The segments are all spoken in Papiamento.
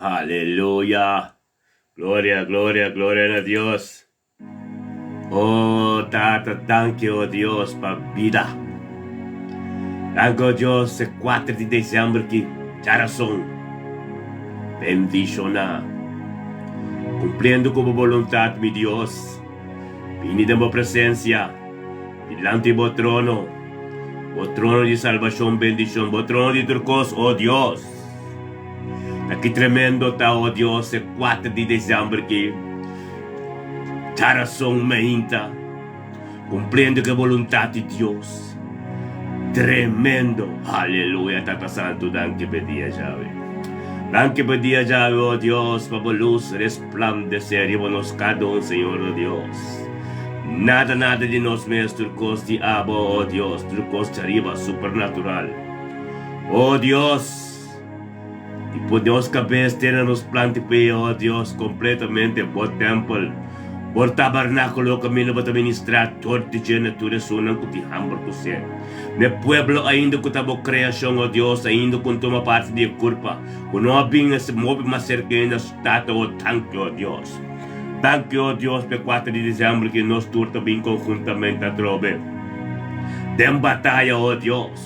Aleluya! Gloria, gloria, gloria na Dios. Oh, Tata, danki, oh Dios, pa bida. Danki, oh Dios, e 4 di december ki djarason. Bendiciona. Cumpliendo cu bo boluntad, mi Dios. Bini den bo presencia, dilanti bo trono, bo trono di salbacion, bendicion, bo trono di tur cos, oh Dios. Ta ki tremendo ta, oh Dios, e 4 di december ki. Djarason mainta, kumpliendo ku e boluntat di Dios. Tremendo! Aleluya! Tata Santu, danki pa e dia djawe. Danki pa e dia djawe, o Dios, pa bo lus resplandesé riba nos kada un, Señor, o Dios. Nada, nada di nos mes, tur kos di abo, o Dios, tur kos djariba, supernatural. O Dios! I pone nos kabes te na nos planta i p'e, o Dios, kompletamente Bo tèmpel, Bo tabernákulo kaminda Bo ta ministrá tur di dje na tur esunnan ku tin hamber ku set. Na e pueblo ainda ku ta Bo kreashon, o Dios, ainda ku no tuma parti di e kurpa, ku no a bin a mobi mas serka ainda, Tata, o danki, o Dios. Danki, o Dios, p'e kuater di desèmber ki nos tur ta bin konhuntamente atrobe den bataya, o Dios.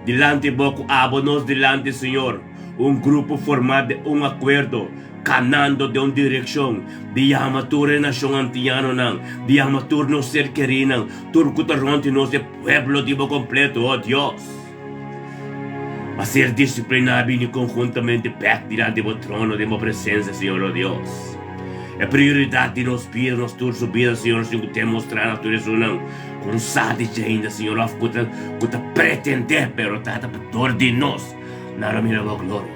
Dilanti bo ku abo nos dilanti, Señor, un grupo formá den un akuerdo, kanando den un direkshon, di yama tur e nashon antianonan, di yama tur nos ser kerínan, tur ku ta rònt di nos, e pueblo di bo kompleto, o Dios, pa ser disipliná bini konhuntamente bèk dilanti bo trono den bo presensia, Señor, o Dios. E prioridat di nos bida, nos tur su bida, Señor, sin ku demostrá na tur esunnan ku no sa di dje ainda, Señor, òf ku ta ku ta pretendé, pero Tata, pa dor di nos nan lo mira bo gloria.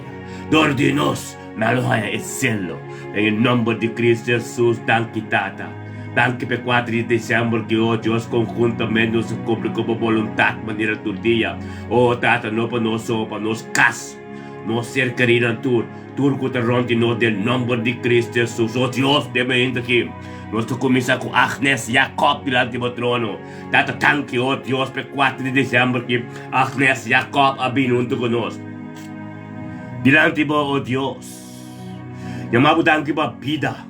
Dor di nos nan lo haña e selo. Den e nòmber di Cristo Jesus, danki, Tata. Danki pa e kuater di desèmber ki, o Dios, konhuntamente nos a kumpli ku bo boluntat manera tur dia. O Tata, no pa nos so, pa nos kas. Nos ser kerinan tur, tur ku ta rònt di nos den nòmber di Kristu Hesus. O Dios, den mainta aki, nos ta kuminsá ku Agnes Jacob dilanti bo trono. Tata, danki, o Dios, pa e kuater di desèmber ki Agnes Jacob a bini huntu ku nos dilanti bo, o Dios. Yama bo danki pa bida.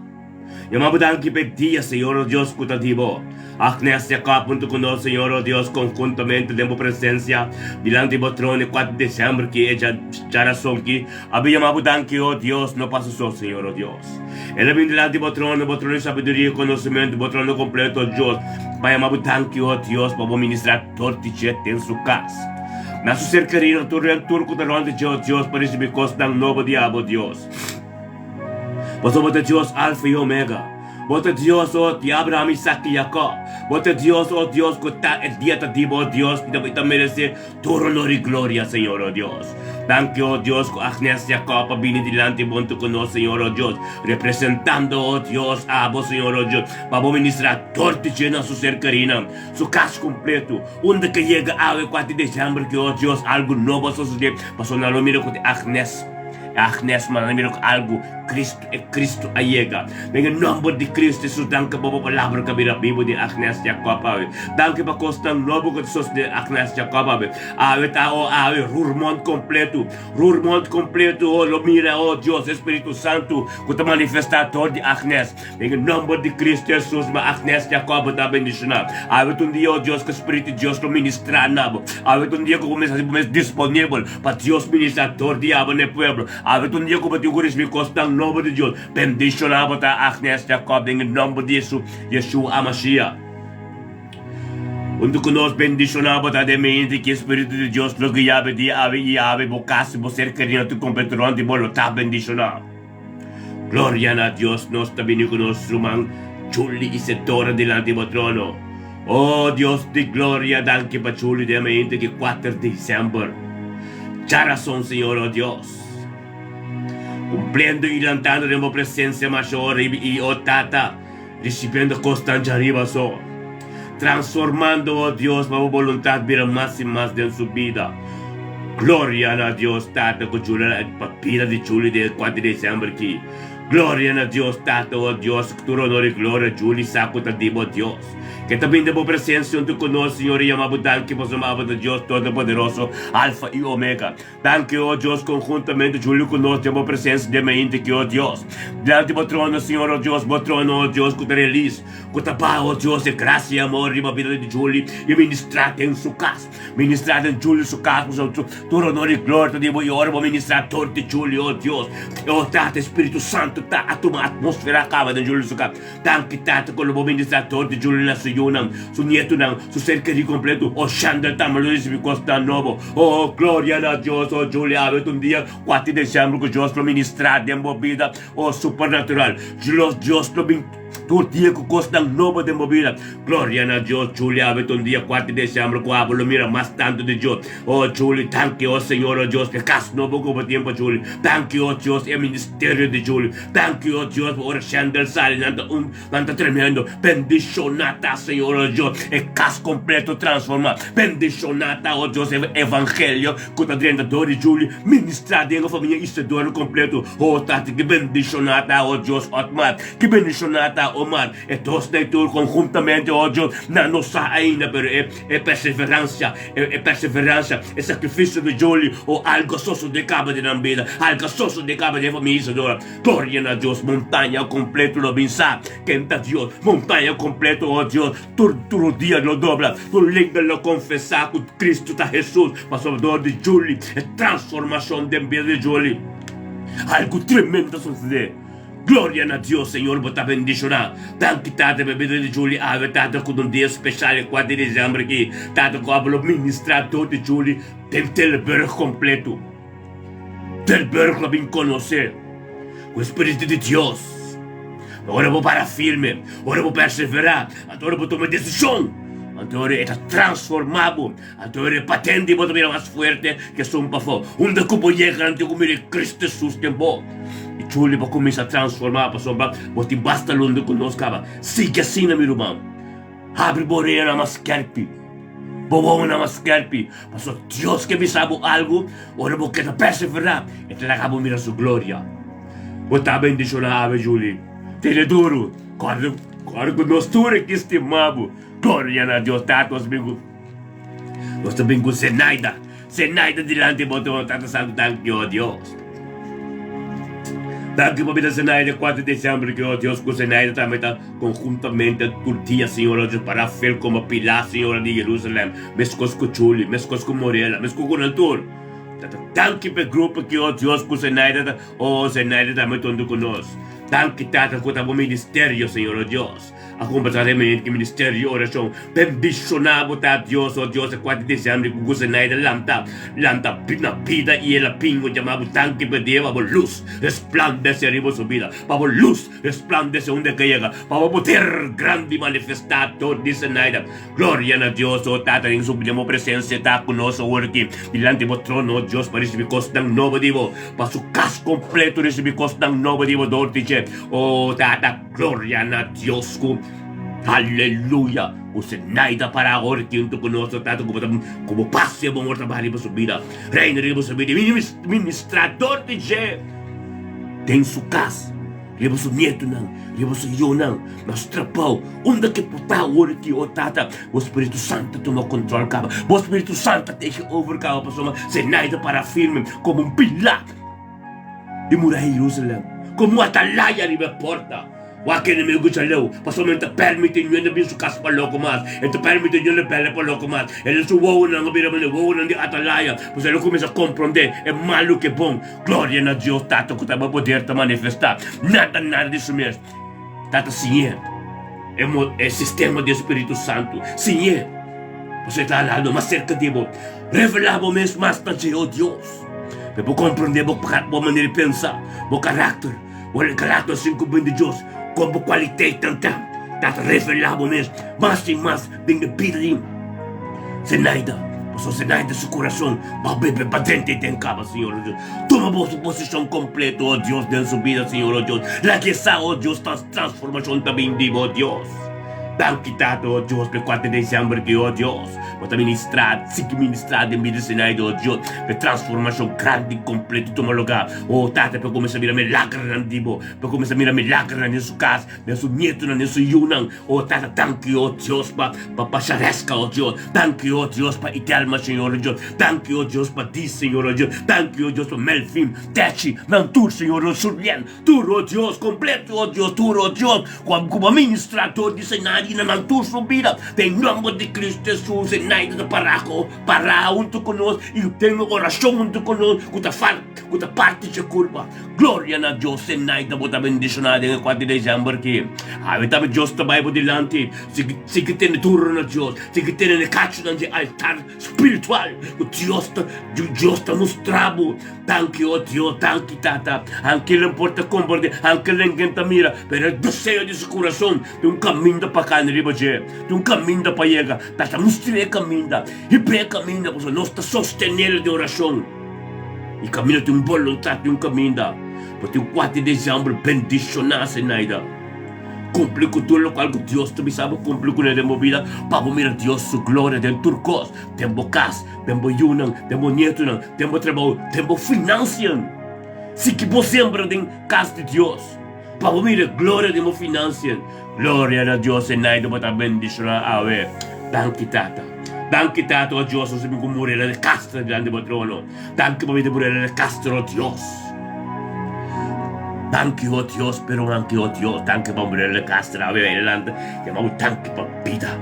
Yama bo danki p'e dia, Señor, o Dios ku ta di bo. Agnes Jacob huntu ku nos, Señor, o Dios, konhuntamente den bo presensia, dilanti bo trono e kuater di desèmber ki e djarason ki a bin yama bo danki, o Dios, no pasa so, Señor, o Dios. El a bin dilanti bo trono, bo trono di sabiduria i konosementu, bo trono kompleto, o Dios, pa yama bo danki, o Dios, pa bo ministrá tur di dje den su kas. Na su ser kerido, tur den tur ku ta rònt di dje, o Dios, pa risibí kosnan nobo di abo, Dios. Pasobra bo ta Dios Alfa i Omega. Bo ta Dios, o di Abraham, Isaac i Jacob. Bo ta Dios, o Dios, ku ta e dia ta di bo, Dios, i ta meresé tur honor i gloria, Señor, o Dios. Danki, o Dios, ku Agnes Jacob a bini dilanti bo huntu ku nos, Señor, o Dios, representando, o Dios, abo, Señor, o Dios, pa bo ministrá tur di dje na su ser kerinan, su kas kompleto. Unda ke yega awe kuater di desèmber ki, o Dios, algu nobo a sosodé, pasobra nan lo mira ku ta Agnes. Agnes manda mira ku algu Cristo e Cristo a yega. Den e nomber di Cristo Jesus danki pa bo palabra ku a bira bibu den Agnes Jacob awe. Danki pa kosnan nobo ku ta sosode den Agnes Jacob awe. Awe ta o awe Roermond kompleto. Roermond kompleto o lo mira o Dios Espiritu Santu ku ta manifesta dor di Agnes. Den e nomber di Cristo Jesus ma Agnes Jacob bo ta bendiciona. Awe ta un dia o Dios ku Spiritu di Dios lo ministra na bo. Awe ta un dia ku bo mester hasi bo mes disponibel pa Dios ministra dor di abo na e pueblo. Awe ta un dia ku bo tin ku ricibi kosnan nobo di Dios. Bendiciona bo ta Agnes Jacob den e nomber di Jesu Yeshua Hamashiach. Huntu ku nos bendiciona bo ta den mente ki e Spiritu di Dios lo guia bo dia awe i awe bo kas i bo ser kerido tur kompleto rond di bo lo ta bendiciona. Gloria na Dios nos ta bini ku nos ruman Chuli i Setora dilanti bo trono. O Dios di gloria danki pa Chuli den mainta ki kuater december. Djarason Señor o Dios. Kumpliendo i lantando den bo presensia masha ora i o Tata risibiendo kosnan djariba so. Transformando o Dios pa bo boluntat bira mas i mas den su bida. Gloria na Dios Tata ku jula pa bida di Chuli den e kuater di december ki. Gloria na Dios Tata, o Dios, ku tur honor i gloria djuli sa ku ta di bo Dios. Ke ta bin den bo presensia huntu ku nos, Señor, i yama bo danki pasobra abo ta Dios Todopoderoso, Alfa i Omega. Danki, o Dios, konhuntamente djuli ku nos den bo presensia den mainta aki, o Dios. Dilanti bo trono, Señor, o Dios, bo trono, o Dios, ku ta relis, ku ta baha, o Dios, e grasia i amor riba bida di djuli i ministrá den su kas. Ministrá den djuli su kas, pasobra tur honor i gloria ta di bo, i ora bo ministrá tor di djuli, o Dios, o Tata, e Spiritu Santu ta a tuma atmosfera kaba den djuli su kas. Danki Tata ku lo bo ministrá tor di djuli na su yunan, su nietunan, su ser kerí kompletu. O Shandel tambe lo risibí kosnan nobo. O gloria na Dios! O djuli awe ta un dia kuater di desembro ku Dios lo ministrá den bo bida. O supernatural! Dios lo bin tur dia ku kosnan nobo den bo bida. Gloria na Dios! Djuli awe ta un dia kuater di desembro ku abo lo mira mas tantu di Dios. O djuli, danki o Señor o Dios pa e kas nobo ku bo tin pa djuli. Danki o Dios e ministerio di djuli. Danki o Dios pa ora Shandel sali nan ta un nan ta tremendo. Bendiciona ta Señor o Dios e cas completo transforma. Bendiciona ta o Dios e evangelio cu ta drenta door di Julie ministra den e familia Isidoro completo. O Tata ki bendiciona ta o Dios Otmar ki bendiciona ta Omar e dos na e tur conhuntamente o Dios nan no sa ainda pero e e perseverancia E perseverancia, e sacrificio di Joli o algo sosode caba den nan bida, algo sosode caba den e familia Isadora. Gloria na Dios, montaña completo lo bin sa ken ta Dios, montaña completo, oh Dios, tur tur rodia lo dobla, tur lenga lo confesa cu Cristo ta Jesus, pasobra dor di Joli e transformacion den bida di Joli, algo tremendo ta sosode. Gloria na Dios Señor bo ta bendiciona. Danki Tata pa bida di Julie awe Tata cu un dia special e 4 di december aki Tata cu abo lo ministra door di Julie den Tilburg completo. Tilburg lo bin conoce cu e Spiritu di Dios. Ora bo para firme, ora bo persevera, anto ora bo tuma decision, anto ora e ta transforma bo. Anto e patente bo ta bira mas fuerte ke esun pafó. Unda ku bo yega nan tin ku mira e Cristo Jesus den bo. I chuli bo kuminsá transformá pasobra bo tin basta lundu ku nos kaba. Sigui asina mi ruman. Habri bo oreanan mas skerpi, bo wowonan mas skerpi, pasobra Dios ke bisa bo algu, ora bo keda perseverá, e ta laga bo mira su gloria. Bo ta bendishoná awe Juli. Tene duru. Kòrda kòrda ku nos tur aki stima bo. Gloria na Dios Tata nos bin ku nos ta bin ku Zenaida Zenaida dilanti bo trono Tata Santu danki oh Dios Danki pa bida Zenaida 4 di december ki oh Dios ku Zenaida tambe ta conjuntamente tur dia Señor oh Dios para fiel como pilar Señor di Jerusalem meskos ku Chuli meskos ku Morela meskos ku nan tur Tata danki pa e grupo ki oh Dios ku Zenaida ta oh Zenaida tambe ta huntu ku nos Danki Tata ku ta bo ministerio Señor oh Dios. A kombersa remente ku ministerio di orashon. Bendishoná bo ta Dios, o Dios, e 4 di disiembre ku Gusenaida lanta, lanta na bida i el a pingo yama bo danki pa dia pa bo lus resplandese riba su bida, pa bo lus resplandese unda ke yega, pa bo poder grandi manifestá dor di Zenaida. Gloria na Dios, o Tata, den su den bo presensia ta ku nos awor aki dilanti bo trono, o Dios, pa risibi kosnan nobo di bo, pa su kas kompleto risibi kosnan nobo di bo dor di dje, o Tata. Gloria na Dios ku Aleluya ku Zenaida para awor kintu ku nos tata ku bo ta ku bo pas i bo amor ta baha riba su bida reina riba su bida i ministrador di dje den su kas riba su nietunan riba su yunan na su trabou unda ke por ta awor ki o tata bo spiritu santu tuma kontrol kaba bo spiritu santu take over kaba pasobra Zenaida para firme komo un pilar. Di muraya Jerusalem, komo atalaya riba e porta. Wak enemigu djaleu, pasobra e ta permiti niun hende bin su kas pa loko mas, e ta permiti niun hende bele pa loko mas. El su wowonan a bira manera wowonan di atalaya, pasobra el a kuminsá komprondé e malu ku e bon. Gloria na Dios Tata ku ta bo poder ta manifestá. Nada nada di su mes. Tata siñ'é e e sistema di e Spiritu Santu. Siñ'é, pasobra e ta halando mas serka di bo. Revelá bo mes mas na dje, o Dios. Pa bo komprondé bo bo manera di pensa, bo karakter, bo karakter asin ku bin di Dios, kon bo kualitetnan ta, ta ta revelá bo mes mas i mas den e bida di Zenaida. Pasobra Zenaida su kurason ba bebe badrente den kaba, Señor o Dios. Tuma bo su posishon kompleto, o Dios, den su bida, Señor o Dios. Laga e sa, o Dios, transformashon ta bin di bo, Dios. Danki Tata, oh Dios, p'e kuater desèmber ki, oh Dios, Bo ta ministrá, sigui ministrá den bida Zenaida, oh Dios, p'e transformashon grandi i kompleto tuma lugá. Oh Tata, p'e kuminsá mira milagernan di Bo, p'e kuminsá mira milagernan den su kas, den su nietonan, den su yunan. Oh Tata, danki, oh Dios, pa pa Shareska, oh Dios. Danki, oh Dios, pa Itelma, Señor, oh Dios. Danki, oh Dios, pa Dis, Señor, oh Dios. Danki, oh Dios, pa Melvin, Techi, nan tur, Señor, oh Surlien, tur, oh Dios, kompleto, oh Dios, tur, oh Dios, ku a ku bo a ministrá dor di Señor i na nan tur su bida. Den nòmber di Kristu Hesus, e naida ta pará ku pará huntu ku nos i den orashon huntu ku nos ku ta fal ku ta parti dje kurpa. Gloria na Dios, e naida bo ta bendishoná den e kuater di desèmber aki. Awe tambe Dios ta bai bo dilanti. Sigui sigui tene duru na Dios, sigui tene na e kachunan dje altar spiritual ku Dios ta Dios ta mustra bo. Danki, o Dios, danki, Tata. Anke lo por ta komprende, anke lengen ta mira, pero e deseo di su kurason tin un kaminda pa kani riba dje, tin un kaminda pa yega. Tata, mustra e kaminda, hib'é e kaminda, pasobra nos ta sostenel den orashon. I kaminda tin un boluntat, tin un kaminda. Bo tin kuater desèmber bendishoná, Zenaida. Kumpli ku tur lokual ku Dios ta bisa bo kumpli kuné den bo bida, pa bo mira Dios su gloria den tur kos, den bo kas, den bo yunan, den bo nietunan, den bo trabou, den bo finansian. Sigui bo sembra den kas di Dios, pa bo mira e gloria den bo finansian. Gloria na Dios e naida bo ta bendishoná awe. Danki Tata. Danki Tata, o Dios, nos a bin ku Murela de Castro dilanti bo trono. Danki pa bida Murela de Castro, o Dios. Danki, o Dios, pero anki, o Dios, danki pa Murela de Castro awe adelante. Yama bo danki pa bida.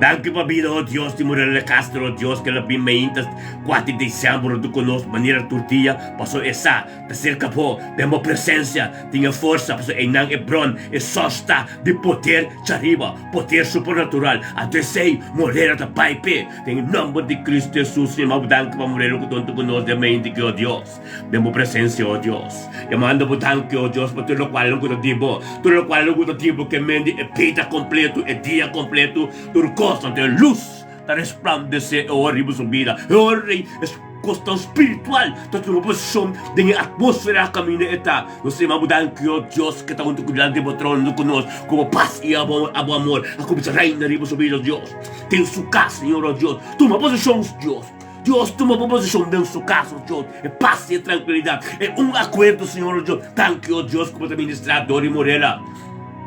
Danki pa bida, o Dios, di Murela de Castro, o Dios, ke la bin meinta 4 di december huntu ku nos manera tur dia, paso e sa ta serka bo den bo presencia tin e forsa, paso einan e bron, e sosta di poder djariba, poder supernatural. Anto esei Morela ta bai p'e. Den e nomber di Cristo Jesus, mi maba danki pa Morelo ku ta huntu ku nos den meinti ki, o Dios, den bo presencia, o Dios. Yamando bo danki, o Dios, pa tur lokual ku ta di bo, tur lokual ku ta di bo ke mende e bida kompleto, e dia kompleto, tur kos. Anto e lus ta resplandesé e ora riba su bida, e ora ei e kosnan spiritual ta tuma posishon den e atmósfera kaminda e ta. Nos ta yama bo danki, o Dios, ke ta huntu ku dilanti bo trono ku nos, ku bo pas i abo amor a kuminsá reina riba su bida, o Dios. Den su kas, Señor, o Dios, tuma posishon, Dios. Dios, tuma bo posishon den su kas, o Dios. E pas i e trankilidat, e un akuerdo, Señor, o Dios. Danki, o Dios, ku bo ta ministrá Dori Morela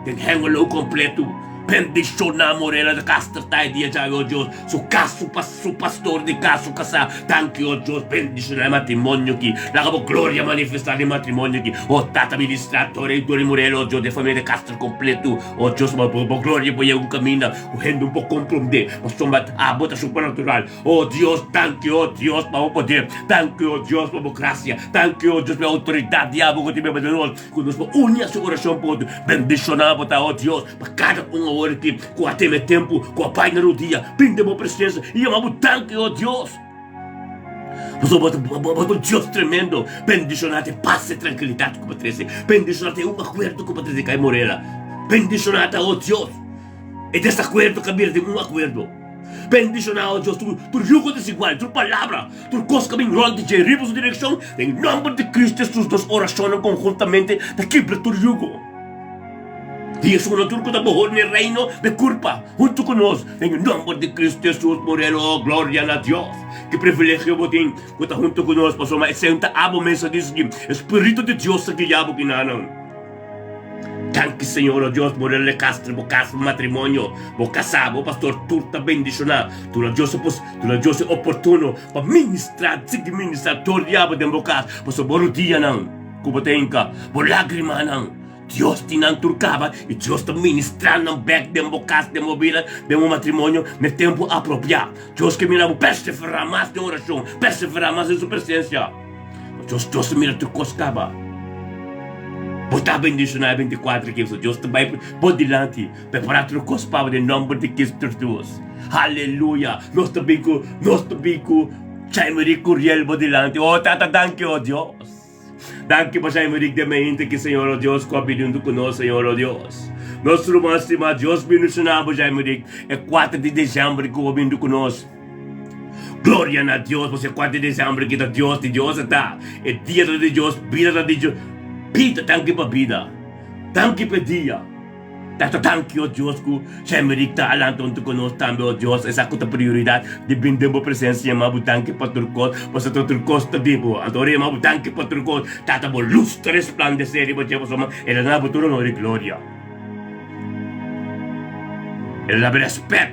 den Hengelo kompletu. Bendishoná Morela de Castro ta e dia djawe, o Dios. Su kas, su pas, su pastor di kas, su kasá. Danki, o Dios, bendishoná e matrimonio aki. Laga bo gloria manifestá den e matrimonio aki. O Tata, ministrá Dori, Dori Morela, o Dios, den e famia de Castro kompletu. O Dios, bo, bo gloria por yega un kaminda ku hende un por komprondé, pasobra abo ta supernatural. O Dios, danki, o Dios, pa bo poder. Danki, o Dios, pa bo grasia. Danki, o Dios, pa e outoridat di abo ku tin beba di nos, ku nos por uni hasi orashon pa otro. Bendishoná bo ta, o Dios, pa kada un awor aki ku a tene tempu, ku a bai na rodia, bin den bo presensia i yama bo danki, o Dios. Pasobra bo ta, bo ta un Dios tremendo. Bendishoná ta e pas i trankilidat ku bo trese. Bendishoná ta e un akuerdo ku bo trese kai Morela. Bendishoná ta, o Dios, e desakuerdo ka bira den un akuerdo. Bendishoná, o Dios, tur, tur yugo desigual, tur palabra, tur kos ku a bin rònt di dje riba su direkshon. Den nòmber di Kristu Hesus nos orashonnan konhuntamente ta kibra tur yugo. Di esun tur ku ta bohor n'e reino de kurpa huntu ku nos, den e nòmber di Kristu Hesus Morel. O, gloria na Dios! Ki privilegio bo tin ku ta huntu ku nos, pasobra esei ta abo mes a disigi. E Spiritu di Dios ta guia bo kinanan. Danki, Señor, o Dios, Morel de Castro, bo kas, bo matrimonio, bo kasá, bo pastor, tur ta bendishoná. Duna Dios e pos, duna Dios e oportuno pa ministrá, sigui ministrá tur dia bo den bo kas, pasobra bo rudianan ku bo ta hinka, bo lágrimanan, Dios tin nan tur kaba i Dios ta ministrá nan bèk den bo kas, den bo bida, den bo matrimonio na e tempu apropiá. Dios ke mira bo perseverá mas den orashon, perseverá mas den su presensia. Dios, Dios ta mira tur kos kaba. Bo ta bendishoná e 24 aki, pasobra Dios ta bai bo dilanti, prepará tur kos pa bo den nòmber di Cristo Hesus. Aleluya! Nos ta bin ku, nos ta bin ku Jaime Curiel bo dilanti. Oh Tata, danki, oh Dios. Danki pa Jaime Rick den mente ki Señor o Dios ku a bini huntu ku nos Señor o Dios. Nos ruman stima Dios bendiciona bo Jaime Rick e 4 di december ku bo bini huntu ku nos. Gloria na Dios pasobra e 4 di december ki ta Dios di Dios a ta e dia ta di Dios bida ta di Dios bida danki pa bida danki pa e dia. Tata danki o Dios ku Shemerick ta alanta huntu ku nos tambe o Dios esa ku ta prioridat di bin den bo presensia yama bo danki pa tur kos pasobra tur kos ta di bo anto ora yama bo danki pa tur kos Tata bo lus ta resplandesé riba dje pasobra el a duna bo tur honor i gloria el a duna bo rèspèt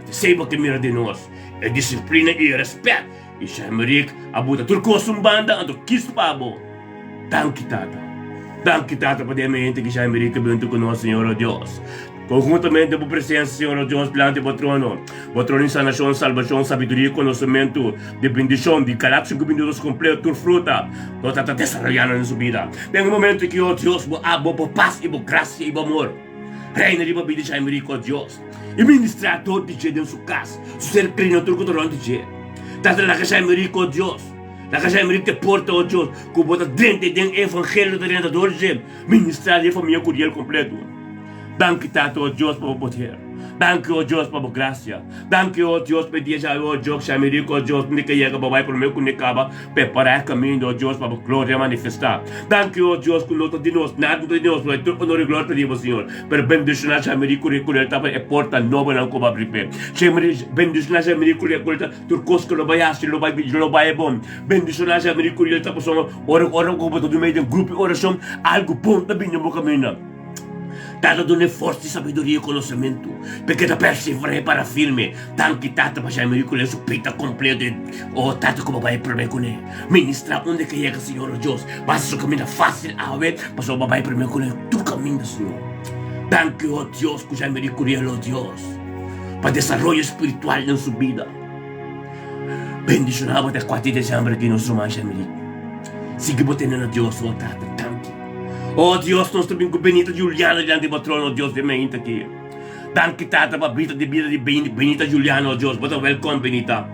esei bo ke mira di nos e disiplina i e rèspèt I Shemerick a buta tur kos un banda anto kis pa bo. Danki Tata. Danki Tata pa den mente ki Shemerick a bin huntu ku nos Señor o Dios. Konhuntamente bo presensia Señor o Dios dilanti bo trono. Bo trono di sanashon, salbashon, sabiduria i konosementu, di bendishon, di karakter 5 minutos kompleto tur fruta lo ta ta desaroyando den su bida. Den e momento aki o Dios bo abo bo pas i bo grasia i bo amor reina riba bida di Shemerick o Dios. I ministrá dor di dje den su kas, su ser kerí tur ku ta rònt di dje. Tata laga Jaime Rico, o Dios. Laga Jaime Rico te porta, o Dios, ku bo ta drenta den e evangelio ta drenta dor di dje. Ministrá den e famia Curiel kompleto. Danki, Tata, o Dios, pa bo poder. Danki, o Dios, pa bo grasia. Danki, o Dios, pa e dia djawe, o Dios, Jaime Rico, o Dios, ni ke yega pa bai promé ku ni kaba. Prepará e kaminda, o Dios, pa bo gloria manifestá. Danki, o Dios, ku no ta di nos, nada no ta di nos, pero tur onor i gloria ta di bo, Señor. Pero bendishoná Jamiri ku Rico ta pa e porta nobonan ku bo abri p'e. Jamiri, bendishoná Jamiri ku Rico ta tur kos ku lo bai hasi lo bai lo bai bon. Bendishoná Jamiri ku Rico ta pasobra ora ora ku bo ta duna den grupo di orashon algu bon ta bini den bo kaminda. Tata duna e forsa di sabiduria i konosementu p'e keda perseverá i para firme. Danki Tata pa Jamiri ku su pita kompleto i oh Tata ku bo bai promé kuné. Ministrá unda ke yega Señor oh Dios. Basa su kaminda fásil awe pasobra bo bai promé kuné tur kaminda Señor. Danki oh Dios ku Jamiri Curiel oh Dios pa desaroyo spiritual den su bida. Bendishoná bo ta kuater di desèmber aki nos ruman Jamiri. Sigui bo tene na Dios oh Tata. Danki. Oh Dios nos ta bin ku Benita Juliana dilanti bo trono oh Dios den mainta aki. Danki Tata pa bida di bida di Benita Juliana oh Dios. Bo ta wèlkòm Benita.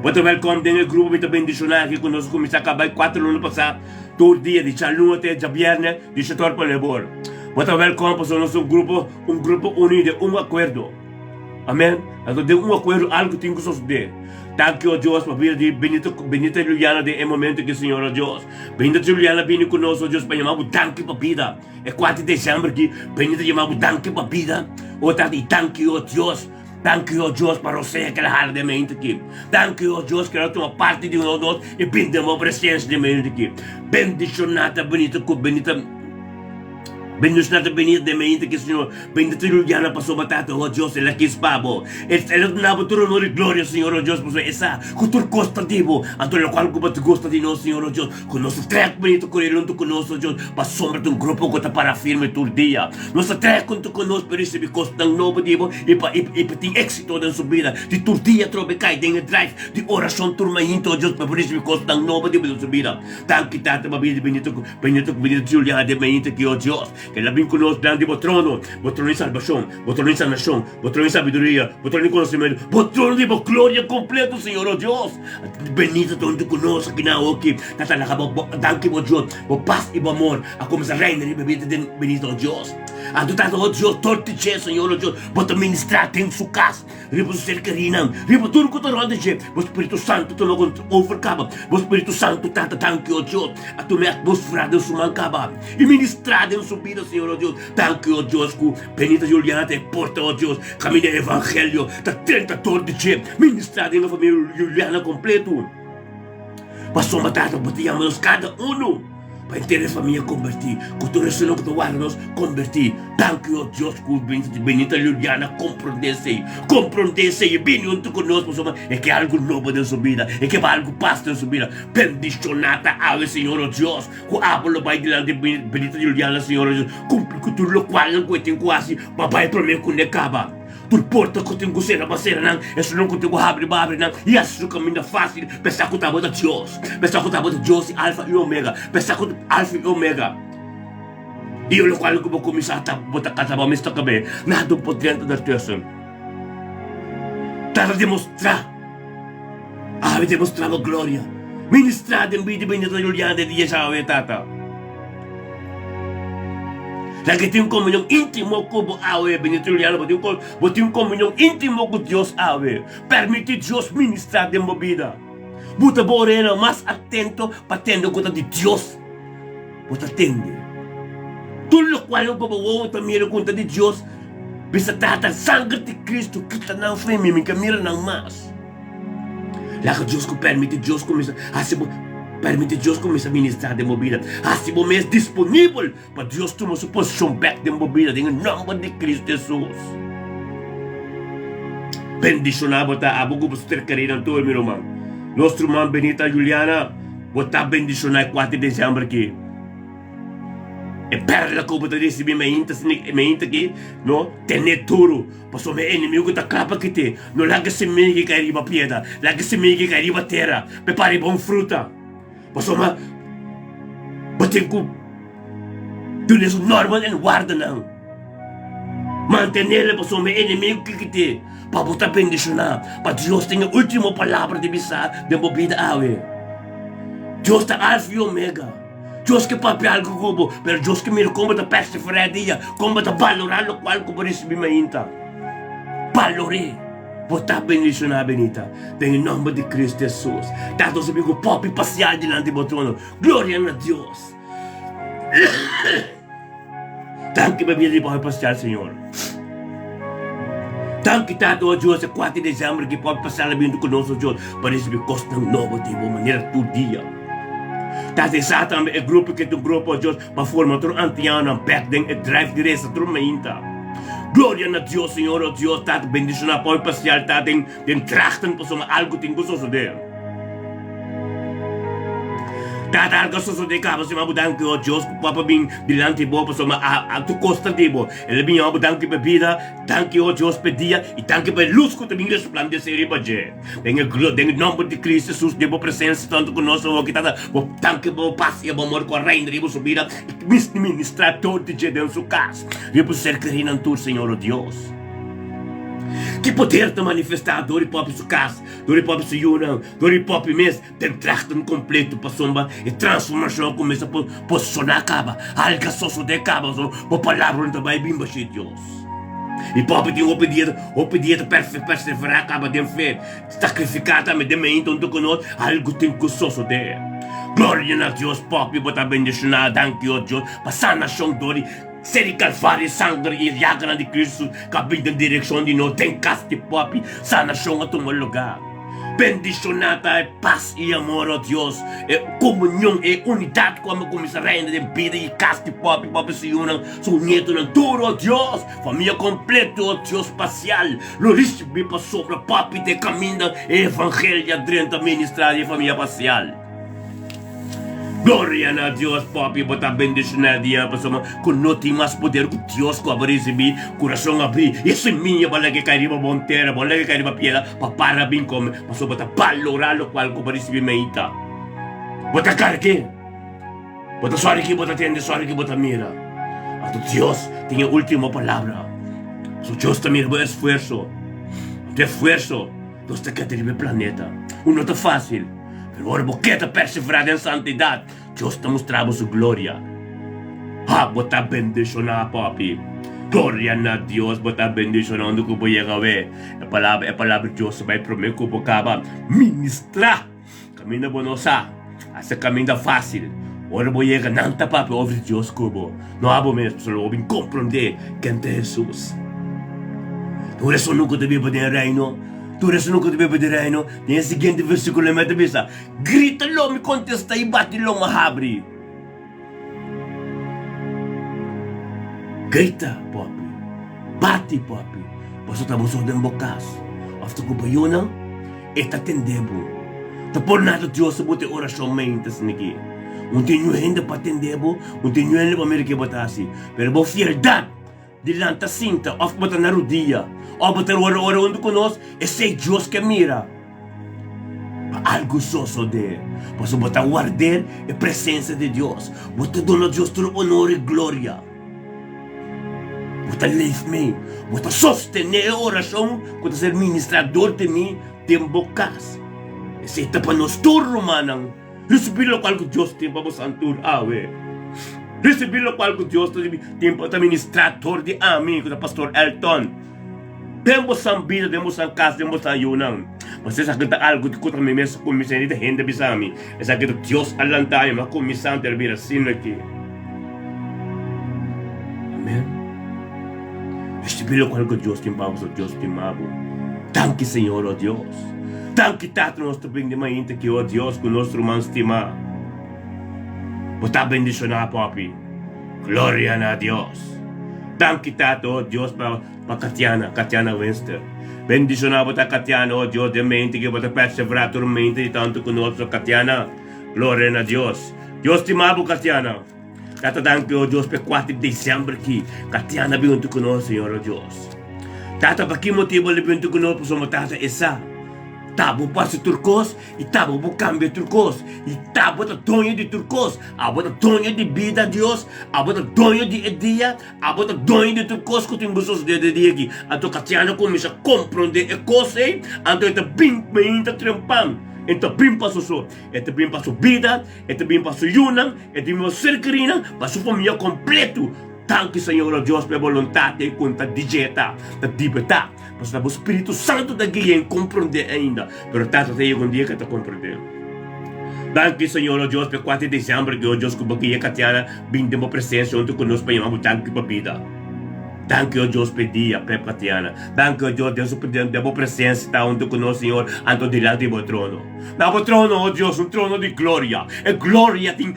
Bo ta wèlkòm den e grupo mi ta bendishoná aki ku nos a kuminsá kaba e kuater luna pasá tur dia di djaluna te djabièrnè di shetor pa nuebe or. Bo ta wèlkòm pasobra nos ta un grupo un grupo uní den un akuerdo. Amèn. Anto den un akuerdo algu tin ku sosodé. Danki oh Dios pa bida di Benita Benita Juliana den e momento aki Señor oh Dios. Benita Juliana bini ku nos oh Dios pa yama bo danki pa bida. E kuater di desèmber aki Benita yama bo danki pa bida. Oh Tata i danki oh Dios. Danki oh Dios pa Rosea ku el a hala den mente aki. Danki oh Dios ku el a tuma parti di nos i bini den bo presensia den mente aki. Bendishoná ta Benita ku Benita. Bendishoná ta Benita den mente aki Señor. Benita Juliana pasobra Tata oh Dios el a kis pa bo. El a duna bo tur honor i gloria Señor oh Dios pasobra e sa ku tur kos ta di bo. Anto lokual ku bo ta gusta di nos Señor oh Dios ku nos ta trek Benita ku el huntu ku nos oh Dios pasobra ta un grupo ku ta para firme tur dia. Nos ta trek huntu ku nos pa risibi kosnan nobo di bo i pa i pa tin éksito den su bida di tur dia atrobe kai den e drive di orashon tur mainta oh Dios pa por risibi kosnan nobo di bo den su bida. Danki Tata pa bida di Benita ku Benita ku Benita Juliana den mainta aki oh Dios. El a bin ku nos dilanti bo trono, bo trono di salbashon, bo trono di sanashon, bo trono di sabiduria, bo trono di konosementu, bo trono di bo gloria kompleto, Señor, o Dios. Benita ta huntu ku nos aki na awoki. Tata, laga bo, bo, danki bo Dios, bo pas i bo amor a kuminsá reina riba bida den Benita, o Dios. Anto, Tata, o Dios, tor di dje, Señor, o Dios, bo ta ministrá den su kas, riba su ser kerinan, riba tur ku ta rònt di dje. Bo Spiritu Santu tuma kontrol over kaba. Bo Spiritu Santu, Tata, danki, o Dios, a tuma e atmosfera den su man kaba. I ministrá den su bida, Señor, oh Dios. Danki, oh Dios, ku Benita Juliana ta e porta, oh Dios, kaminda e evangelio ta drenta dor di dje. Ministrá den e famia Juliana kompletu. Pasobra, Tata, bo ta yama nos kada unu pa henter e famia kombertí, ku tur esunnan ku ta warda nos kombertí. Danki, oh Dios, ku Benita Juliana komprondé esei, komprondé esei i bini huntu ku nos, pasobra e ke algu nobo den su bida, e ke pa algu pas den su bida. Bendishoná ta awe, Señor, oh Dios. Ku abo lo bai dilanti Benita Juliana Señor Jesus kumpli ku tur lokualnan ku e tin ku hasi pa bai promé ku ne kaba. Tur porta ku tin ku sera ba sera nan, esunnan ku tin ku habri ba habri nan i hasi su kaminda fásil pa sa ku ta abo ta Dios, pa sa ku ta abo ta Dios i Alfa i Omega, pa sa ku Alfa i Omega. I e lokual ku bo kuminsá ta bo ta kasa bo mes ta kab'é, nada por drenta dertussen. Ta demostrá. Awe demostrá bo gloria. Ministrá den bida di Benita Juliana den dia djawe, Tata. Laga e tin un komunion íntimo ku bo awe, Benita Juliana. Bo tin bo tin un komunion íntimo ku Dios awe. Permití Dios ministrá den bo bida. Buta bo oreanan mas atento pa tende ku ta di Dios bo ta tende. Tur lokual ku bo wowo ta mira ku ta di Dios, bisa Tata, sanger di Kristu kita nan for mi, mi ka mira nan mas. Laga Dios ku permiti Dios kuminsa hasi bo permiti Dios kuminsa ministrá den bo bida. Hasi bo mes disponibel pa Dios tuma su posishon bèk den bo bida den e nòmber di Kristu Hesus. Bendishoná bo ta abo ku bo ser kerinan tur mi ruman. Nos ruman Benita Juliana bo ta bendishoná e kuater desèmber aki. E pèrla ku bo ta risibí mainta mainta aki no tene duru pasobra e enemigu ta kla pa kit'é. No laga simia ki kai riba piedra, laga simia ki kai riba tera pa e pari bon fruta. Pasobra bo tin ku duna su norma en warda nan. Mantenel pasobra e enemigu ki kit'é pa bo ta bendishoná, pa Dios tin e último palabra di bisa den bo bida awe. Dios ta Alfa i Omega. Dios ke papia algu ku bo, pero Dios ke mira kon bo ta perseverá e dia, kon bo ta balorá lokual ku bo risibí mainta. Balor'é. Bo ta bendishoná, Benita, den e nòmber di Kristu Hesus. Tata nos a bin ku popi pasial dilanti bo trono. Gloria na Dios. Danki pa bida di popi pasial, Señor. Danki, Tata, o Dios, e kuater di desèmber ki popi pasial a bin ku nos, o Dios, pa risibí kosnan nobo di bo manera tur dia. Tata e sa tambe e grupo ke ta un grupo Dios pa forma tur antianonan bek den e drive di resa tur mainta. Gloria na Dios Señor o Dios Tata bendiciona poe pasial ta den den trachten pasobra algo tin ku sosode. Tata algo a sosode kaba sima bo danki o Dios ku papa bin dilanti bo pasobra a a tur kos ta di bo. El a bin yama bo danki pa bida danki o Dios pa e dia i danki pa e lus ku ta bin resplandece riba dje. Den e glo, den e nomber di Cristo Jesus, den bo presencia tanto cu nos awo aki, Tata, bo danki pa bo paz y bo amor cu a reina riba su bida y mis ministra tur di dje den su cas, riba su ser kerinan tur, Señor, o Dios. Ki poder ta manifesta dor di popi su cas, dor di popi su yunan, dor di popi mes, den trachten completo pasobra e transformacion a cuminsa posiciona caba, alga sosode caba, so bo palabra no ta bay bin bashi, Dios. I pope tin hopi dia, hopi dia ta perseverá kaba den fe, sakrifiká tambe den meinta huntu ku nos, algu tin ku sosodé. Gloria na Dios, pope bo ta bendishoná, danki o Dios pa sanashon dor di ser di Kalvario, sanger i yaganan di Kristu ka bin den direkshon di nos den kas di pope, sanashon a tuma lugá. Bendishoná ta e pas i amor, o Dios, e komunion, e unidat ku a kuminsá reina den bida i kas di pope, pope su yunan, Su nietonan tur, o Dios, famia kompleto, o Dios spasial, lo risibí pasobra Papi ta e kaminda e evangelio a drenta ministrá di e famia pasial. Gloria na Dios, Papi, bo ta bendishoná e dia pasobra ku no tin mas poder ku Dios ku abo risibí kurason abrí i e semilla bo a laga kai riba bon tera, bo a laga kai riba piedra pa para bin kome pasobra bo ta balorá lokual ku bo a risibí meita. Bo ta karg'é. Bo ta sòri ki bo ta tende, sòri ki bo ta mira. Anto Dios tin e último palabra. So Dios ta mira bo esfuerso. Anto esfuerso nos ta keda riba e planeta. Un no ta fásil, pero ora bo keda perseverá den santidat, Dios ta mustra bo su gloria. Ha, bo ta bendishoná, papi. Gloria na Dios, bo ta bendishoná unda ku bo yega awe. E palabra, e palabra di Dios ta bai promé ku bo kaba ministrá. Kaminda bo no sa, hasi kaminda fásil. Ora bo yega, nan ta papia over di Dios ku bo. No abo mes, pasobra bo bin komprondé ken ta Hesus. Tur esun ku ta biba den e Reino, tur esun ku ta biba den e Reino, den e siguiente versíkulo e ta bisa, Grita lo mi kontestá i bati lo mi habri. Grita, papi. Bati, papi. Pasobra ta bo so den bo kas òf ta ku bo yunan. E ta tende bo. Ta por nada Dios ta bota e orashon mainta asin'aki. Un tin niun hende pa tende bo, un tin niun hende pa mira ke bo ta hasi. Pero bo fieldat di lanta sinta òf bo ta na rudia òf bo ta ora ora huntu ku nos, esei Dios ke mira. Pa algu sosodé, pasobra bo ta ward'é e presensia di Dios. Bo ta duna Dios tur onor i gloria. Bo ta leef mi, bo ta sostené e orashon ku ta ser ministrá dor di mi den bo kas. Esei ta pa nos tur, rumannan. Risibí lokual ku Dios tin pa bosan tur awe. Risibí lokual ku Dios ta tin pa ta ministrá dor di ami, ku ta Pastor Elton, den bosan bida, den bosan kas, den bosan yunan. Pasobra esaki ta algu ku ta mi mes a kuminsá, ni ta hende a bisa mi. Esaki ta Dios a lanta mi, mi a kuminsá anto el a bira asina aki. Amen. Ricibi locual cu Dios tin pa bo, so Dios stima bo. Danki Señor, oh Dios. Danki Tata nos ta bini mainta aki, oh Dios, cu nos ruman stima. Bo ta bendiciona papi. Gloria na Dios. Danki Tata, oh Dios, pa pa Katiana, Katiana Winster. Bendiciona bo ta Katiana, oh Dios, den mente ki bo ta persevera tur mente di tanto cu nos, oh Katiana. Gloria na Dios. Dios stima bo Katiana. Tata danki oh Dios p'e kuater di december ki Katiana bin huntu ku nos Señor oh Dios. Tata pa ki motibo el bin huntu ku nos pasobra Tata e sa ta bo por hasi tur kos i ta bo por kambia tur kos i ta bo ta doño di tur kos abo ta doño di bida Dios abo ta doño di e dia abo ta doño di tur kos ku tin bo sosode den dia aki anto Katiana kuminsa kompronde e kos ei anto e ta bin mainta trempan e ta bin pa su so e ta bin pa su bida E ta bin pa su yunan, e ta bin pa su ser kerinan, pa su famia kompletu. Danki Señor o Dios pa e boluntat ei ku ta dijeta, ta dibetá. Pasobra bo Spiritu Santu ta guia en komprondé ainda, pero Tata ta yega un dia ku e ta komprondé. Danki Señor o Dios pa e kuater di desèmber aki o Dios ku bo guia Katiana bin den bo presensia huntu ku nos pa yama bo danki pa bida. Danki o Dios p'e dia p'e Katiana. Danki o Dios den su den bo presensia ta huntu ku nos Señor anto dilanti di bo trono. Na bo trono, o Dios, un trono di gloria. E gloria tin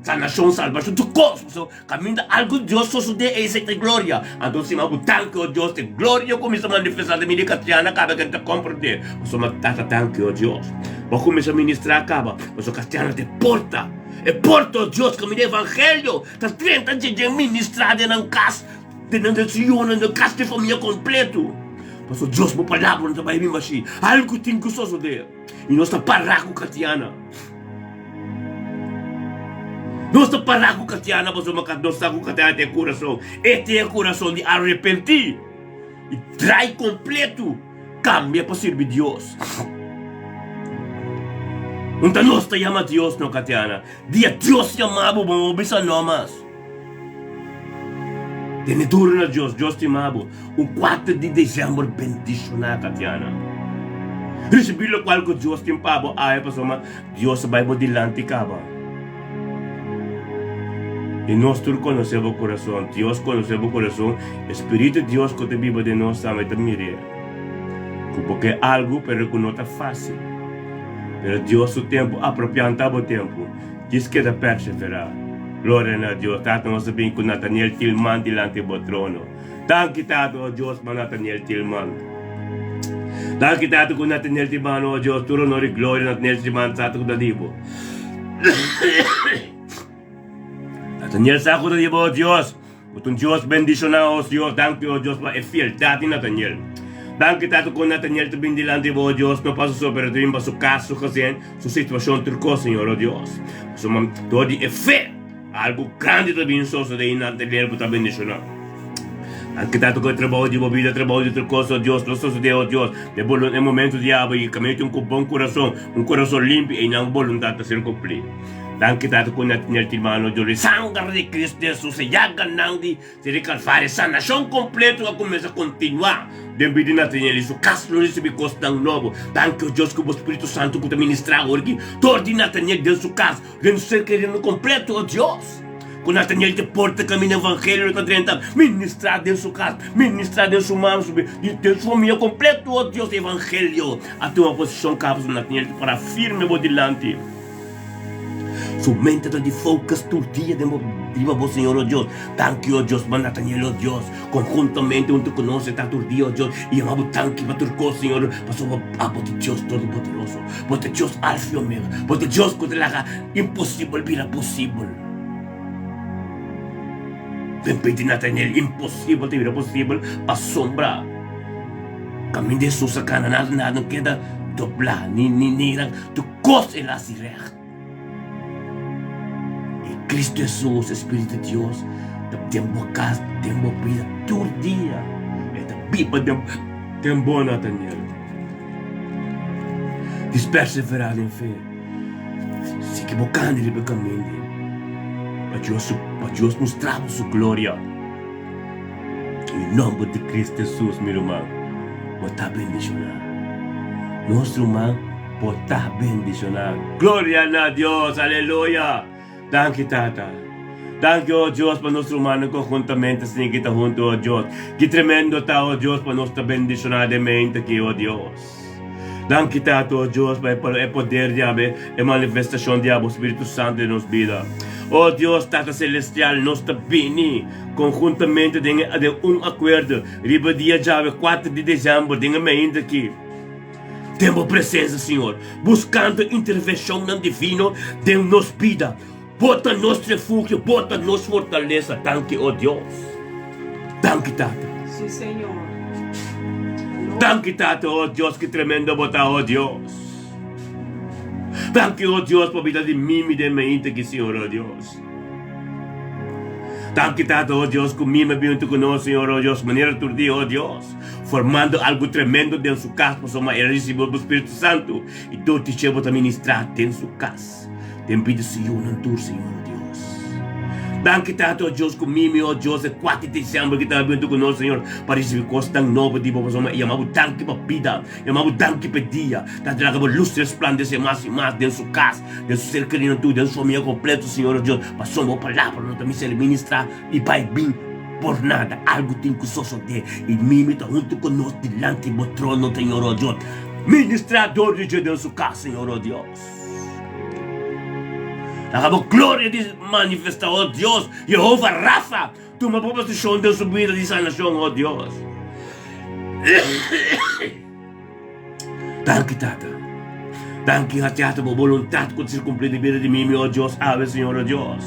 sanashon, salbashon, tur kos. Pasobra kaminda algu di Dios sosodé, esei ta e gloria. Anto sima bo danki, o Dios, e gloria kuminsá manifestá den mi di Katiana kaba ke N ta komprendé. Pasobra Tata danki, o Dios. Bo a kuminsá ministrá kaba, pasobra Katiana ta e porta. E porta, o Dios, kaminda evangelio ta drenta dje ministrá den nan kas. Den nan desionan den kas di famia kompleto. Pasobra Dios bo palabra no ta bai bin bashí. Algu tin ku sosodé. I nos ta pará ku Katiana. Nos ta pará ku Katiana pasobra nos sa ku Katiana tin e kurason. E tin e kurason di arepentí i drai kompleto, kambia pa sirbi Dios. Un ta nos ta yama Dios no Katiana. Dia Dios yama bo, bo no bisa no mas. Tene duro na Dios, Dios stima bo. Un kuater di desèmber bendishoná, Tatiana. Risibí lokual ku Dios tin pa bo awe pasobra Dios a bai bo dilanti kaba. I nos tur konosé bo kurason, Dios konosé bo kurason, e Spiritu di Dios ku ta biba den nos tambe ta mir'é. Ku bo ke algu pero ku no ta fásil. Pero Dios su tempu apropiá ta bo tempu. Djis keda perseverá. Gloria na Dios. Tata nos a bin ku Nathaniel Tilman dilanti bo trono. Danki Tata, o Dios, pa Nathaniel Tilman. Danki Tata ku Nathaniel Tilman, o Dios, tur honor i gloria Nathaniel Tilman sa ku ta di bo. Nathaniel sa ku ta di bo, o Dios. Bo ta un Dios bendishoná, o Dios. Danki, o Dios, pa e fieldat di Nathaniel. Danki, Tata, ku Nathaniel ta bin dilanti bo, o Dios, no pa su so, pero ta bin pa su kas, su gezin, su situashon, tur kos, Señor, o Dios. Pasobra dor di e fe, algu grandi ta bin sosodé i Nathaniel bo ta bendishoná. Danki, Tata, ku e trabou di bo bida, trabou di tur kos, o Dios, lo sosodé, o Dios, den bo e momento di abo i kaminda tin un bon kurason, un kurason limpi, einan boluntat ta ser kumplí. Danki Tata ku Nathaniel tin mano dor di sanger di Cristo Jesus e yaganan di di Calvario sanashon kompleto a kuminsa kontinuá den bida di Nathaniel i su kas lo risibi kosnan nobo. Danki o Dios ku bo Spiritu Santu ku ta ministrá awor aki dor di Nathaniel den su kas den su ser kerido kompleto o Dios ku Nathaniel te porta kaminda evangelio lo ta drenta ministrá den su kas ministrá den su mama su den su famia kompleto o Dios evangelio a tuma posishon kaba su Nathaniel te para firme bo dilanti. Su mente ta di focus tur dia den bo riba bo Señor o Dios. Danki o Dios pa Nathaniel o Dios. Conjuntamente hunto cu nos e ta tur dia o Dios y yama bo danki pa tur cos Señor pasobra abo ta Dios Todopoderoso. Bo ta Dios Alfa y Omega. Bo ta Dios cu ta laga imposibel bira posibel. Den pidi Nathaniel imposibel ta bira posibel pasobra caminda Jesus a cana nada nada no keda dobla ni ni ni tur Kos el hasi règt. E Kristu Hesus, e Spiritu di Dios, ta den bo kas, den bo bida tur dia. E ta biba den den bo, Nataniel. Dis perseverá den fe. Sigui bo kanda riba e kaminda pa Dios pa Dios mustra bo su gloria. Den nòmber di Kristu Hesus, mi ruman, bo ta bendishoná. Nos ruman. Bo ta bendiciona. Gloria na Dios! Aleluya! Danki Tata. Danki, o Dios, pa nos rumannan konhuntamente asina ki ta huntu, o Dios. Ki tremendo ta, o Dios, pa nos ta bendishoná den mente aki, o Dios. Danki, Tata, o Dios, pa e poder di abo, e manifestashon di abo Spiritu Santu den nos bida. O Dios, Tata Selestial, nos ta bini konhuntamente den den un akuerdo riba dia djawe kuater di desèmber den e mente aki. Den bo presensia, Señor, buskando intervenshonnan divino den nos bida. Bo ta nos refugio, Bo ta nos fortalesa. Danki, o Dios. Danki, Tata. Sí, Señor. Danki, Tata, o Dios, ki tremendo Bo ta, o Dios. Danki, o Dios, pa bida di Mimi den mainta aki, Señor, o Dios. Danki, Tata, o Dios, ku Mimi a bin huntu ku nos, Señor, o Dios, manera tur dia, o Dios, formando algu tremendo den su kas, pasobra el a risibi bo Spiritu Santu, i tur tich'é Bo ta ministrá den su kas. Den bida su yunan tur, Señor, o Dios. Danki, Tata, o Dios, ku mimi, o Dios, e kuater di disiember ki ta bintu ku nos, Señor, pa risibi kosnan nobo di Bo. Pasobra mi a yama Bo danki pa bida, yama Bo danki pa e dia. Tata, laga Bo lus resplandesé mas i mas den su kas, den su ser kerinan tur, den su famia kompleto, Señor, o Dios, pasobra Bo palabra no ta mester ministrá i bai bin por nada. Algu tin ku sosodé, i mimi ta huntu ku nos dilanti Bo trono, Señor, o Dios. Ministrá dor di dje den su kas, Señor, o Dios. Laga bo gloria di manifesta, oh Dios, Jehova Rafa, tuma bo posicion den su bida di sanacion, oh Dios. Danki, Tata. Danki, Tata, bo boluntad cu ta ser cumpli den bida di mi, mi, oh Dios, awe, Señor, oh Dios.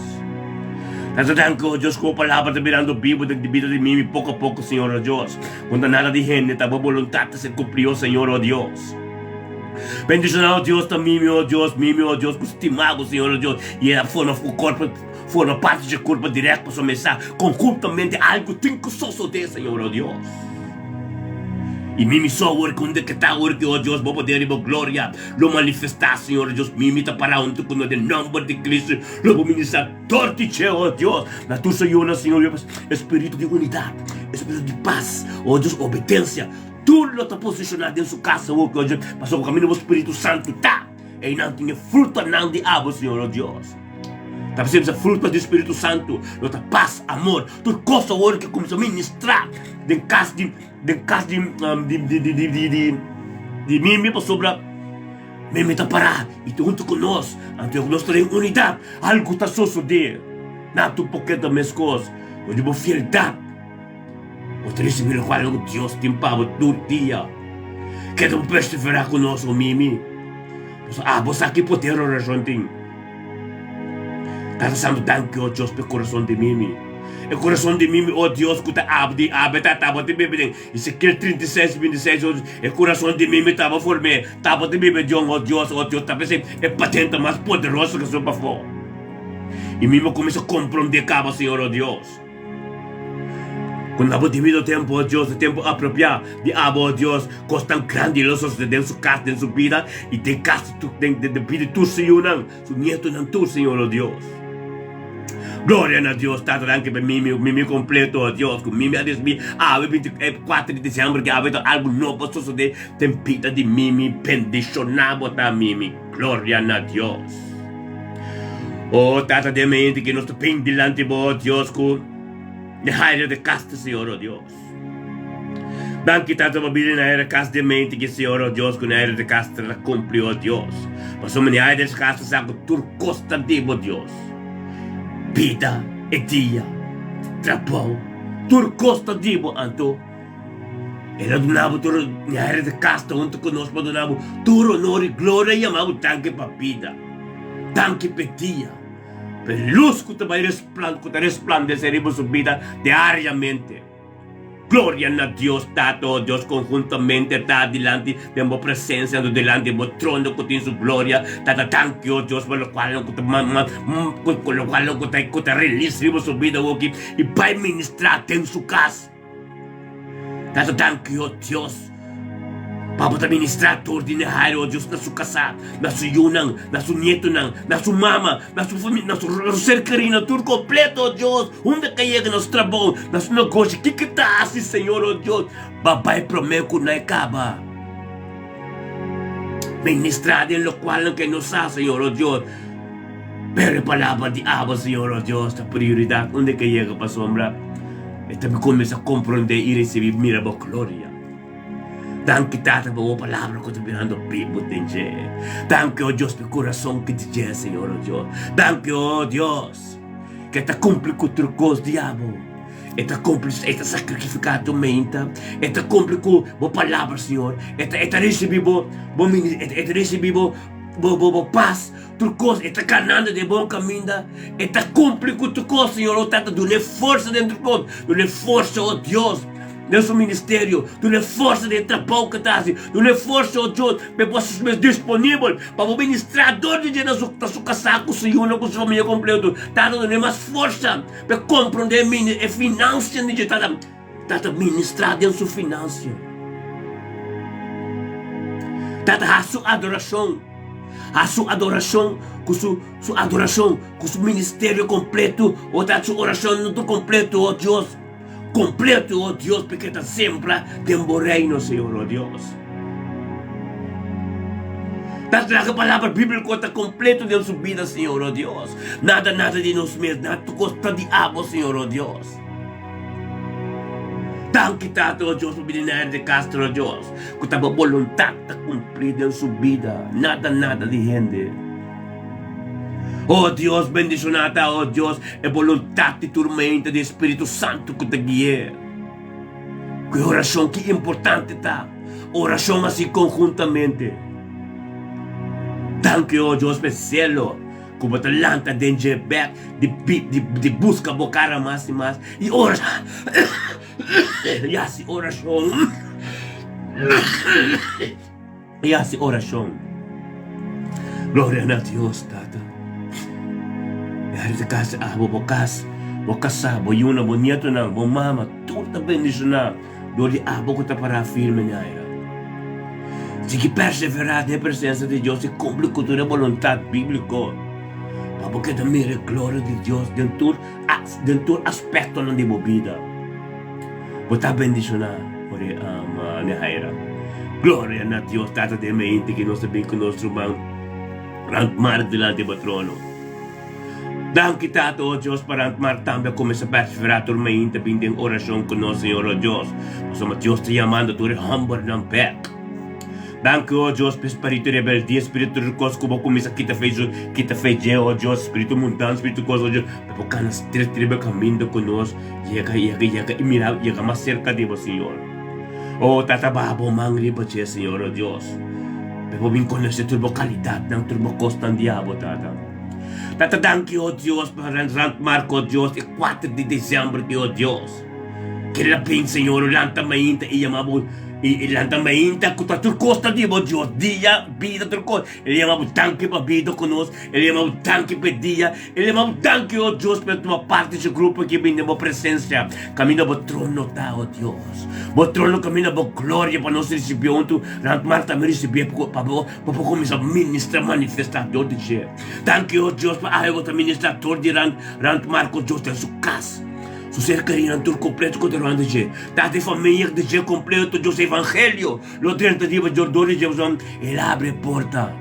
Tata, danki, oh Dios, cu bo palabra ta birando bibo den bida di mi, mi, poco a poco, Señor, oh Dios. Cu nada di hende, ta bo boluntad ta ser cumpli, oh Señor, oh Dios. Bendiciona, oh Dios, ta mimi, oh Dios, mimi, oh Dios, cu stima bo, Señor, oh Dios, y el a forma cu corpo, forma parti dje curpa direct pasobra mi sa conjuntamente algo tin cu sosode, Señor, oh Dios. Y mimi so awor cu unda ke ta awor ki, oh Dios, bo poder y bo gloria lo manifesta, Señor, oh Dios, mimi ta para hunto cu nos den nomber di Cristo, lo bo ministra dor di dje, oh Dios, na tur su yunan, Señor, espiritu di unidad, espiritu di paz, oh Dios, obedencia. Tur lo ta posishoná den su kas awor ku oye, pasobra kaminda bo Spiritu Santu ta, einan tin e frutanan di abo, Señor, o Dios. Ta p'esei bisa fruta di Spiritu Santu lo ta pas, amor, tur kos awor ke kuminsá ministrá den kas di den kas di di di di di di di di mimi pasobra mimi ta pará i ta huntu ku nos, anto nos ta den unidat, algu ta sosodé, na tur por keda meskos, dor di bo fieldat. Bo ta risibi lokual ku Dios tin pa bo tur dia. Keda bo perseverá ku nos, o mimi. Pasobra abo sa ki poder orashon tin. Tata Santu, danki, o Dios, pa e kurason di mimi. E kurason di mimi, o Dios, ku ta abdi, abe ta tabata biba den Ezekiel 36, 26, o Dios, e kurason di mimi taba form'é, tabata biba den, o Dios, o Dios, ta p'esei e patente mas poderoso ku su pafó. I mimi a kuminsá komprondé kaba, Señor, o Dios. Ku na bo debido tempu, o Dios, e tempu apropiá di abo, o Dios, kosnan grandi lo sosodé den su kas, den su bida, i den kas di tur, den, den bida di tur su yunan, su nietunan tur, Señor, o Dios. Gloria na Dios, Tata, danki pa mimi, mimi kompleto, o Dios, ku mimi a risibí awe 24 di disiember, ku awe ta algu nobo a sosodé den bida di mimi. Bendishoná bo ta, mimi. Gloria na Dios. O Tata den mente ki nos ta bin dilanti bo, o Dios, ku e haire de kas di Señor, o Dios. Danki, Tata, pa bini na haire kas den mente ki Señor, o Dios, ku na haire de kas ta kumpli, o Dios. Pasobra mi haire de kas ta sa ku tur kos ta di bo, Dios. Bida, e dia, trabou, tur kos ta di bo. Anto. El a duna bo tur ñaher di kasta huntu ku nos pa duna bo tur onor i gloria i yama bo danki pa bida, danki p'e dia, p'e lus ku ta bai ku ta resplandesé riba su bida diariamente. Gloria na Dios Tata, o Dios, konhuntamente ta dilanti den bo presensia, anto dilanti bo trono ku tin su gloria. Tata, danki, o Dios, pa lokual ku ta lokual ku ta ku ta release riba su bida awoki i bai ministrá den su kas. Tata danki o Dios pa bo ta ministra tur di Nehairo o Dios na su kasá, na su yunan, na su nietonan, na su mama, na su famia, na su ser kerí, na tur kompleto o Dios, unda ke yega na su trabou, na su negoshi, kiko ta hasi Señor o Dios, ba bai promé ku nan e kaba. Ministra den lokualnan ke no sa Señor o Dios. Pero e palabra di abo, Señor, oh Dios, ta prioridat unda ke yega pasobra e ta kuminsá komprondé i risibí mira bo gloria. Danki, Tata, pa bo palabra ku ta birando bibu den dje. Danki, oh Dios, pa e kurason ki di dje, Señor, oh Dios. Danki, oh Dios, ke ta kumpli ku tur kos di abo. E ta kumpli, e ta sakrifiká tur meinta. E ta kumpli ku bo palabra, Señor. E ta, e ta risibí bo, bo mini, e ta risibí bo, bo, bo, bo pas. Tur kos, e ta kanando den bon kaminda. E ta kumpli ku tur kos, Señor. Oh Tata, dun'é forsa den tur kos. Dun'é forsa, oh Dios, den su ministerio. Dun'é forsa den e trabou ku e ta hasi. Dun'é forsa, oh Dios, pa e por hasi su mes disponibel pa bo ministrá dor di dje na su, na su kasá ku su yunan, ku su famia kompleto. Tata, dun'é mas forsa pa e komprondé e e finansianan di dje. Tata, Tata ministrá den su finansia. Tata hasi su adorashon. Hasi su adorashon ku su su adorashon ku su ministerio kompleto. O tata su orashon no ta kompleto, o Dios. Kompleto, o Dios, p'e ta sembra den bo reino, Señor, o Dios. Tata laga palabra bíbliko ta kompleto den su bida, Señor, o Dios. Nada, nada di nos mes, nada tur kos ta di abo, Señor, o Dios. Danki Tata o Dios pa bini na Herde Castro o Dios ku ta bo boluntat ta kumpli den su bida nada nada di hende o Dios bendishona ta o Dios e boluntat di tur mente di Spiritu Santu ku ta gui'é ku e orashon ki importante ta orashon hasi konhuntamente danki o Dios pa e selo. Ku bo ta lanta den dje bek di di buska bo kara mas i mas i ora i hasi orashon i hasi orashon. Gloria na Dios Tata. E hari ta kasi abo bo kas, bo kasá, bo yunan, bo nietonan, bo mama tur ta bendishoná dor di abo ku ta pará firme ñaira. Sigui perseverá den e presensia di Dios i kumpli ku tur e boluntat bíbliko pa bo keda mira e gloria di Dios den tur den tur aspektonan di bo bida. Bo ta bendishoná por e Nehaira. Gloria na Dios Tata den mente ki nos ta bin ku nos ruman Randmark dilanti bo trono. Danki Tata, o Dios, pa Randmark tambe a kuminsá perseverá tur mainta bin den orashon ku nos, Señor, o Dios, pasobra Dios ta yamando tur e hòmbernan bèk. Danki, o Dios, pa e spiritu rebeldia, spiritu tur kos ku bo kuminsá kita fe su, kita fe dje, o Dios, spiritu mundan, spiritu kos, o Dios, pa bo kana stret riba e kaminda ku nos, yega, yega, yega i mira, yega mas serka di bo, Señor. O Tata, baha bo man riba dje, Señor, o Dios, pa bo bin konosé tur bo kalidatnan, tur bo kosnan di abo, Tata. Tata danki oh Dios pa Randmark oh Dios e kuater di december ki oh Dios kila bin Señor lanta mainta i yama bo i lanta mainta ku ta tur kos ta di bo Dios dia bida tur kos el yama bo danki pa bida ku nos el yama bo danki pa e dia el yama bo danki oh Dios pa tuma parti di grupo ki bin den bo presencia kaminda bo trono ta oh Dios bo trono kaminda bo gloria pa nos risibi huntu Randmark tambe risibi pa bo Bo por kuminsá ministrá, manifestá dor di dje. Danki, o Dios, pa awe bo ta ministrá dor di Rand, Rand Marco, Dios den su kas, su ser kerinan tur kompleto ku ta rònt di dje. Tata e famia di dje kompleto, Dios, evangelio lo drenta riba dje dor di dje, pasobra el a abri e porta.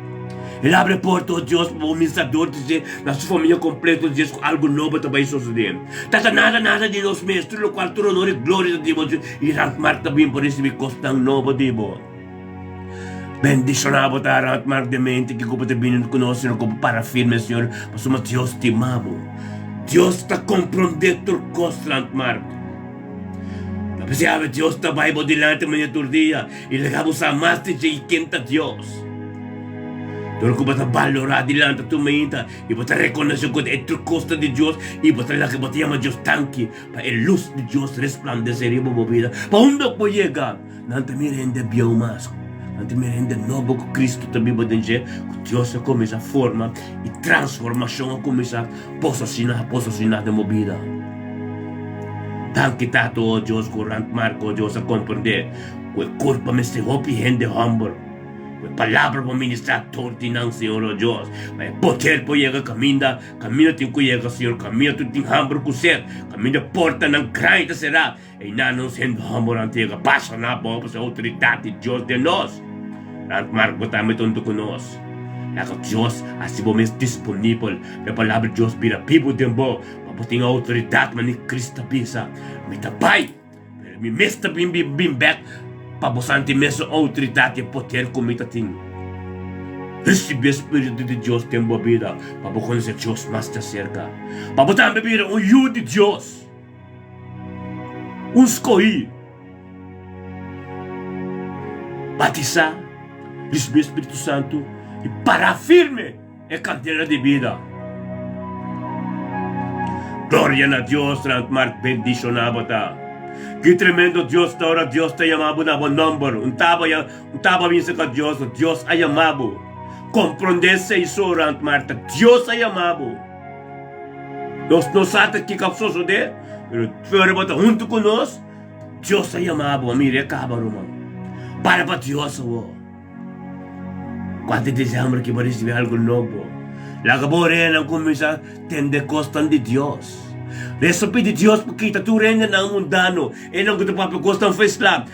El a abri e porta, o Dios, pa bo ministrá dor di dje na su famia kompleto, Dios, ku algu nobo ta bai sosodé. Tata, nada, nada di nos mes, tur lokual, tur honor i gloria ta di bo, Dios, i Rand Marco ta bin pa risibí kosnan nobo di bo. Bendishoná bo ta Randmark de mente ki ku bo ta bini ku nos Señor ku bo para firme Señor pasobra Dios stima bo Dios ta komprondé tur kos Randmark ta p'esei awe Dios ta bai bo dilanti manera tur dia i laga bo sa mas di dje i ken ta Dios dor ku bo ta balorá dilanti tur mainta i bo ta rekonosé ku e tur kos ta di Dios i bo ta laga bo ta yama Dios danki pa e lus di Dios resplandesé riba bo bida pa unda ku bo yega. Nan ta mira hende bieu mas. Nan ta mira hende nobo ku Kristu ta biba den dje, ku Dios a kuminsá forma i transformashon a kuminsá pososiná, pososiná den bo bida. Danki Tata, o Dios, ku Randmark, o Dios, a komprendé ku e kurpa mester hopi hende hòmber, ku e palabra por ministrá tur di nan, Señor, o Dios, pa e poder por yega kaminda, kaminda tin ku yega, Señor, kaminda tur tin hamber ku set, kaminda portanan grandi ta será. Einan nos hende hòmbernan ta yega pasa na bo pasobra outoridat di Dios den nos. Randmark bo tambe ta huntu ku nos. Laga Dios hasi bo mes disponibel pa e Palabra di Dios bira bibu den bo, pa bo tin outoridat manera Cristo a bisa, Mi ta bai, pero mi mes ta bin bin bek pa bo santi mesun outoridat i e poder ku mi ta tin. Risibí e Spiritu di Dios den bo bida pa bo konosé Dios mas djaserka, pa bo tambe bira un yu di Dios, un skohí. Batisá, risibí e Spiritu Santu i pará firme e kandela di bida. Gloria na Dios, Randmark bendishoná bo ta. Ki tremendo Dios ta ora Dios ta yama bo na bo nomber. Un taba ya un taba binse ka Dios, no Dios a yama bo. Komprondé esei so, Randmark, ta Dios a yama bo. Nos no sa ta kiko a sosodé, pero ora bo ta huntu ku nos, Dios a yama bo, mira e kaba ruman. Para pa Dios awor. Kuantu dezembro ki bo risibi algu nobo? Laga bo oreanan kuminsá tende kosnan di Dios. Resa pidi Dios pa kita tur hendenan mundano, enan ku ta papia kosnan feslá.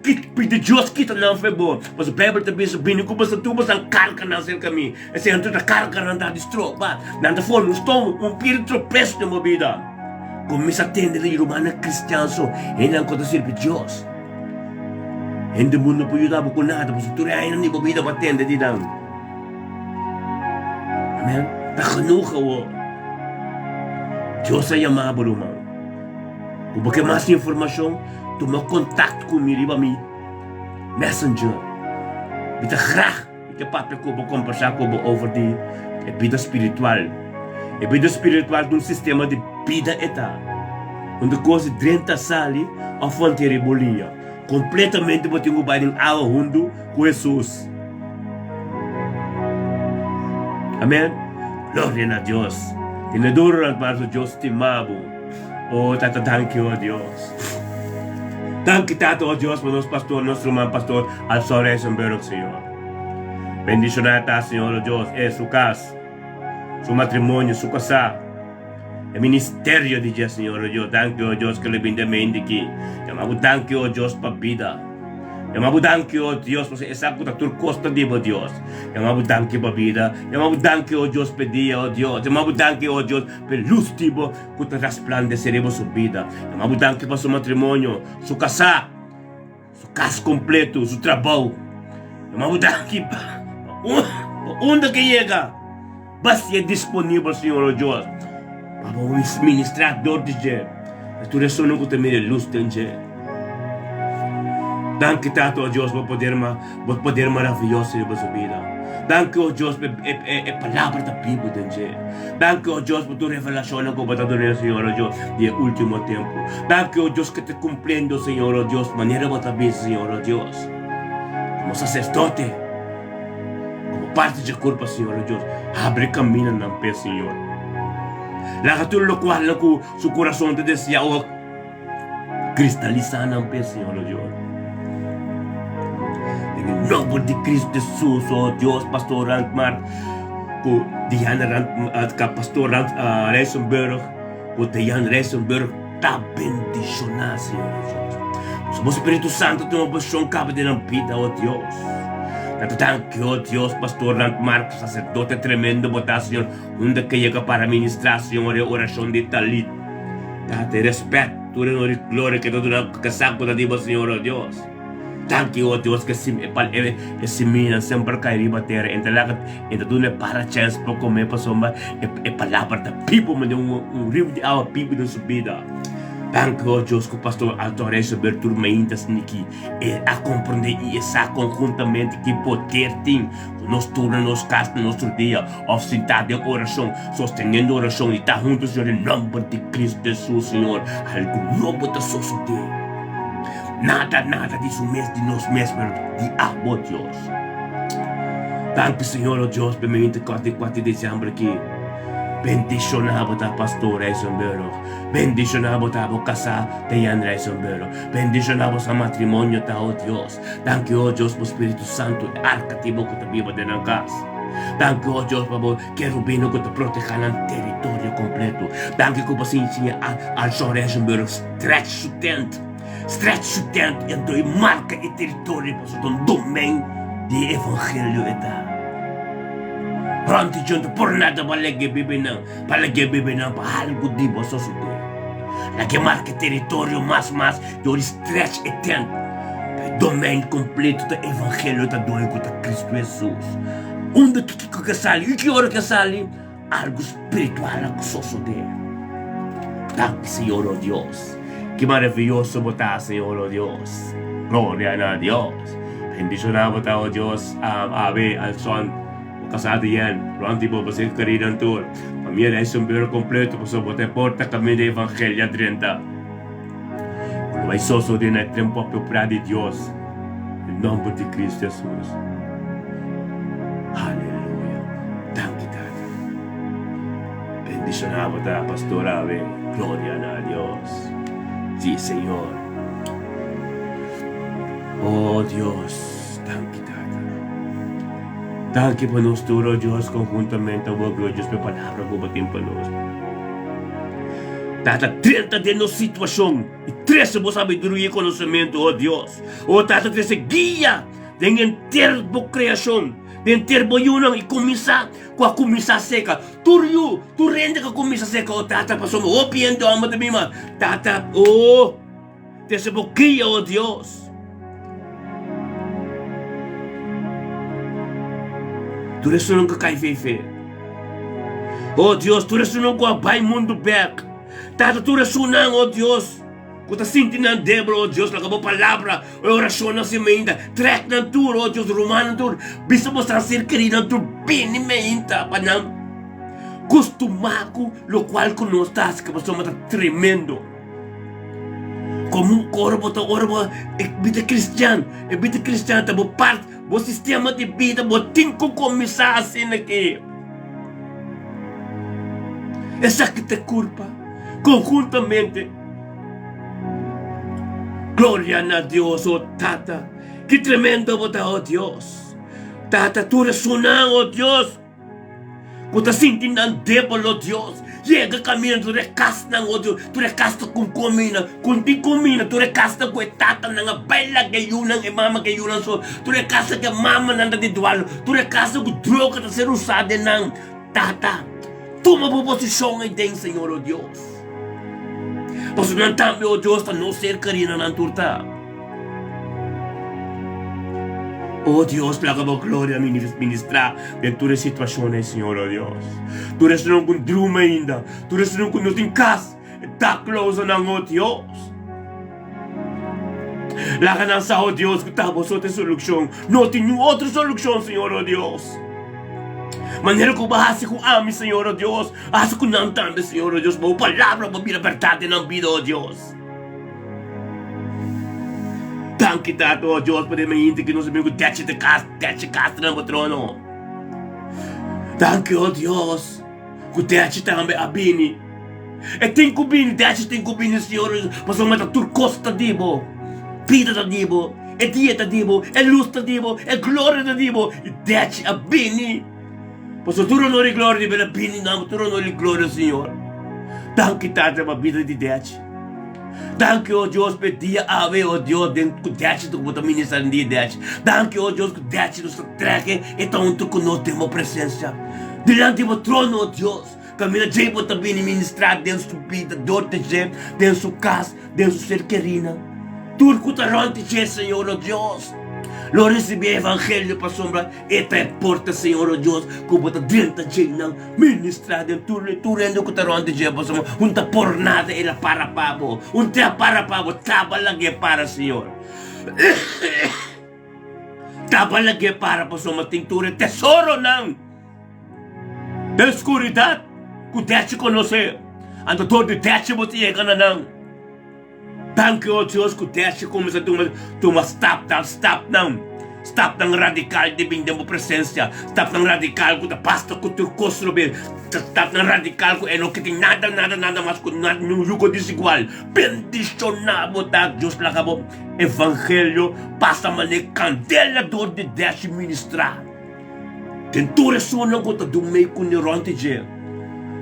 Pidi Dios kita nan fe bo. Pasobra Beibel ta bisa, Bini ku boso tur boso karganan serka mi. Esei nan tur ta karganan ta di stroba. Nan ta forma un stom, un pia di tropes den bo bida. Kuminsá tende di rumannan kristian so, hendenan ku ta sirbi Dios. Hende mundu no por yuda bo ku nada, pasobra tur e añanan di bo bida bo a tende di nan. Amen. Ta genoeg awor. Dios a yama bo, ruman. Ku bo ke mas informashon, tuma kontakt ku mi riba mi Messenger. Mi ta graag mi ke papia ku bo, kombersá ku bo over di e bida spiritual. E bida spiritual ta un sistema di bida e ta. Unda kos di drenta sali òf wantera e bo liña. Kompletamente bo tin ku bai den awa huntu ku Hesus. Amen. Gloria na Dios. Tene duro nan paso Dios stima bo. Oh Tata danki oh Dios. Danki Tata oh Dios pa nos pastor, nos ruman pastor Alson Reisenberg Señor. Bendiciona ta Señor oh Dios e su cas, su matrimonio, su casá. E ministerio di dje Señor oh Dios. Danki oh Dios ke lo bin den mente aki. Yama bo danki oh Dios pa bida. Yama bo danki, o Dios, pasobra e sa ku ta tur kos ta di bo, Dios. Yama bo danki pa bida. Yama bo danki, o Dios, p'e dia, o Dios. Yama bo danki, o Dios, p'e lus di bo ku ta resplandesé riba su bida. Yama bo danki pa su matrimonio, su kasá, su kas kompleto, su trabou. Yama bo danki pa unda ke yega, basia disponibel, Señor, o Dios, pa bo ministrá dor di dje. Na tur esunnan ku ta mira e lus den dje. Danki Tata, o Dios, bo poder ma bo poder maravioso riba su bida. Danki, o Dios, pa e e e palabra ta bibu den dje. Danki, o Dios, pa tur revelashonnan ku bo ta dun'é, Señor, o Dios, di e ultimo tempu. Danki, o Dios, ku ta kumpliendo, Señor, o Dios, manera bo ta bisa, Señor, o Dios, komo saserdote, komo parti dje kurpa, Señor, o Dios, habri kamindanan p'e, Señor. Laga tur lokualnan ku su kurason ta deseá o Kristalisá nan p'e, Señor, o Dios. Den e nomber di Cristo Jesus, o Dios, Pastor Randmark, ku Diana Rand, ka Pastor Rand, Rijsenburg, ku Diane Rijsenburg ta bendishoná, Señor Jesus. Pasobra bo Spiritu Santo tin un porshon kaba den nan bida, o Dios. Na ta danki, o Dios, Pastor Randmark, saserdote tremendo bo ta, Señor, unda ke yega para ministrá, Señor, e orashon di Talit. Date respet, tur honor i gloria ke ta duna ke sa ku ta di bo Señor, o Dios. Danki, o Dios, ke sim e pal e e simianan semper kai riba tera, e ta laga e ta duna e para chèns pa kome, pasobra e e palabra ta bibu manera un un riu di awa bibu den su bida. Danki, o Dios, ku Pastor Alton Reisenberg tur mainta sniki e a komprendé i e sa konhuntamente ki poder tin ku nos tur na nos kas na nos rudia. Of sintá den orashon, sosteniendo orashon i ta huntu, Señor, den nòmber di Cristo Hesus, Señor, algu nobo ta sosodé. Nada, nada di su mes, di nos mes, pero di abo, Dios. Danki, Señor, o Dios, pa e mente kòrta e kuater di disiember aki. Bendishoná bo ta Pastor Rijsenburg. Bendishoná bo ta bo kasá, Diane Rijsenburg. Bendishoná bo sa matrimonio ta, o Dios. Danki, o Dios, bo Spiritu Santu, e arka di bo ku ta biba den nan kas. Danki, o Dios, pa bo kerubinnan ku ta protehá nan teritorio kompleto. Danki ku bo siña Alson Regenburg stretch su tent, stretch su tent i anto e marka e teritorio pasobra ta un domen di e evangelio e ta. Rònt di djunta por nada bo a lege bibinan, pa lege bibinan pa algu di bo sosodé. Lage marka e teritorio mas mas dor di stretch e tent pa e domein kompleto ta evangelio ta doño ku ta Kristu Hesus. Unda ki kiko ke sali i ki ora ke sali? Algu spiritual a sosodé. Danki Señor o Dios. Ki maraviyoso bo ta Señor o Dios. Gloria na Dios. Bendishoná bo ta o Dios. Awe Alson bo kasá di yen. Rònt di bo bo ser kerido tur. Famia di Eisenberg kompleto pasobra bo ta e porta kaminda e evangelio a drenta. Ku lo bai sosodé na e tempu apropiá di Dios. Den nomber di Cristo Jesus. Aleluya. Danki Tata. Bendiciona bo ta Pastor awe. Gloria na Dios. Si Señor. Oh Dios. Danki Tata. Danki pa nos tur, oh Dios, conjuntamente awor, Gloria Dios, pa e palabra cu bo tin pa nos. Tata, drenta den nos situacion. I trese bo sabiduria i konosementu, o Dios. O Tata, trese guia den henter bo kreashon, den henter bo yunan, i kuminsá ku a kuminsá seka. Tur yu, tur hende ku a kuminsá seka, o Tata, pasobra hopi hende hòmber ta bin, ma Tata, o, trese bo guia, o Dios. Tur esunnan ku a kai fe fe. O Dios, tur esunnan ku a bai mundu bèk. Tata tur esunnan, o Dios, ku ta sinti nan debel, o Dios, laga bo palabra, e orashonnan si meinta, trèk nan tur, o Dios, rumannan tur, bisa bo san ser kerinan tur bini meinta pa nan kustumá ku lokual ku nos ta hasi, pasobra ta tremendo. Komo un koro bo ta ora bo e bida kristian, e bida kristian ta bo part, bo sistema di bida, bo tin ku kuminsá asina aki. Esaki ta kurpa konhuntamente. Gloria na Dios, o Tata! Ki tremendo bo ta, o Dios! Tata, tur esunnan, o Dios, ku ta sinti nan debel, o Dios, yega kaminda tur e kasnan, o Dios, tur e kasnan ku kumina, ku no tin kumina, tur e kasnan ku e tatanan a bai laga e yunan, e mama ku e yunan so, tur e kasnan ku e mamanan ta di dualu, tur e kasnan ku droga ta ser usá den nan. Tata, tuma bo posishon ei den, Señor, o Dios. Pasobra nan tambe, o Dios, ta nos ser kerí na nan tur ta. O Dios, laga bo gloria ministrá den tur e situashon ei, Señor, o Dios. Tur esnan ku drumi ainda, tur esnan ku no tin kas, daklosanan, o Dios. Laga nan sa, o Dios, ku ta bo so ta e solushon. No tin niun otro solushon, Señor, o Dios. Manera ku bo a hasi ku ami, Señor, o Dios, hasi ku nan tambe, Señor, o Dios. Bo palabra bo bira bèrdat den nan bida, o Dios. Danki, Tata, o Dios, pa den mainta ku nos a bin ku dechi ta kas, dechi kas ta na bo trono. Danki, o Dios, ku dechi tambe a bini. E tin ku bini, dechi tin ku bini, Señor, pasobra ta tur kos ta di bo. Bida ta di bo, e dia ta di bo, e lus ta di bo, e gloria ta di bo, i dechi a bini. Pasobra tur honor i gloria debe na bini na bo, tur honor i gloria, Señor. Danki, Tata, pa bida di dechi. Danki, o Dios, pa e dia awe, o Dios, den ku dechi ta ku bo ta ministra den dia dechi. Danki, o Dios, ku dechi nos ta treke e ta huntu ku nos den bo presensia, dilanti bo trono, o Dios. Kaminda dje bo ta bini ministrá den su bida, dor di dje, den su kas, den su ser kerinan. Tur ku ta rònt di dje, Señor, o Dios, lo risibí e evangelio pasobra e ta e porta, Señor, o Dios, ku bo ta drenta djenan, ministrá den tur tur hende ku ta rònt di dje pasobra un ta por nada el a para pa bo, un te a para pa bo, taba lag'é para, Señor. Taba lag'é para pasobra tin tur e tesoronan. Den skuridat ku Dechi konosé, anto dor di Dechi bo ta yega na nan. Danki, o Dios, ku Dechi kuminsá tuma tuma stapnan, stapnan, stapnan radikal di bin den bo presensia, stapnan radikal ku ta basta ku tur kos lo bin, stapnan radikal ku e no ke tin nada, nada, nada mas ku nada, niun yugo desigual. Bendishoná bo ta, Dios laga bo evangelio pasa manera kandela dor di Dechi ministrá. Den tur esunnan ku ta dumei ku ne rònt di dje,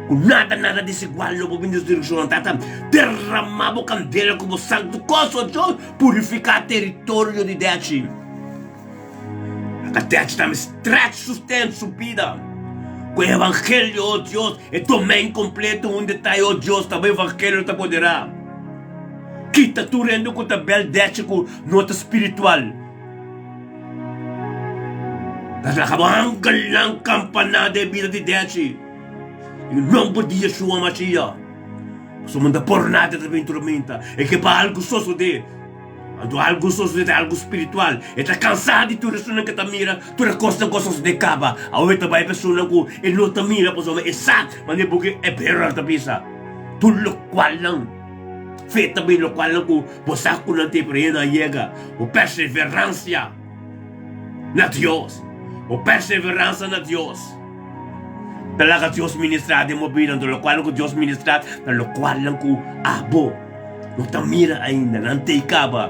ku nada nada desigual lo bo bin den su direkshon. Tata, derramá bo kandela ku bo santu kos, o Dios, purifiká teritorio di Dechi. Laga Dechi tambe stretch su tent, su bida. Ku e evangelio, o Dios, e domain kompleto unda ta e, o Dios, ta bo evangelio ta poderá. Kita tur hende ku ta bel dechi ku no ta spiritual. Ta laga bo angelnan kampaná den e bida di dechi. Den nomber di Yeshua Mashiach. Pasobra no ta por nada ta bin tormenta. E ke pa algu sosodé. Anto algu sosodé ta algu spiritual. E ta kansá di tur esunnan ke ta mira tur e kosnan ku a sosodé kaba. Awe e ta bai pa esunnan ku e no ta mira pasobra e sa manera buki Hebreonan ta bisa, Tur lokualnan fe ta bin lokualnan ku bo sa ku nan tin pero e no a yega. Bo perseveransia na Dios. Bo perseveransa na Dios. Ta laga Dios ministrá den bo bida, anto lokualnan ku Dios ministrá ta lokualnan ku abo no ta mira ainda, nan tei kaba.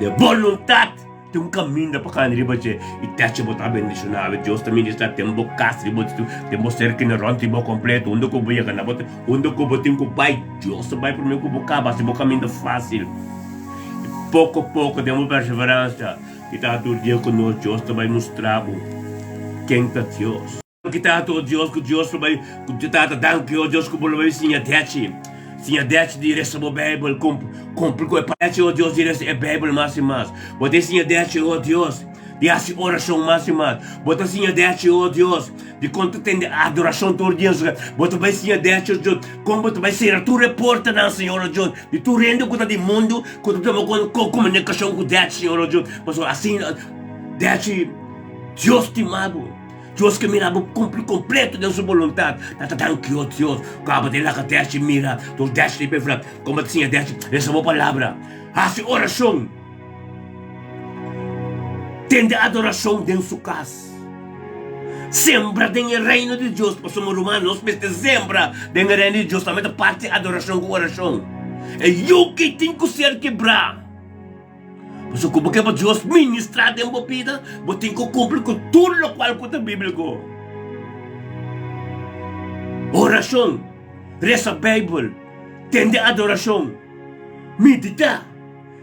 Den boluntat tin un kaminda pa kanda riba dje i techi bo ta bendishoná. Awe Dios ta ministrá den bo kas, riba den bo serkina, rònt di bo kompleto, unda ku bo yega na bo unda ku bo tin ku bai, Dios ta bai promé ku bo kaba, hasi bo kaminda fásil. I poko poko den bo perseveransia. Ki ta tur dia ku nos Dios ta bai mustra bo ken ta Dios. Ki ta tur Dios ku Dios lo bai ku Tata danki o Dios ku bo lo bai siña dechi siña dechi di resa bo Bijbel kumpli ku e dechi o Dios di resa e Bijbel mas i mas bo ta siña dechi o Dios di hasi orashon mas i mas bo ta siña dechi o Dios Di kon ta tende adorashon tur dia, bo ta bai siña decho Dios, kon bo ta bai sera tur e portanan, Señor o Dios, di tur hende ku ta di mundu ku ta tuma komunikashon ku decho, Señor o Dios, pasobra asina decho Dios stima bo, Dios ke mira bo kumpli kompleto den su boluntat. Ta danki o Dios ku abo ta laga decho mira tur decho di pefra, kon bo ta siña decho resa bo palabra, hasi orashon. Tende adorashon den su kas. Sembra den e Reino di Dios. Pasobra ruman, nos mester sembra den e Reino di Dios. Tambe ta parti di adorashon ku orashon. E yuki tin ku ser kibrá. Pasobra ku bo ke pa Dios ministrá den bo bida, bo tin ku kumpli ku tur lokual ku ta bíbliko. Orashon, resa Beibel, tende adorashon, meditá.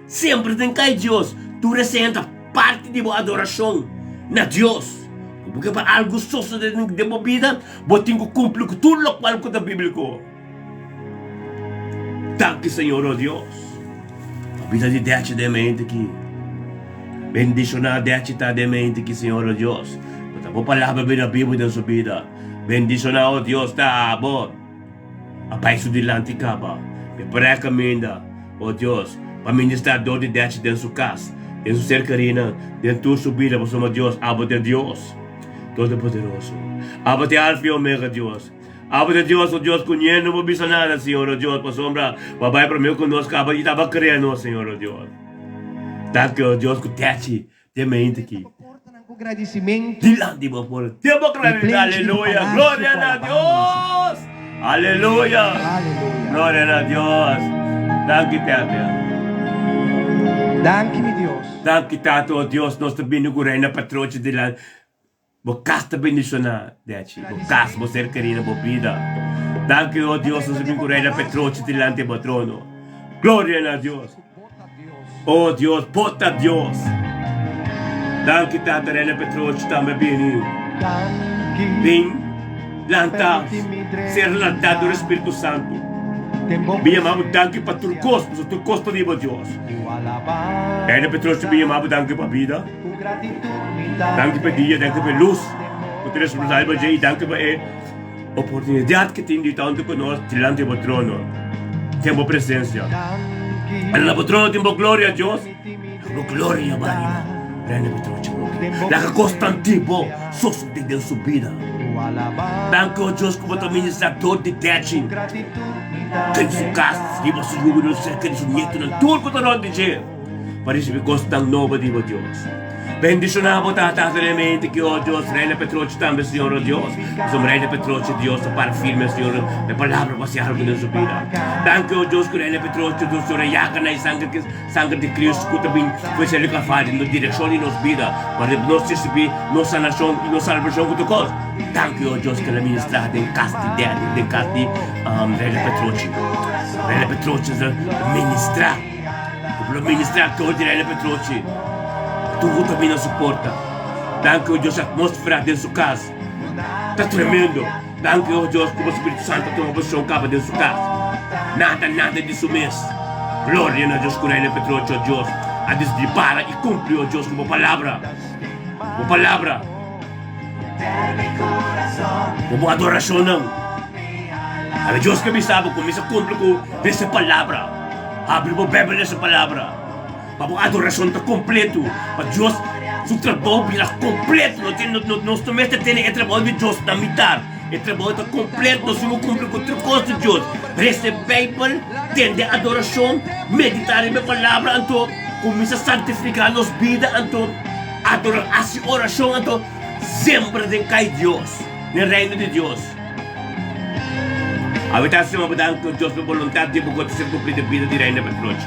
Semper den kai Dios, tur esei ta parti di bo adorashon na Dios. Ku bo ke pa algu sosode den bo bida, bo tin ku kumpli ku tur lokual ku ta bíbliko. Danki Señor, o Dios, pa bida di Dechi den mente aki. Bendishoná Dechi ta den mente aki, Señor, o Dios. Ku ta bo palabra bira bibu den su bida. Bendishoná, o Dios, ta abo. A bai su dilanti kaba prepará e kaminda, o Dios, pa ministrá dor di dechi den su kas, den su serkerinan, den tur su bida, pasobra Dios, abo ta e Dios Todopoderoso. Abo ta e Alfa i Omega, Dios. Abo ta e Dios, o Dios, ku niende no por bisa nada, Señor, o Dios, pasobra bo a bai promé ku nos kaba i taba krea nos, Señor, o Dios. Danki, o Dios, ku dechi Den mente ki dilanti bo por den bo claridad aleluya gloria na Dios aleluya gloria na Dios danki tata Danki mi Dios. Danki tata oh Dios nos ta bini ku reina patrochi dilanti bo kas ta bendiciona dechi bo kas bo ser keri na bo bida danki oh Dios nos ta bini ku reina patrochi dilanti bo trono gloria na Dios. Oh Dios, bo ta Dios. Danki Tata Rene Petrochi tambe bini. Bin lanta, ser lantá dor e Spiritu Santu. Bin yama bo danki pa tur kos, pasobra tur kos ta di bo Dios. Rene Petrochi bin yama bo danki pa bida, danki pa dia, danki pa e lus ku ta resplandesé riba dje i danki pa e oportunidat ku tin di ta huntu ku nos dilanti bo trono. Den bo presencia. Ela na bo trono tin bo gloria, Dios. Laga bo gloria ba riba Reina Petrochi hopi. Laga cosnan di bo sosode den su bida. Danki, oh Dios, cu bo ta ministra dor di Dechi den su cas, riba su yunan, cerca di su nietonan, tur cu ta rond di dje, pa ricibi cosnan nobo di bo, Dios. Bendiciona bo tata seriamente ki oh Dios Reina Petrochi tambe Señor oh Dios pasobra Reina Petrochi Dios ta para firme Señor e palabra pa haci algo den su bida danki oh Dios ku Reina Petrochi Dios Señor a yaga na e sangre ki sangre di Cristo ku ta bin for ser Calvario na direccion di nos bida pa nos ricibi nos sanacion y nos salvacion ku tur cos danki oh Dios ku el a ministra den cas di Danny den cas di Reina Petrochi Reina Petrochi ta ministra. Ku lo ministrá tur di Reina Petrochi, tur ku ta bini na su porta. Danki o Dios atmósfera den su kas. Ta tremendo. Danki, oh Dios, ku bo Spiritu Santu a tuma posishon kaba den su kas. Nada, nada di su mes. Gloria na Dios ku Reina Petrochi, oh Dios, a disidí para i kumpli, oh Dios, ku bo palabra. Bo palabra. Ku bo adorashonnan. Awe Dios ke bisa bo, kuminsá kumpli ku dese palabra. Habri bo Beibel den su palabra. Pa bo adorashon ta kompletu, pa Dios su trabou bira kompletu. No tin, no, nos no mester tene e trabou di Dios na mitar. E trabou ta kompletu, nos tin ku kumpli ku tur kos di Dios. Resa e Beibel, tende adorashon, meditá riba e Palabra, anto kuminsá santifiká nos bida, anto adora, hasi orashon, anto sembra den kai Dios, den Reino di Dios. Awe ta hasi hopi danki Dios pa e boluntat di bo ku ta ser kumplí den bida di Reina Patrochi.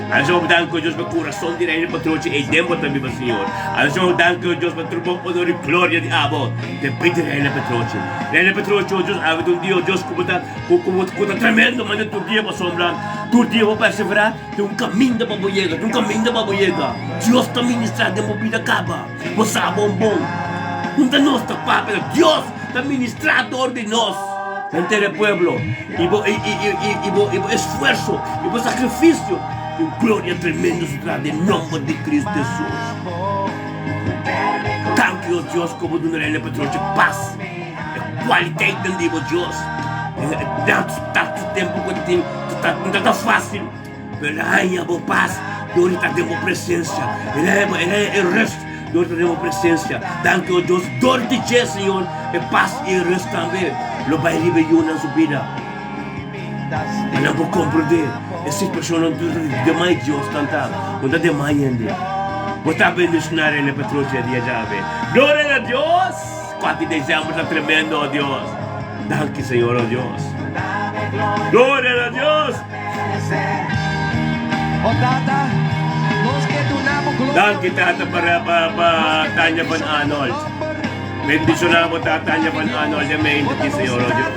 Awe hasi hopi danki Dios pa e kurason di Reina Patrochi ei den bo ta biba Señor. Awe hasi hopi danki Dios pa tur bon onor i gloria di abo den bida di Reina Patrochi. Reina Patrochi o Dios awe ta un dia o Dios ku bo ta ku ku ku ta tremendo manera tur dia bo asombra tur dia bo perseverá tin un kaminda pa bo yega tin un kaminda pa bo yega. Dios ta ministrá den bo bida kaba bo sa bon bon. Nunka nos ta papia Dios. Ta ministrá dor di nos henter e pueblo, i bo, i, i, i, i bo, i bo esfuerso, i bo sakrifisio tin gloria tremendo su tras den nomber di Cristo Hesus. Danki, o Dios, ku bo duna Reina Petrochi pas, e kualiteitnan di bo Dios. Tantu, tantu tempu ku tin, ta, ta, ta fásil, pero el a haña bo pas dor di ta den bo presensia. El a haña, el a haña e rust. Dor ta den bo presencia. Danki o Dios, dor di dje, Señor, e pas i e rust tambe lo bai riba e yunan su bida. Pa nan por comprende e situacionnan tur ta demai Dios nan ta, no ta demai hende. Bo ta bendiciona Reina Petrochi e dia djawe. Gloria na Dios! Cuanti december ta tremendo, o Dios. Danki, Señor, o Dios. Gloria na Dios! Danki tata pa pa Tanja van Arnold. Bendiciona bo tata Tanja van Arnold den mente di Señor o Dios.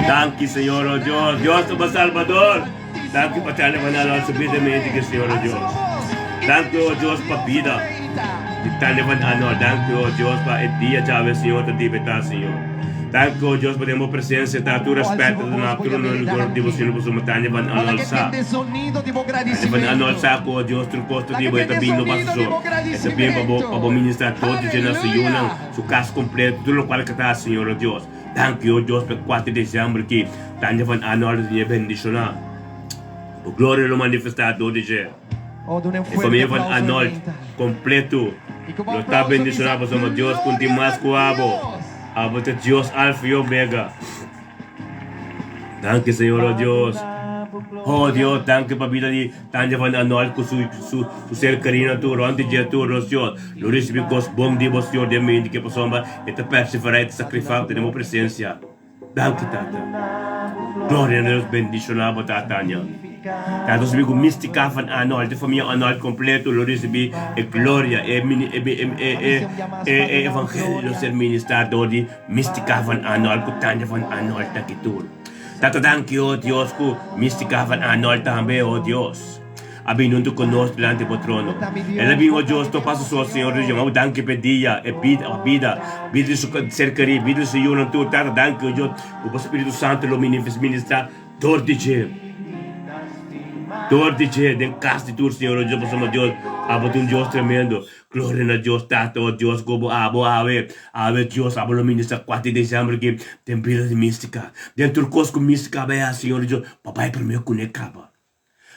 Danki Señor o Dios. Dios ta bo Salvador. Danki pa Tanja van Arnold su bida den mente di Señor o Dios. Danki o Dios pa bida di Tanja van Arnold. Danki o Dios pa e dia djawe Señor ta dibeta Señor. Danki o Dios pa den bo presencia ta tur respet ta duna tur honor y gloria di bo Señor pasobra Tanja van Arnold sa. Tanja van Arnold sa cu o Dios tur cos ta di bo e ta bin lo baso so. E ta bin pa bo pa bo ministra todo dje na su yunan, su cas completo, tur locual ke ta haci Señor o Dios. Danki o Dios pa e cuatro di december ki Tanja van Arnold ta tin e bendiciona. Bo gloria lo manifesta door di dje. E famia van Arnold completo lo ta bendiciona pasobra Dios con tin mas cu abo. Abo ta Dios Alfa y Omega. Danki Señor oh Dios. Oh Dios, danki pa bida di Tanja van Arnold cu su su su ser querido tur rond di dje tur nos Dios. Lo ricibi cos bon di bo Señor den mente ke pasobra e ta persevera e ta sacrifa den bo presencia. Danki Tata. Gloria na Dios bendiciona bo Tata Tanja. Tata nos sabi cu Mistica van Arnold e famia Arnold completo lo ricibi e gloria e e e e evangelio lo ser ministra door di Mistica van Arnold cu Tanja van Arnold taki tur. Tata danki oh Dios cu Mistica van Arnold tambe oh Dios. A bin huntu ku nos dilanti bo trono. El a bin, o Dios, topa su so, Señor Dios, yama bo danki p'e dia, e bida, pa bida, bida di su ser kerí, bida di su yunan tur. Tata, danki, o Dios, ku bo Spiritu Santu lo ministrá dor di dje, dor di dje, den kas di tur, Señor, o Dios, pasobra, Dios, abo ta un Dios tremendo. Gloria na Dios Tata, o Dios, ku bo abo awe, awe, Dios, abo lo ministrá kuater di dezembro aki den bida di místika, den tur kos ku místika a bai hasi, Señor Dios, pa bai promé kuné kaba.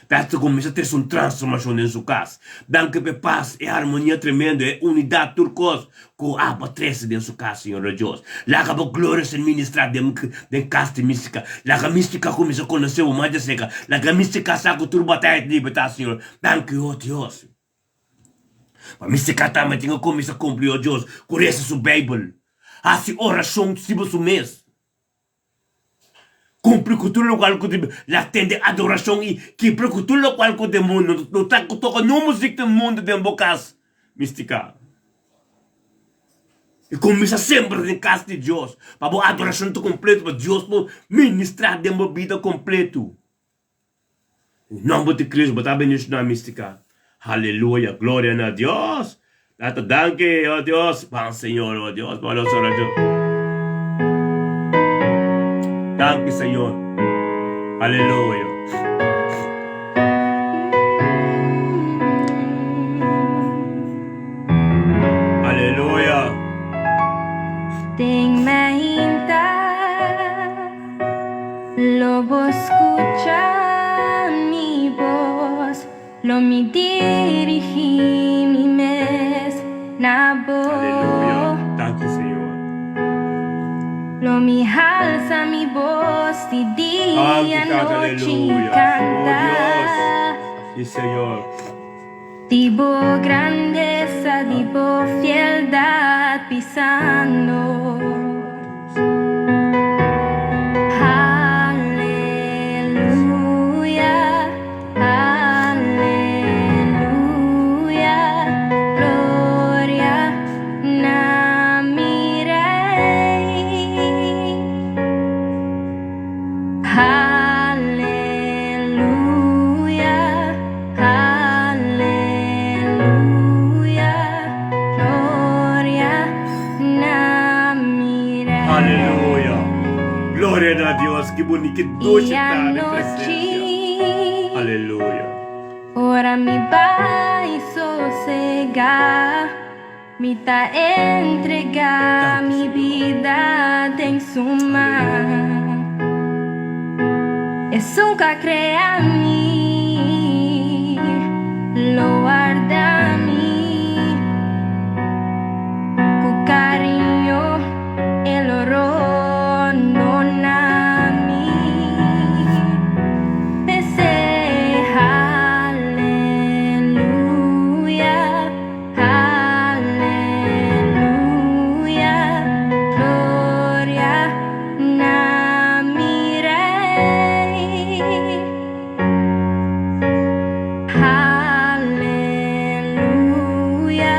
Tata kuminsá trese un transformashon den su kas. Danki pa e pas, e harmonia tremendo, e unidat, tur kos ku abo a trese den su kas, Señor nos Dios. Laga bo gloria ser ministrá den den kas di Mística. Laga Mística kuminsá konosé bo mas djaserka. Laga Mística sa ku tur bataya ta libertá, Señor. Danki, o Dios. Pa Mística tambe tin ku kuminsá kumpli, o Dios, ku resa su Beibel, hasi orashon riba su mes. Kumpli ku tur lokual ku te la tende adorashon i kibra ku tur lokual ku den mundu. No ta toka niun musik den mundu den bo kas, mistika. I kuminsá semper den kas di Dios pa bo adorashon ta kompletu, pa Dios por ministrá den bo bida kompletu. Den nòmber di Kristu bo ta bendishoná, mistika. Haleluya, gloria na Dios! Tata, danki, oh Dios. Ban, Señor, oh Dios, pa nos oracion. Danki, Señor. Aleluya. Aleluya. Den mainta lo bo scucha mi voz, lo mi dirigi mi mes na bo. Aleluya. Danki, Señor. Lo mi halsa mi voz di Danki, dia, Tata, nochi aleluya. Oh canta. Dios. Sí, Señor. Di bo grandeza, di bo fieldad pisando. Aleluya, aleluya, gloria na mi Rey. Aleluya, aleluya, gloria na mi Rey. Aleluya. Gloria na Dios. Ki bunita, ki dushi Y ta den anochi, presencia. Aleluya. ora mi bai sosega, mi ta entrega Danki, mi Señor. bida den su man. Esun cu a crea mi, lo warda mi. Cu cariño e lo rondona mi. P'esey, aleluya, aleluya, gloria na mi Rey. Aleluya,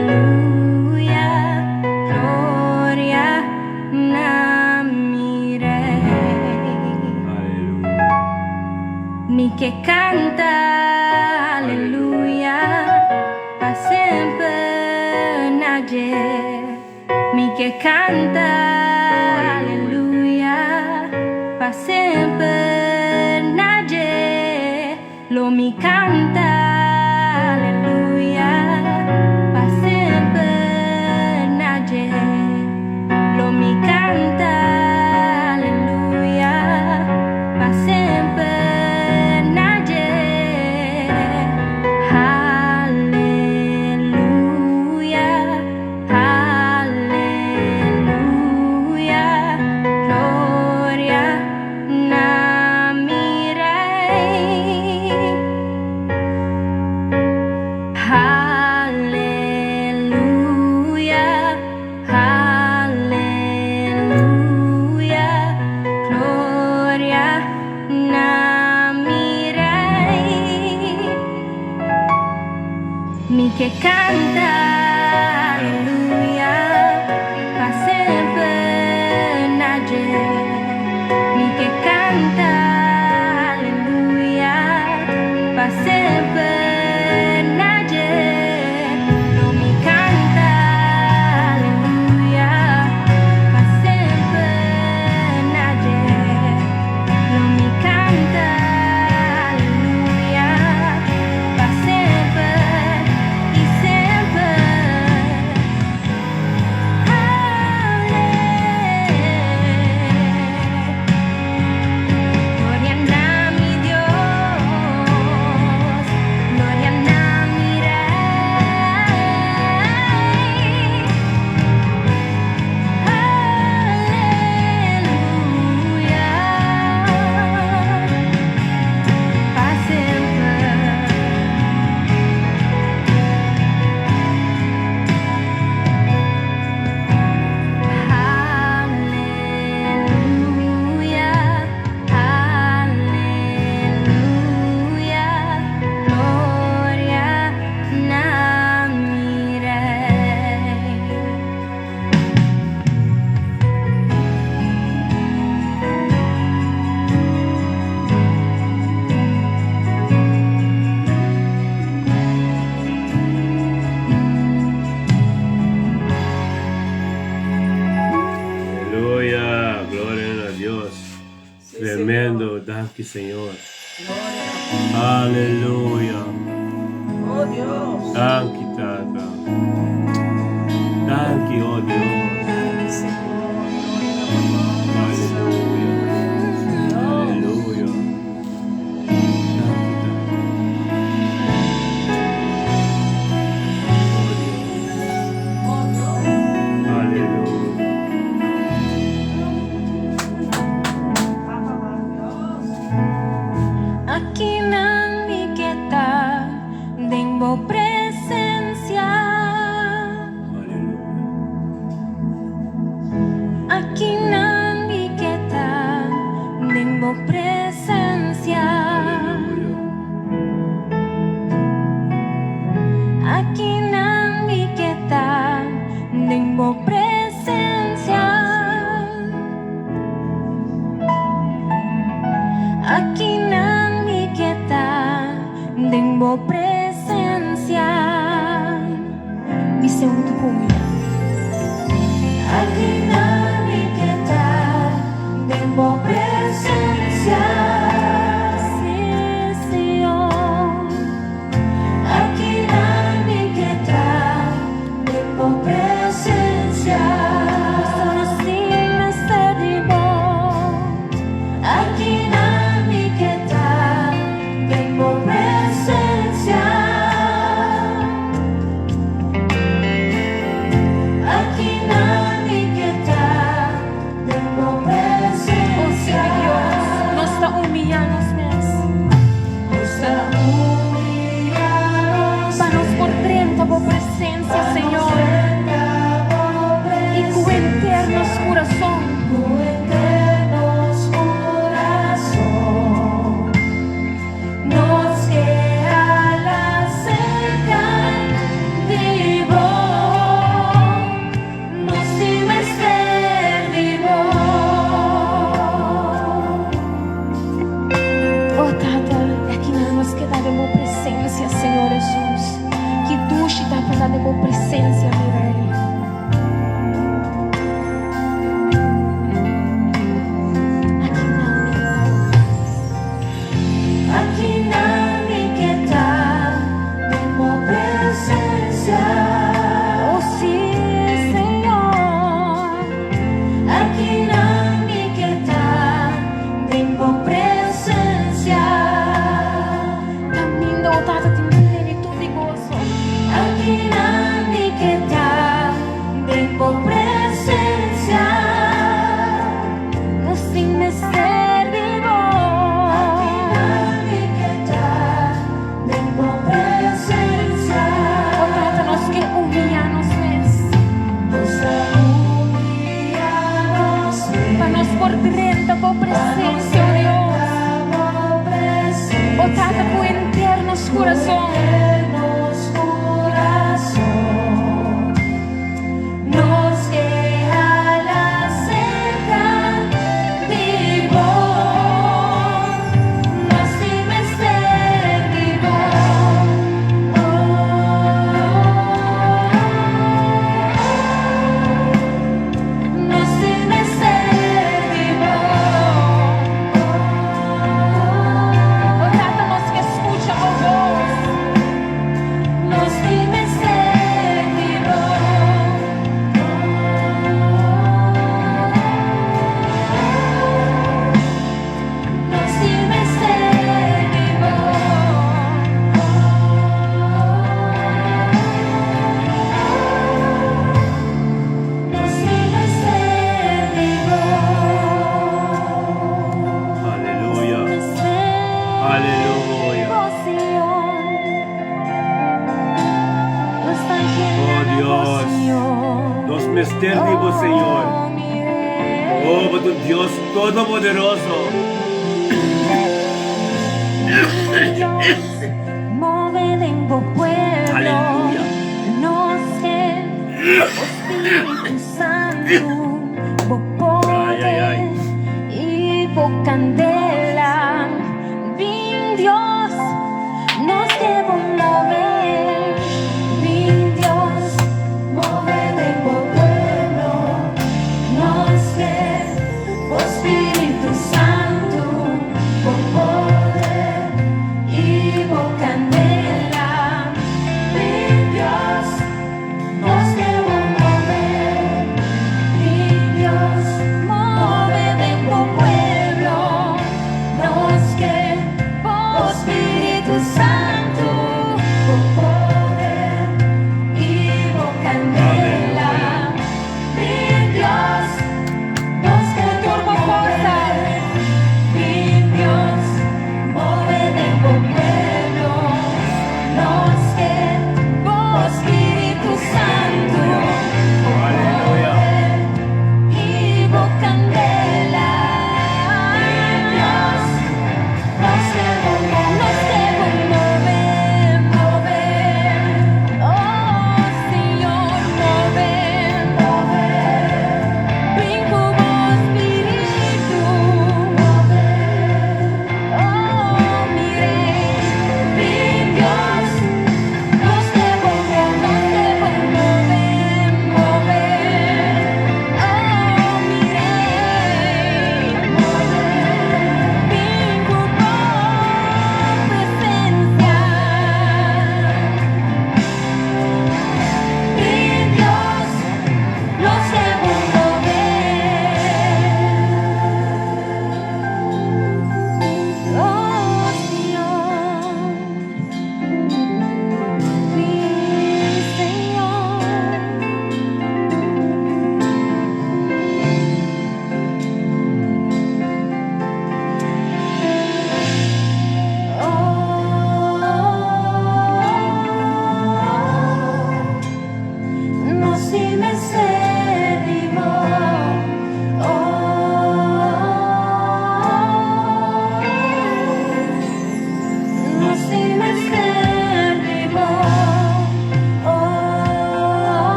aleluya, gloria na mi Rey. Aleluya. Mi ke canta, aleluya, pa semper na dje. Mi ke canta, aleluya, pa semper na dje. Lo mi canta, aleluya, pa semper na dje. Lo mi canta, aleluya, pa semper na dje. Aleluya, aleluya, gloria na mi Rey. Dios. Sí, Tremendo. Señor. Danki, Señor. Gloria na Bo. Aleluya. Oh Dios. Danki, Tata. Danki, oh Dios. Danki, Señor. Gloria na Bo nomber, Aleluya. Santo. Dios. Aleluya. Danki, Tata. Oh Dios. Oh Dios. Aleluya. Papa, Dios. Akinan mi ke ta den bo presensia. Aleluya. Akinan mi ke ta den bo presensia. Aleluya. Akinan mi ke ta den bo presensia. Akinan mi ke ta den bo presensia. Bis'é huntu ku mi. Akinan mi ke ta den bo presensia. Sí, Señor. Akinan mi ke ta den bo presensia. Nos tin mester di bo. Akinan mi ke ta den bo presensia. Akinan mi ke ta den bo presensia. Oh, Dios, nos ta humiyá nos mes. Nos ta humiyá nos Pa nos por drenta bo presensia, Señor. I ku henter nos kurason. Ku henter nos kurason. Nos ke hala serka di bo. Nos tin mester di bo. Oh Tata, akinan nos ke ta den bo presensia, Señor Jesus. Ki dushi ta pa ta den bo presensia, mi Rei. Akinan mi ke ta. Akinan mi ke ta den bo presensia. Oh sí, Señor. Akinan mi ke ta den bo presensia. Kaminda, oh Tata, tin plenitut di goso. Akinan mi ke ta den bo presensia. Nos tin mester di bo. Akinan mi ke ta den bo presensia. Oh Tata, nos ke humiyá nos mes. Nos ta humiyá nos Pa nos por drenta bo presensia, oh Dios. Oh Tata, ku henter nos kurason. Nos kurason. Nos ke hala serka di bo. Nos tin mester di bo. Oh, nos tin mester di bo. Oh Tata, nos ke skucha bo bos. Nos tin mester di bo. Nos tin mester di bo. Nos tin mester di bo. Aleluya. Aleluya. Señor. Nos ta Oh Dios. Nos mester di bo, Señor. Oh, bo ta un Dios todopoderoso. Dios, move den bo pueblo. Aleluya. Nos ke Spiritu Santu, bo Ay, ay, ay. poder i bo kandela. Bin Dios, nos ke bo move. Bin Dios, move den bo pueblo. Nos ke Spiritu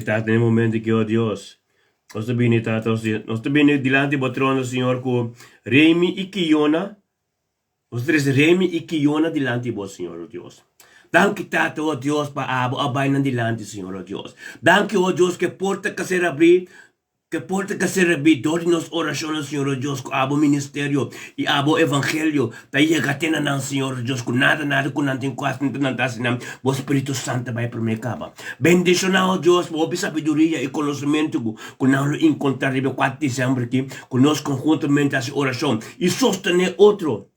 Danki Tata den e momento aki, oh Dios. Nos ta bini, Tata, nos ta bini dilanti bo trono, Señor, ku Remi i Kiona. Nos ta trese Remi i Kiona dilanti bo, Señor, oh Dios. Danki, Tata, oh Dios, pa abo a bai nan dilanti, Señor, oh Dios. Danki, oh Dios, ku e porta ka ser abrí. Ke por ta ser rebí dor di nos orashonnan, Señor o Dios, ku abo ministerio i abo evangelio ta yega te na nan, Señor o Dios, ku nada, nada ku nan tin ku hasi, nan ta hasi nan, bo Spiritu Santu bai promé kaba. Bendishoná, o Dios, bo hopi sabiduria i konosementu ku ku nan lo inkontrá riba e kuater disèmber aki, ku nos konhuntamente hasi orashon i sostené otro.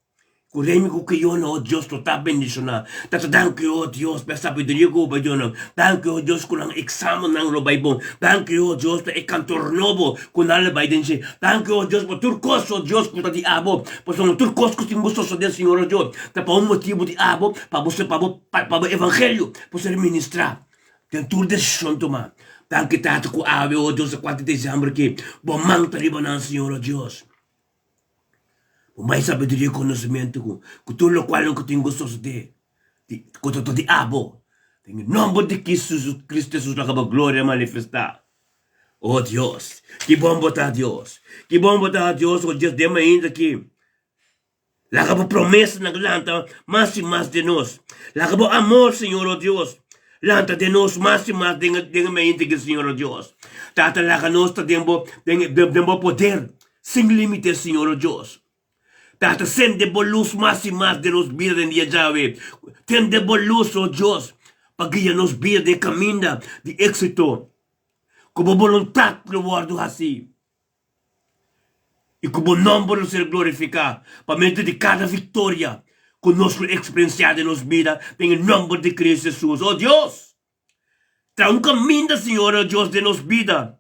Ku remi ku keyona, o Dios, lo ta bendishoná. Tata, danki, o Dios, pa e sabiduria ku bo bai duna nan. Danki, o Dios, ku nan eksamennan lo bai bon. Danki, o Dios, pa e kantor nobo ku nan lo bai den dje. Danki, o Dios, pa tur kos, o Dios, ku ta di abo. Pasobra tur kos ku tin ku sosodé, Señor, o Dios, ta pa un motibu di abo, pa bo, pa bo, pa bo evangelio por ser ministrá den tur desishon tumá. Danki, Tata, ku awe, o Dios, e kuater desèmber aki, bo man ta riba nan, Señor, o Dios. Bo mai sabiduria i konosementu ku ku tur lokual ku tin ku sosodé di ku ta di abo. Den e nòmber di Kristu Kristu Hesus laga bo gloria manifestá. O Dios, ki bon bo ta Dios! Ki bon bo ta Dios, o Dios den mainta aki. Laga bo promesanan lanta mas i mas den nos. Laga bo amor, Señor, o Dios, lanta den nos mas i mas den den e mainta aki, Señor, o Dios. Tata, laga nos ta den bo den den bo poder. Sin límite, Señor, o Dios. Tata, sende bo lus mas i mas den nos bida den dia djawe. Tende bo lus, o Dios, pa guia nos bida den e kaminda di éksito. Ku bo boluntat lo wòrdu hasí i ku bo nòmber lo ser glorifiká pa medio di kada viktoria ku nos lo eksperensiá den nos bida den e nòmber di Cristo Hesus. O Dios! Traha un kaminda, Señor, o Dios, den nos bida.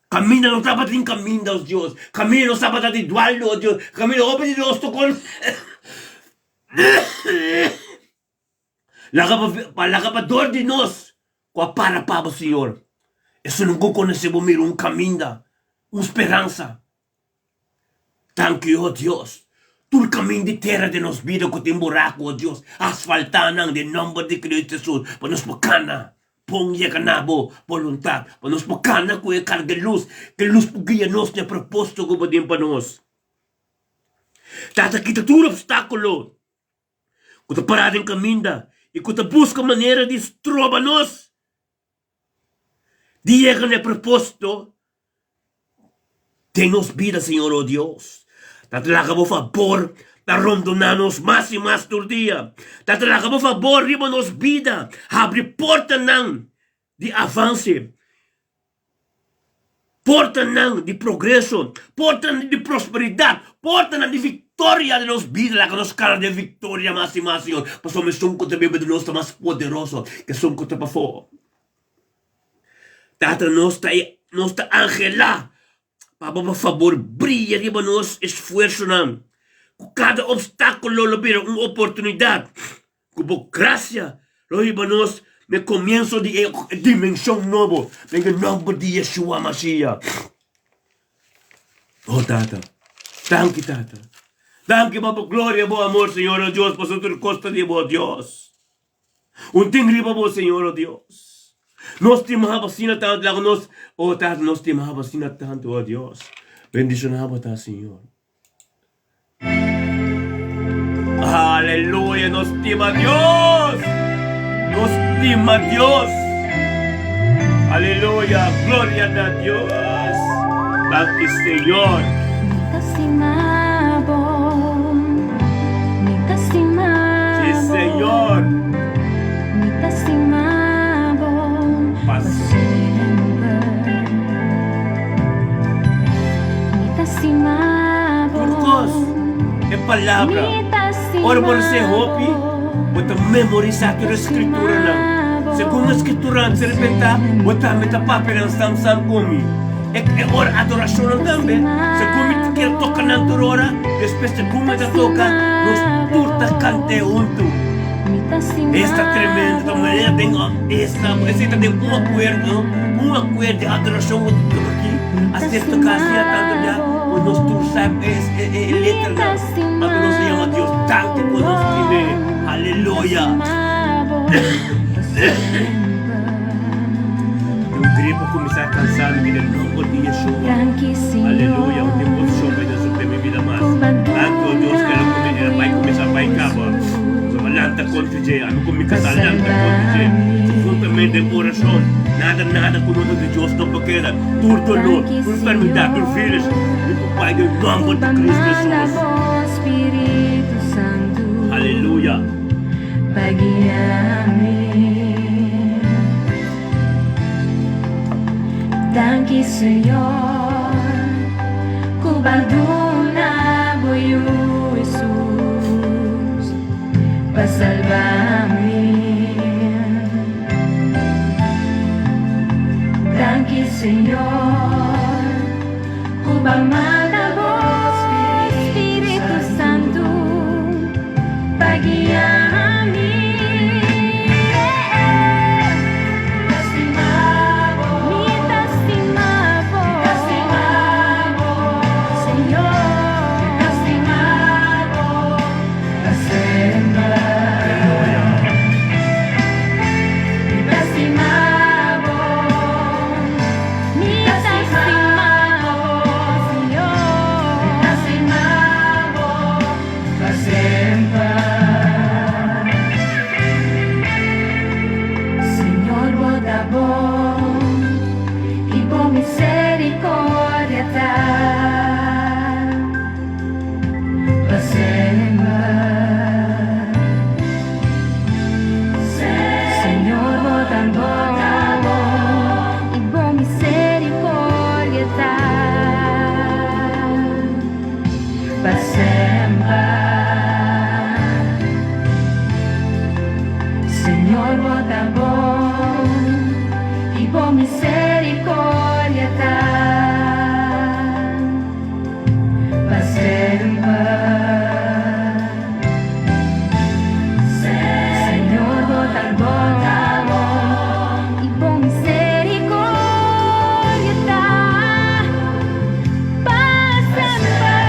Kaminda no tabatin kaminda, o Dios. Kaminda no tabata di dualdo, o Dios. Kaminda hopi di nos tokon. Laga pa, laga pa dor di nos ku a para pa bo, Señor. Esun ku konosé bo mira un kaminda, un speransa. Danki, o Dios. Tur kamin di tera den nos bida ku tin buraku, o Dios, asfaltá nan den nòmber di Kristu Hesus, pa nos por kana bon yega na bo boluntat, pa nos por kana ku e karga di lus, ku e lus por guia nos na e propósito ku bo tin pa nos. Tata, kita tur opstákulo ku ta pará den kaminda i ku ta buska manera di stroba nos di yega na e propósito Den nos bida, Señor, o Dios, ta laga bo fabor ta rondoná nos mas i mas tur dia. Ta laga bo fabor riba nos bida habri portanan di avanse, portanan di progreso, portanan di prosperidat, portanan di viktoria den nos bida. Laga nos kana den viktoria mas i mas, Señor, pasobra esun ku ta biba den nos ta mas poderoso ke esun ku ta pafó. Tata nos ta nos ta anhelá pa bo fabor bria riba nos esfuersonan, ku kada opstákulo lo bira un oportunidat, ku bo grasia lo hiba nos na e komienso di e dimenshon nobo den e nòmber di Yeshua Mashiach. Oh Tata, danki Tata, danki pa bo gloria, bo amor Señor, oh Dios, pasobra tur kos ta di bo, Dios. Un tin riba bo, Señor, oh Dios. Nos stima bo asina tantu, laga nos, oh Tata, nos stima bo asina tantu, oh Dios. Bendiciona bo ta, Señor. Aleluya, nos stima Dios. Nos stima Dios. Aleluya, gloria na Dios. Danki, Señor. Mi ta stima bo, mi ta stima Sí, bo. Señor. Mi ta stima bo Pa pa semper. Mi ta stima bo. Tur kos, e palabra. Mi ta Ora bo stima rese hopi, bo. bo ta memorisá Mi tur ta e skrituranan. stima Segun e bo skrituranan pa ta repentá, bo tambe ta semper. papia nan sam sam ku mi. E e ora adorashonnan tambe, segun mi ta kier toka nan tur ora, despues segun mi ta toka, nos tur ta kant'é huntu. Esta tremendo, ta manera den esta, esei ta den un akuerdo, un akuerdo di adorashon ku ta toka aki, a ser toká asina tantu bia ku nos tur sa e e e letranan, anto nos ta yama Dios danki ku nos tine. Aleluya! Griep a kuminsá kansa mi den nòmber di Yeshua. Danki Aleluya, un tin Señor posishon pa Dios den mi bida mas. Ku bo Danki, o Dios, duna ku el a kuminsá, el a bo bai Yu kuminsá bai kaba. Hesus So, lanta kontra dje, ami ku mi pa kasá lanta kontra dje. salba So, mi. juntamente den orashon, nada, nada ku no ta di Dios no por keda. Tur dolor, Danki tur enfermedad, tur virus, Señor mi por bai den ku nòmber di bo Cristo manda Hesus. bo Spiritu Santu Aleluya. pa guia mi. Danki Señor ku bo duna bo Yu Hesus pa salba mi. Danki Señor ku bo manda bo Spiritu Santu pa guia mi. Mi ta stima bo, Señor. Aleluya. Mi ta stima bo, Señor. Señor, bo ta bon i bo miserikòrdia ta pa semper. Señor, bo ta bon i bo miserikòrdia ta pa semper. Señor, bo ta bon i bo miserikòrdia ta pa semper. Señor, bo ta bon i bo miserikòrdia ta pa semper.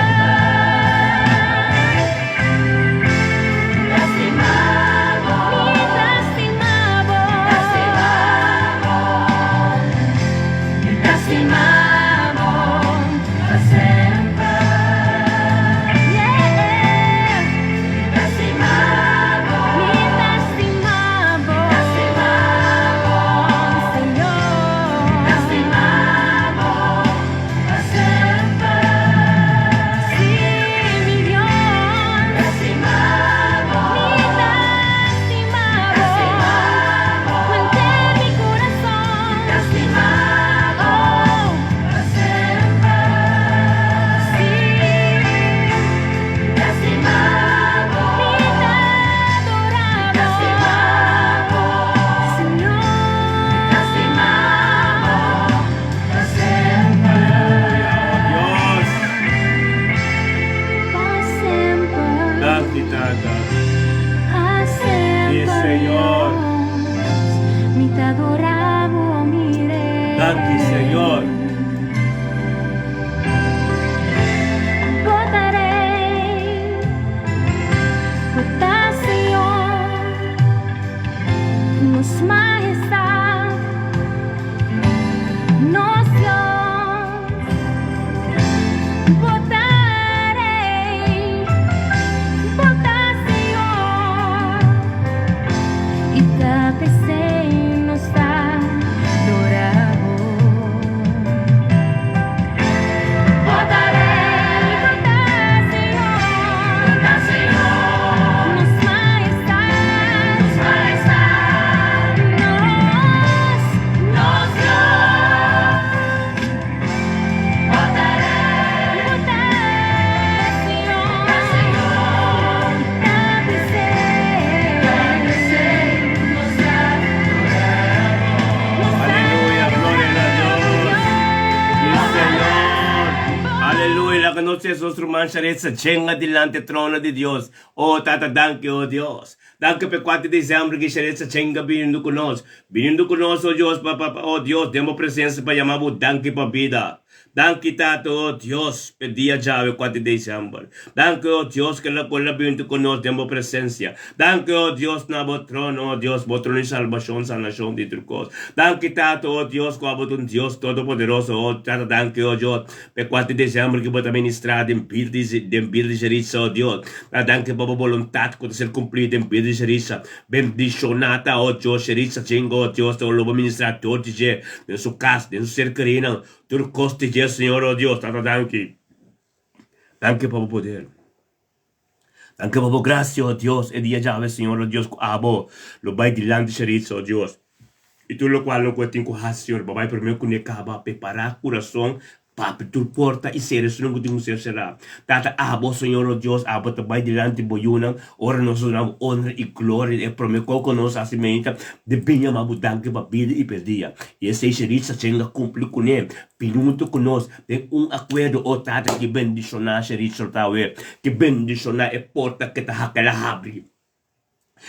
Mi ta stima bo, yeah. Mi ta stima bo, Señor. Sí, mi Dios. Mi ta stima bo, ku henter mi kurason. Oh, sí. Mi ta adorá bo, Señor. Aleluya, oh Dios. Pa semper, Danki, Tata. pa Sí, semper, Señor. Dios. Mi ta adorá bo, mi Rei. Danki, Señor. Bo ta Rei, bo ta Señor, nos Mahestat, nos Dios. Bo ta Rei, bo ta Señor, i ta p'esei nos ta adorá bo. Bo ta Rei, bo ta Señor, nos Mahestat, nos Dios. Bo ta Rei, bo ta Señor, i ta p'esei nos Aleluya, gloria a Dios. Sí, Señor. Aleluya, laga nos nos ruman Sharetza chenga dilanti trono di Dios. Oh, Tata, danki, oh Dios. Danki pa 4 di desèmber ku Sharetza chenga biniendo ku nos. Biniendo ku nos, oh Dios, pa, pa, oh Dios, den bo presensia pa yama bo danki pa bida. Danki Tata, oh Dios, p'e dia djawe kuater di desèmber. Danki, oh Dios, ku el a kol a binti ku nos den bo presensia. Danki, oh Dios, na bo trono, oh Dios, bo trono di salbashon, sanashon di tur kos. Danki, Tata, oh Dios, ku abo ta un Dios todopoderoso, oh Tata, danki, oh Dios, p'e kuater di desèmber ku bo ta ministrá den bida di den bida di Jeritza, oh Dios. Tata, danki pa bo boluntat ku ta ser kumplí den bida di Jeritza. Bendishoná ta, oh Dios, Jeritza Chingo, oh Dios, ta lo bo ministrá tur di dje den su kas, den su ser kerínan, tur kos di dje, Señor, oh Dios. Tata, danki. Danki pa bo poder. Danki pa bo gracia, oh Dios, e dia djawe, Señor, oh Dios, ku abo lo bai dilanti Sheritza, oh Dios. I tur lokual lo ku e tin ku hasi, Señor, bo bai promé ku ne kaba prepará kurason, papia tur porta i sera esunnan ku tin ku ser será. Tata, abo, Señor, oh Dios, abo ta bai dilanti bo yunan ora nos ta duna bo honra i gloria. E promé kos ku nos hasi meinta di bin yama bo danki pa bida i pa e dia. I esei Sheritza chenga kumpli kuné. Bin huntu ku nos den un akuerdo, o Tata, ki bendishoná Sheritza awe, ki bendishoná e porta ke ta hakela habri.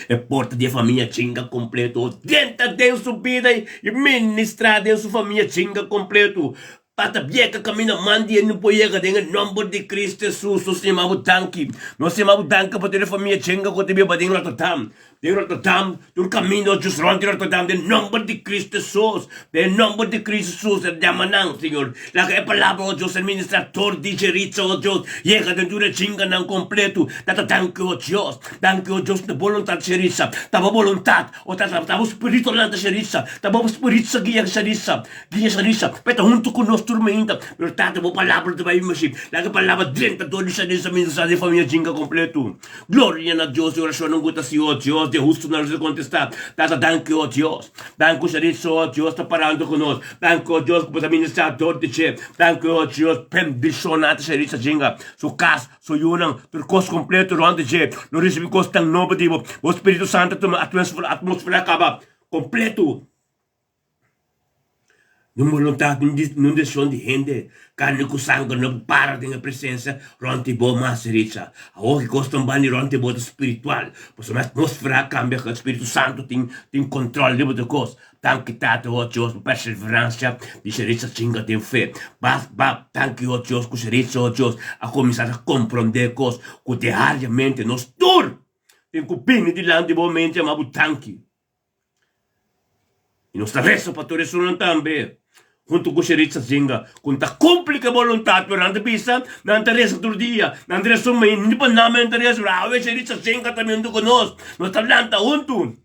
E porta di e famia chinga kompleto. Drenta den su bida i ministrá den su famia chinga kompleto. Pata bieka kaminda man di e no por yega den e nòmber di Kristu Hesus. Nos ta yama bo danki. Nos ta yama bo danki pa tur e famia chinga ku ta biba den Rotterdam. Den Rotterdam, tur kaminda nos djus rònt di Rotterdam den nòmber di Kristu Hesus. Den e nòmber di Kristu Hesus e yama nan, Señor. Laga e palabra, o Dios, ser ministrá tor di Jeritza, o Dios, yega den tur e chinganan kompleto. Tata, danki, o Dios. Danki, o Dios, na boluntat, Jeritza. Ta bo boluntat, o Tata, ta bo spiritu lanta Jeritza. Ta bo spiritu sa guia Jeritza, guia Jeritza. P'e ta huntu ku nos tur mainta. Pero, Tata, bo palabra ta bai mashi. Laga e palabra drenta dor di Jeritza, ministrá den famia chinga kompleto. Gloria na Dios, e orashonnan ku ta hasi, o Dios, di e hustunan lo ser kontestá. Tata, danki, o Dios. Danki ku Jeritza, o Dios, ta parando ku nos. Danki, o Dios, ku bo ta ministrá dor di dje. Danki, o Dios, bendishoná ta Jeritza chinga su kas, su yunan, tur kos kompleto rònt di dje. Lo risibí kosnan nobo di bo. Bo Spiritu Santu ta tuma atmósfera kaba kompleto. Nun boluntat, nun desishon di hende, karni ku sanger no por para den e presensia rònt di bo mas Richa. Awor ki kos tan bani rònt di bo ta spiritual, pasobra e atmósfera a kambia, Spiritu Santu tin tin kòntròl riba tur kos. Danki Tata, o Dios, pa perseveransia di Sheritza chinga den fe. Ba, ba, danki, o Dios, ku Sheritza, o Dios, a kuminsá ta komprondé kos ku diariamente nos tur tin ku bini dilanti bo mente yama bo danki. I nos ta resa pa tur esunnan tambe, huntu ku Sheritza Zinga, ku no ta kumpli ku e boluntat, pero nan ta bisa, nan ta resa tur dia, nan ta resa un mei, ni pa nan men ta resa, pero awe Sheritza Zinga ta huntu ku nos, nos ta lanta huntu,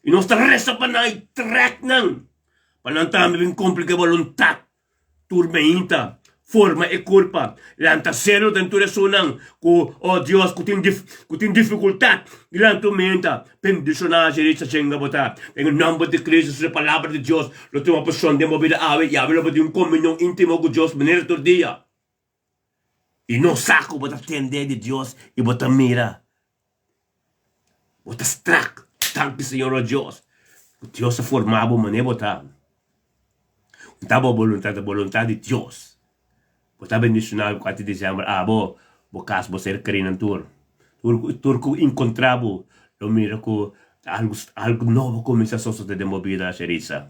i nos ta resa pa nan i trèk nan, pa nan tambe bin kumpli ku e boluntat. Tur meinta, forma e kurpa, lanta selo den tur esunnan ku, oh Dios, ku tin ku tin difikultat dilanti un meinta. Bendishoná Jeritza Chenga bo ta. Den e nòmber di Cristo Jesus e Palabra di Dios lo tuma posishon den bo bida awe i awe lo bo tin un komunion íntimo ku Dios manera tur dia. I no sa ku bo ta tende di Dios i bo ta mira. Bo ta strak. Danki Señor o Dios ku Dios a forma bo manera bo ta. Un ta bo boluntat, ta boluntat di Dios. Bo ta bendishonado ku ati desembro abo, bo kas, bo ser kerinan tur. Tur tur ku inkontra bo lo mira ku algu algu nobo kuminsá sosode den bo bida, Sherisa.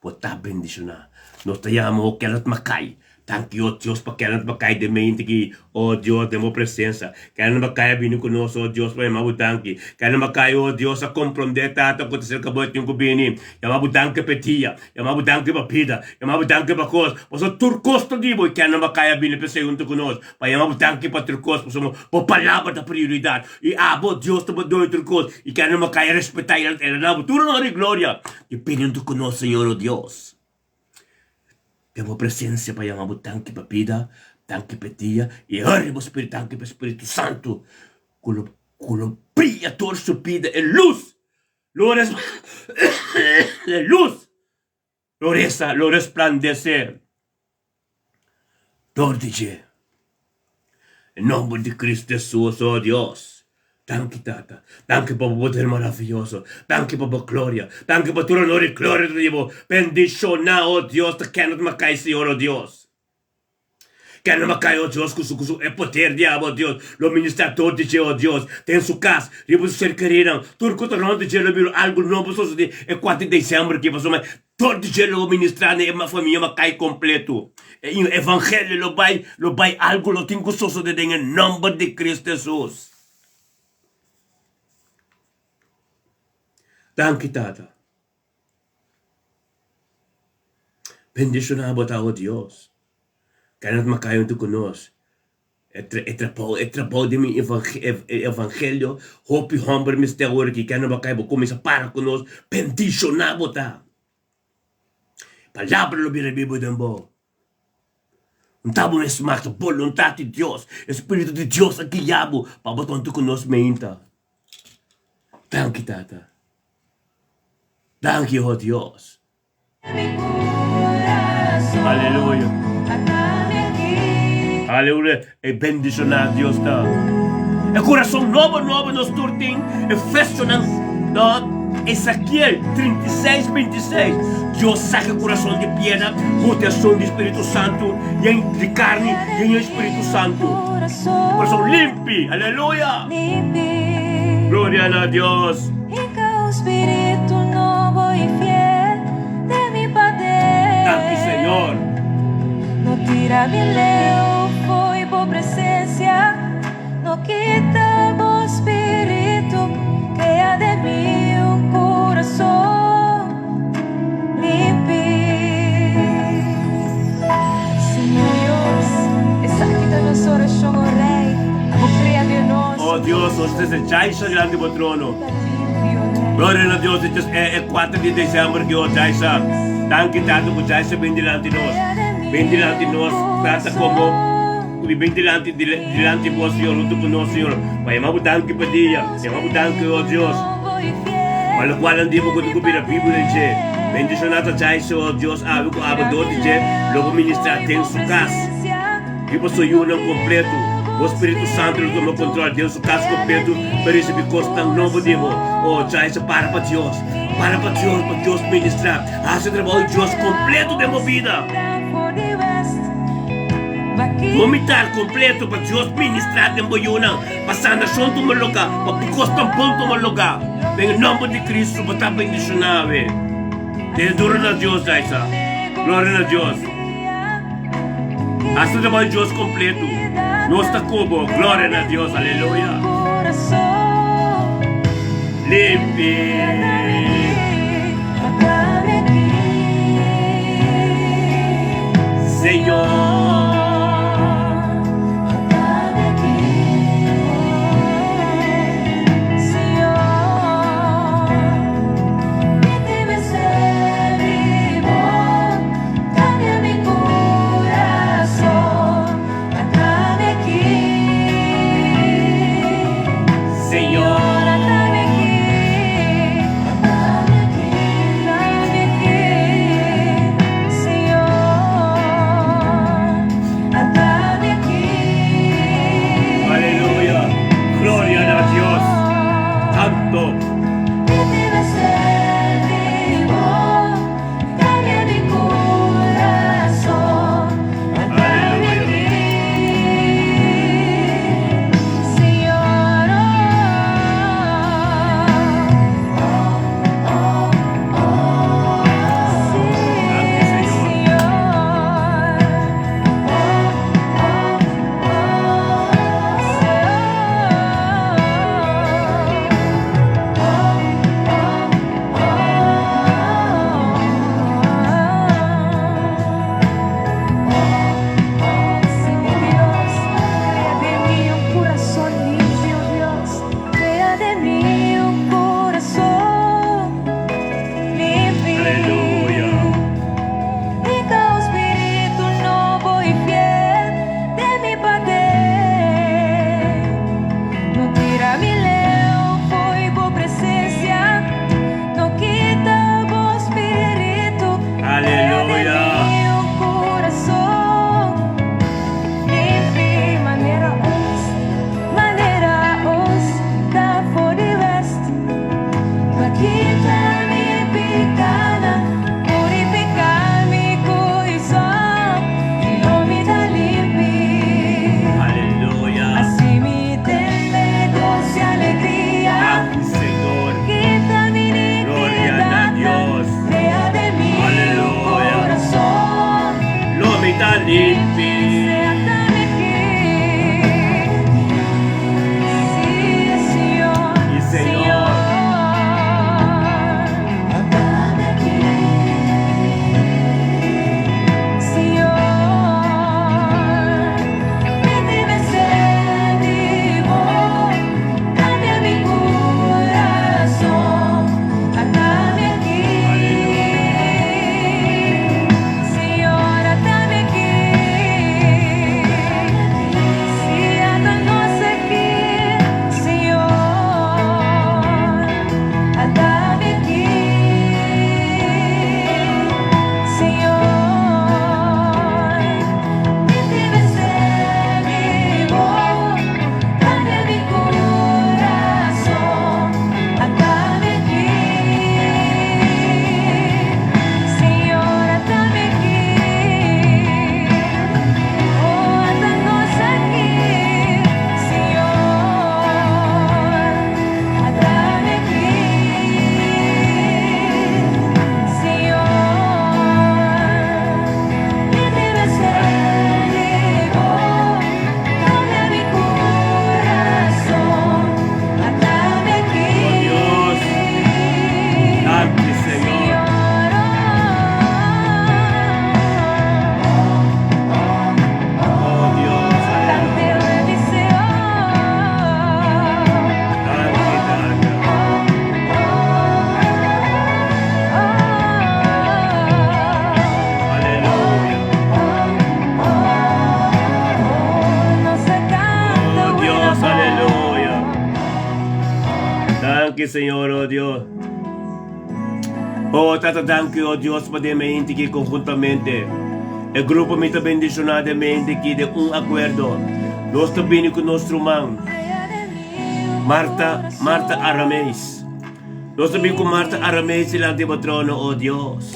Bo ta bendishoná. Nos ta yama bo Kenneth Mackay. Danki, o Dios, pa Kenneth Mackay den mente aki, o Dios, den bo presensa. Kenneth Mackay a bini ku nos, o Dios, pa yama bo danki. Kenneth Mackay, o Dios, a komprondé, Tata, ku ta serka bo e tin ku bini. Yama bo danki pa e dia. Yama bo danki pa bida. Yama bo danki pa kos. Pasobra tur kos ta di bo, i Kenneth Mackay a bini p'esei huntu ku nos, pa yama bo danki pa tur kos, pasobra bo palabra ta prioridat. I abo, Dios, ta bo doño tur kos. I Kenneth Mackay a respetá i el a duna bo tur honor i gloria. Di bini ku nos, Señor, o Dios, den bo presencia pa yama bo danki pa bida, danki pa e dia, i hori bo Spiritu, danki pa e Spiritu Santu ku lo ku lo bria tur su bida, e lus lo res e lus lo resa lo resplandece Dor di dje. E nomber di Cristo Hesus, o Dios. Danki, Tata. Danki pa bo poder maraviyoso. Danki pa bo gloria. Danki pa tur honor i gloria ta di bo. Bendiciona, o Dios, ta Kenneth Mackay, Señor, o Dios. Kenneth Mackay, o Dios, ku su ku su e poder di abo, o Dios, lo ministra dor di dje, o Dios, den su kas, riba su ser kerinan, tur ku ta rond di dje lo mira algu nobo sosode e kuater di december aki, pasobra. Dor di dje lo bo ministrá na e famia Makai kompleto. E evangelio lo bai, lo bai algu lo tin ku sosodé den e nòmber di Kristu Hesus. Danki Tata. Bendishoná bo ta, o Dios. Kenneth Makai huntu ku nos. E trabou, e trabou di mi evangelio, hopi homber mester awor aki, Kenneth Makai bo kuminsá para ku nos, bendishoná bo ta. Palabra lo bira bibu den bo. Nta bo mes mata boluntat di Dios, e Spiritu di Dios a guia bo pa bo ta huntu ku nos meinta. Danki Tata. Danki o Dios. Aleluya. Aleluya. E bendishoná Dios ta. E kurason nobo nobo nos tur tin. Efesonan no Ezekiel 36, 26. Dios saka e kurason di piedra, bota esun di Spiritu Santu, yen di karni, yen e Spiritu Santu. Kurason limpi. Aleluya. Gloria na Dios. Danki Señor. Oh Dios, nos ta Jaisa dilanti bo trono. Gloria na Dios, e e 4 di december ki oh Jaisa. Danki Tata ku Jaisa bin dilanti nos. Bin dilanti nos, Tata komo ku mi bin dilanti dilanti bo Señor, huntu ku nos Señor. Pa yama bo danki pa dia, yama bo danki oh Dios. Pa lokual nan di bo ku ta ku bira bibu den dje. Bendishoná ta Jaisa oh Dios awe ku abo dor di dje lo bo ministrá den su kas. Riba su yunan kompletu. Bo Spiritu Santu lo tuma kontrol den su kas kompletu pa risibí kosnan nobo di bo. Oh, Jaisa, para pa Dios. Para pa Dios, pa Dios ministrá. Hasi e trabou di Dios kompletu den bo bida. Vomitar kompletu pa Dios ministrá den bo yunan, pa sanashon tuma lugá, pa kosnan bon tuma lugá. Den e nòmber di Kristu bo ta bendishoná awe. Tene duru na Dios, Jaisa. Gloria na Dios. Hasta trabou di Dios completo. Nos ta cu bo. Gloria na Dios. Aleluya. Limpi. Señor. Señor. Danki Señor, oh Dios. Oh Tata danki, oh Dios, pa den mente ki konhuntamente e grupo mi ta bendishoná den mente ki den un akuerdo nos ta bini ku nos ruman Marta, Marta Arameis. Nos ta bin ku Marta Arameis dilanti bo trono, oh Dios.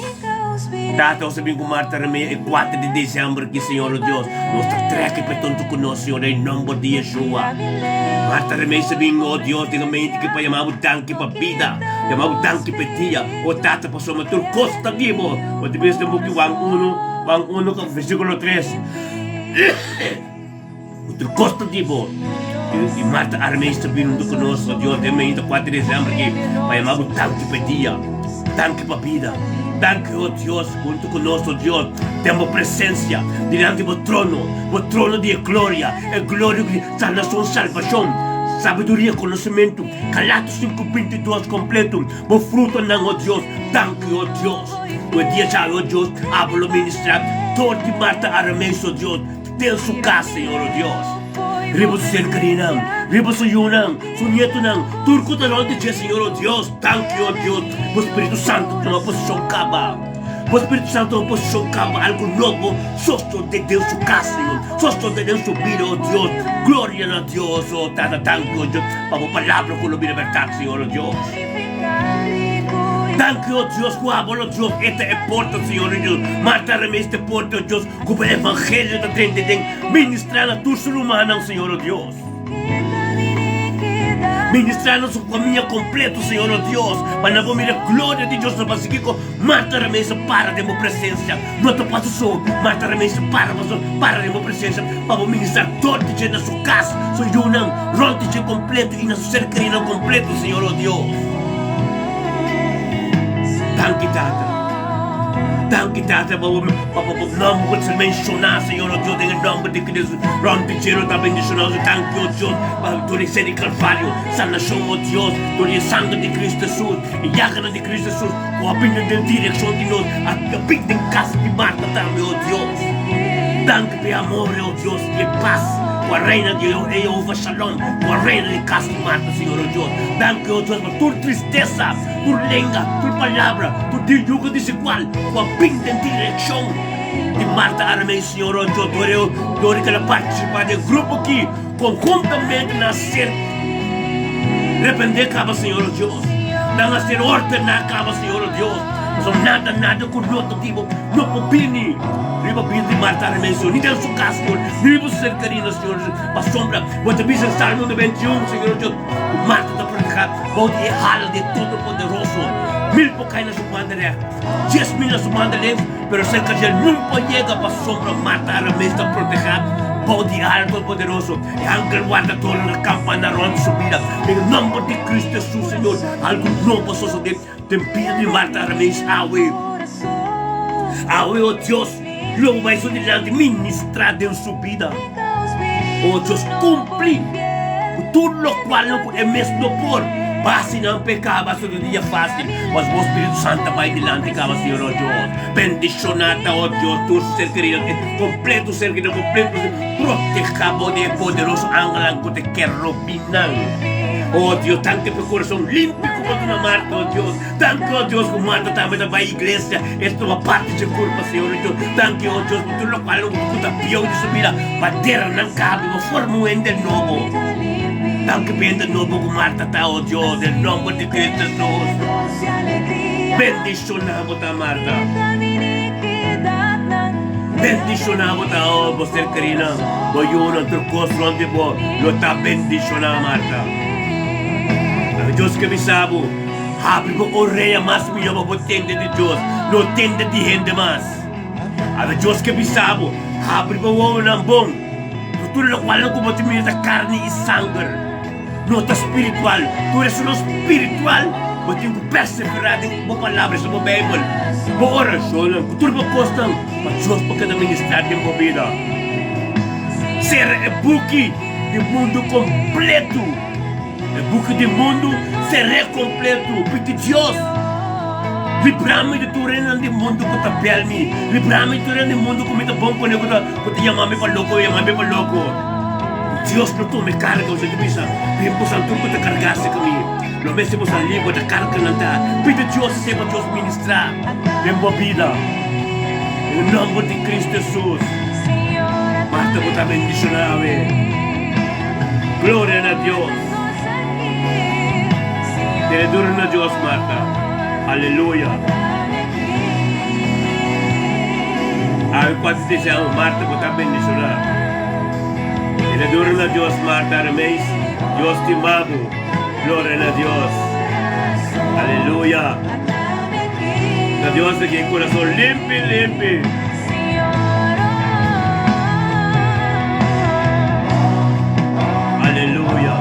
Tata, nos ta bin ku Marta Arameis e kuater di desèmber ki, Señor, oh Dios. Nos ta trèk e tonto ku nos, Señor, den nòmber di Yeshua. Marta Arameis ta bin, oh Dios, den mente ki pa yama bo danki pa bida, yama bo danki pa e dia, oh Tata, pasobra tur kos ta di bo. Bo ta bisa den buki Juan unu, Juan unu, versíkulo tres. Tur kos ta di bo. I Marta Armeis ta bini huntu ku nos, o Dios, den mainta kuater di desèmber aki, pa yama bo danki pa e dia, danki pa bida, danki, o Dios, huntu ku nos, o Dios, den bo presensia, dilanti bo trono, bo trono di e gloria, e gloria ku di sanason, salbashon, sabiduria, konosementu, Galatos 5:22 kompletu, bo frutonan, o Dios, danki, o Dios, ku e dia djawe, o Dios, abo lo ministrá dor di Marta Armeis, o Dios. Den su kas, Señor, o Dios. Riba su serkaninan, riba su yunan, su nietunan, tur ku ta rònt di dje, Señor, o Dios. Danki, o Dios, bo Spiritu Santu tuma posishon kaba. Bo Spiritu Santu tuma posishon kaba, algu nobo sosodé den su kas, Señor, sosodé den su bida, o Dios. Gloria na Dios, o Tata, danki, o Dios, pa bo palabra ku lo bira bèrdat, Señor, o Dios. Danki, o Dios, ku abo lo Dios, e ta e porta, Señor, o Dios. Marta remester e porta, o Dios. Ku bo evangelio ta drenta den ministrá na tur su rumannan, Señor o Dios. Ministrá na su famia kompleto, Señor o Dios, pa nan por mira gloria di Dios. Ta pasa kiko? Marta Remesa para den bo presensia. No ta pasa so, Marta Remesa para paso para den bo presensia pa bo ministrá dor di dje na su kas, su yunan, rònt di dje kompleto i na su ser kerinan kompleto, Señor o Dios. Danki, Tata. Danki Tata pa bo pa bo nomber ku ta ser menshoná Señor o Dios den e nomber di Cristo rònt di cielo ta bendishoná nos danki o Dios pa dor di sede di Calvario sanashon o Dios dor di e sanger di Cristo Jesus e yaganan di Cristo Jesus ku a bini den direkshon di nos a bin den kas di Marta tambe o Dios danki pa e amor o Dios i e pas ku a reina di Jehovah Shalom ku a reina den kas di Marta Señor o Dios danki o Dios pa tur tristesa Tur lenga, tur palabra, tur diuga desigual ku a bin den direkshon di Marta Aramei, Señor o Dios, dor eu, dor di kila partisipá den grupo aki konhuntamente nan a ser reprendé kaba, Señor o Dios. Nan a ser ordená kaba, Señor o Dios. Pasobra nada, nada ku no ta di bo no por bini riba bida di Marta Aramei, Señor, ni den su kas, Señor, ni riba su serkanina, Señor, pasobra bo ta bisa den Salmo 91, Señor o Dios, ku Marta ta protehá. Bou di e hala di e Todopoderoso, mil por kai na su banda règt, 10,000 na su banda links, pero serka dje nun por yega, pasobra Marta Arames ta protehá bou di e hala di Todopoderoso. E angel wardadornan a kampa na rònt di su bida. Den e nòmber di Kristu Hesus, Señor, algu nobo a sosodé den bida di Marta Arames awe. Awe, o Dios, lo bo bai su dilanti ministrá den su bida. O Dios, kumpli ku tur lokual ku e mes no por. Basi nan peka, basi otro dia fásil. Mas bo Spiritu Santu ta bai dilanti kaba, Señor, o Dios. Bendishoná ta, o Dios, tur su ser kerido, e kompleto ser kerido, kompleto ser. Protehá bo di e poderoso angelnan ku ta kerubinan. O Dios, danki pa e kurason limpi ku bo duna Marta, o Dios. Danki, o Dios, ku Marta tambe ta bai iglesia. E tuma parti dje kurpa, Señor o Dios. Danki, o Dios, pa tur lokual ku ta bieu di su bida, pa dera nan kabe, pa forma un hende nobo. Danki pa e hende nobo ku Marta ta, o Dios, den nomber di Cristo Jesus. Bendishoná bo ta, Marta. Bendishoná bo ta, o bo ser kerinan, bo yunan, tur kos rònt di bo lo ta bendishoná, Marta. Dios ke bisa bo. Habri bo orea mas mihó pa bo tende di Dios, no tende di hende mas. Awe Dios ke bisa bo, habri bo wowonan bon, pa tur lokualnan ku bo ta mira ta karni i sanger, no ta spiritual. Tur esun spiritual, bo tin ku perseverá den bo palabra, esta bo Beibel, bo orashonnan, ku tur bo kosnan, pa Dios por keda ministrá den bo bida. Sera e buki di mundu kompletu. E buki di mundu ser'é kompletu. Pidi Dios, Libra mi di tur hendenan di mundu ku ta bel mi. Libra mi di tur hende di mundu ku mi ta bon kuné, ku ta ku ta yama mi pa loko, yama mi pa loko. Dios lo tuma e karga. José ta bisa, Bin boso tur ku ta kargá serka mi. Lo mester bo sa lingua ta karga nan ta. Pidi Dios esei pa Dios ministrá den bo bida. Den e nòmber di Cristo Hesus. Marta bo ta bendishoná awe. Gloria na Dios. Tene duru na Dios Marta. Aleluya. Awe kuantu desea Marta bo ta bendishoná. Tene duru na Dios Marta Remeis. Dios stima bo. Gloria na Dios. Aleluya. Na Dios ta kin kurason limpi limpi. Aleluya.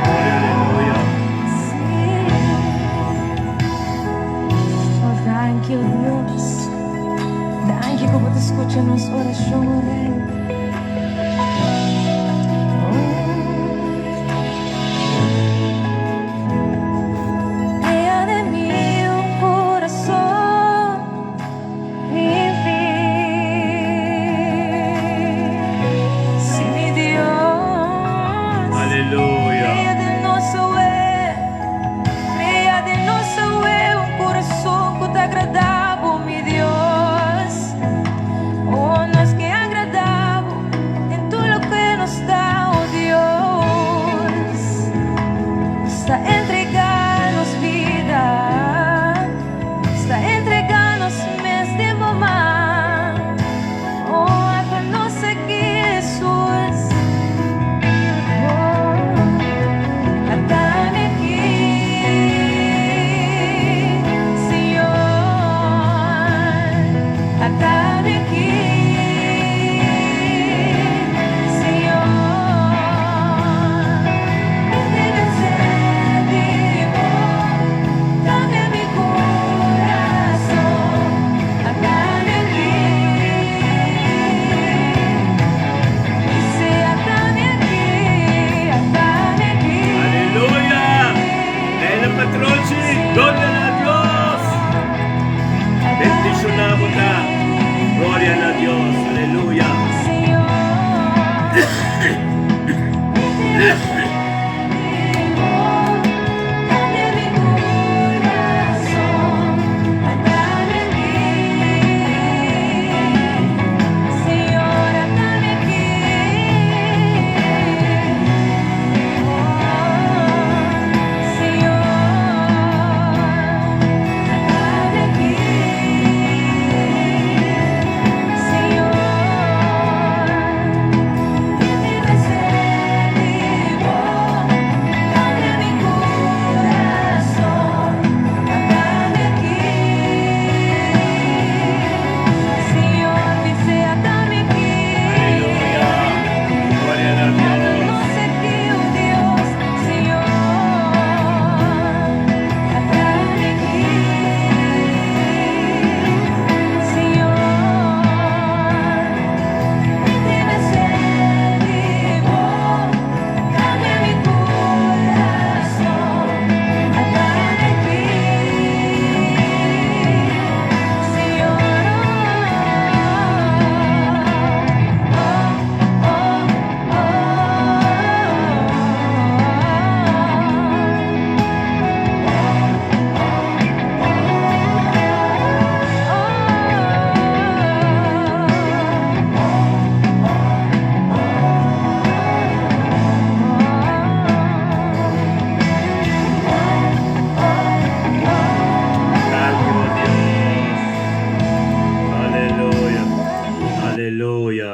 Gloria, aleluya. Oh, danki, oh Dios. Danki ku bo ta skucha nos orashon, oh Rei. Crea den mi un corazón limpi. Sí, mi Dios. Aleluya. Crea den nos awe, crea den nos awe un corazón cu ta agrada bo, mi Dios. Oh, nos ke agrada bo den tur loke nos ta, oh Dios. Nos ta entrega nos bida, nos ta entrega nos mes den bo man. Oh, ata nos aki, Jesus. Oh, ata mi aki, Señor. Ata mi aki, Señor. Cambia mi corazón, ata mi aki. Dice, ata mi aki, ata mi aki. Aleluya. Leila Patrochi. Gloria na Dios. Bendishoná bo ta. Gloria na Dios. Aleluya. Señor. Cambia mi corazón, ata mi aki. Señor, ata mi aki. Oh, Señor, ata mi aki. Señor, cambia mi corazón, ata mi aki. Señor, dice, ata mi aki. Aleluya. Gloria na Dios. Nos aki, oh Dios, Señor, ata mi aki. Señor, cambia mi corazón, ata mi aki. Señor, oh, oh, Thank you, Dios. Aleluya. Aleluya.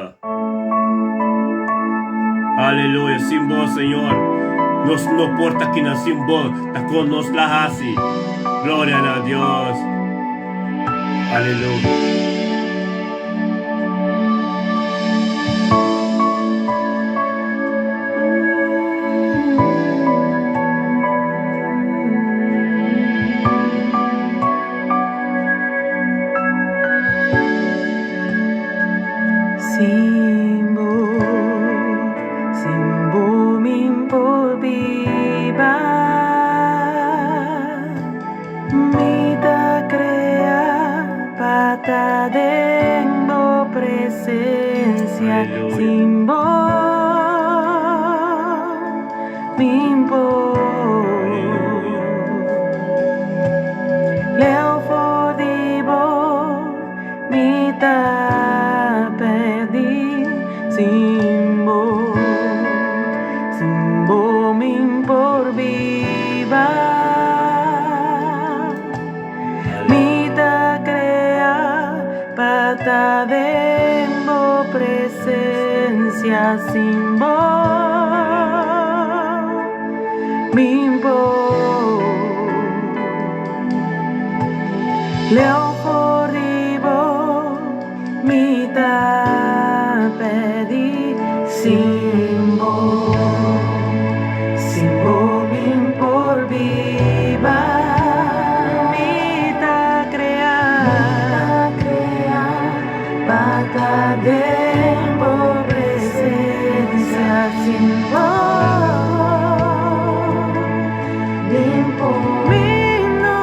Aleluya. Sin bo, Señor, nos no por ta kinan. Sin bo, ta kon nos la hasi. Gloria na Dios. Aleluya. Sin bo, sin bo mi'n por biba. Mi ta krea pa ta den bo presensia. Aleluya. Sin bo, mi'n por. Aleluya. Leu for di bo, mi ta pèrdí. Sin bo, sin bo mi'n por biba. Mi ta krea pa ta den bo presensia. Sin bo, mi'n por. Leu for di bo, mi ta pèrdí. Sin bo, sin bo mi'n por biba. Mi ta krea, pa ta den bo presensia. Sin bo, mi'n por. Mi no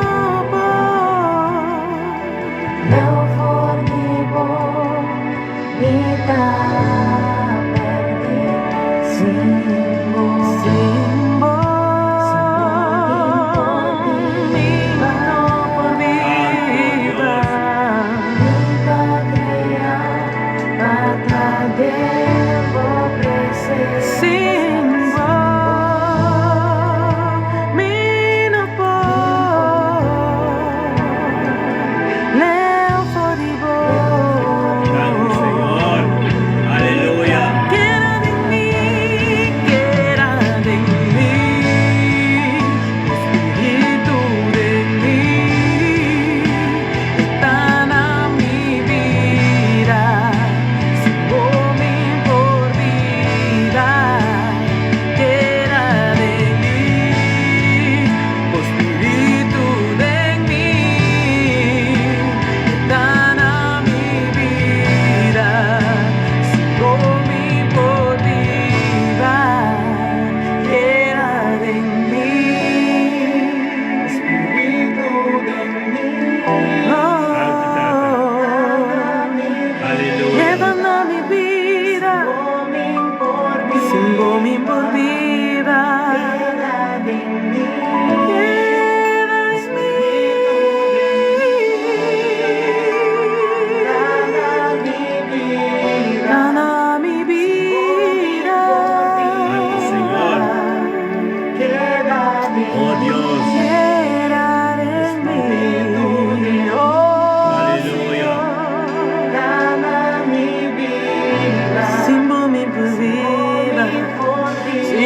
por. Leu for di bo, mi ta pèrdí. Sin bo, Sin bo, mi no por biba. Mi ta krea pa ta den bo presensia. Sin bo, mi no por. Leu for di bo. Danki, Señor. Aleluya. Keda den mi, keda den mi, Spiritu den mi, ta na mi bida, sin bo mi'n por biba. Keda den mi, Spiritu den mi, ta na mi bida, sin bo mi'n por biba. Keda den mi, Spiritu den mi, Oh, Aleluya. Keda na mi bida, mi'n por sin bo mi'n por biba. Keda den mi, Keda den mi. Na mi bida, Na mi bida. Danki, Señor. Keda den Oh Dios. Keda den mi. Oh, Aleluya. Na mi bida, Sin bo mi'n por biba.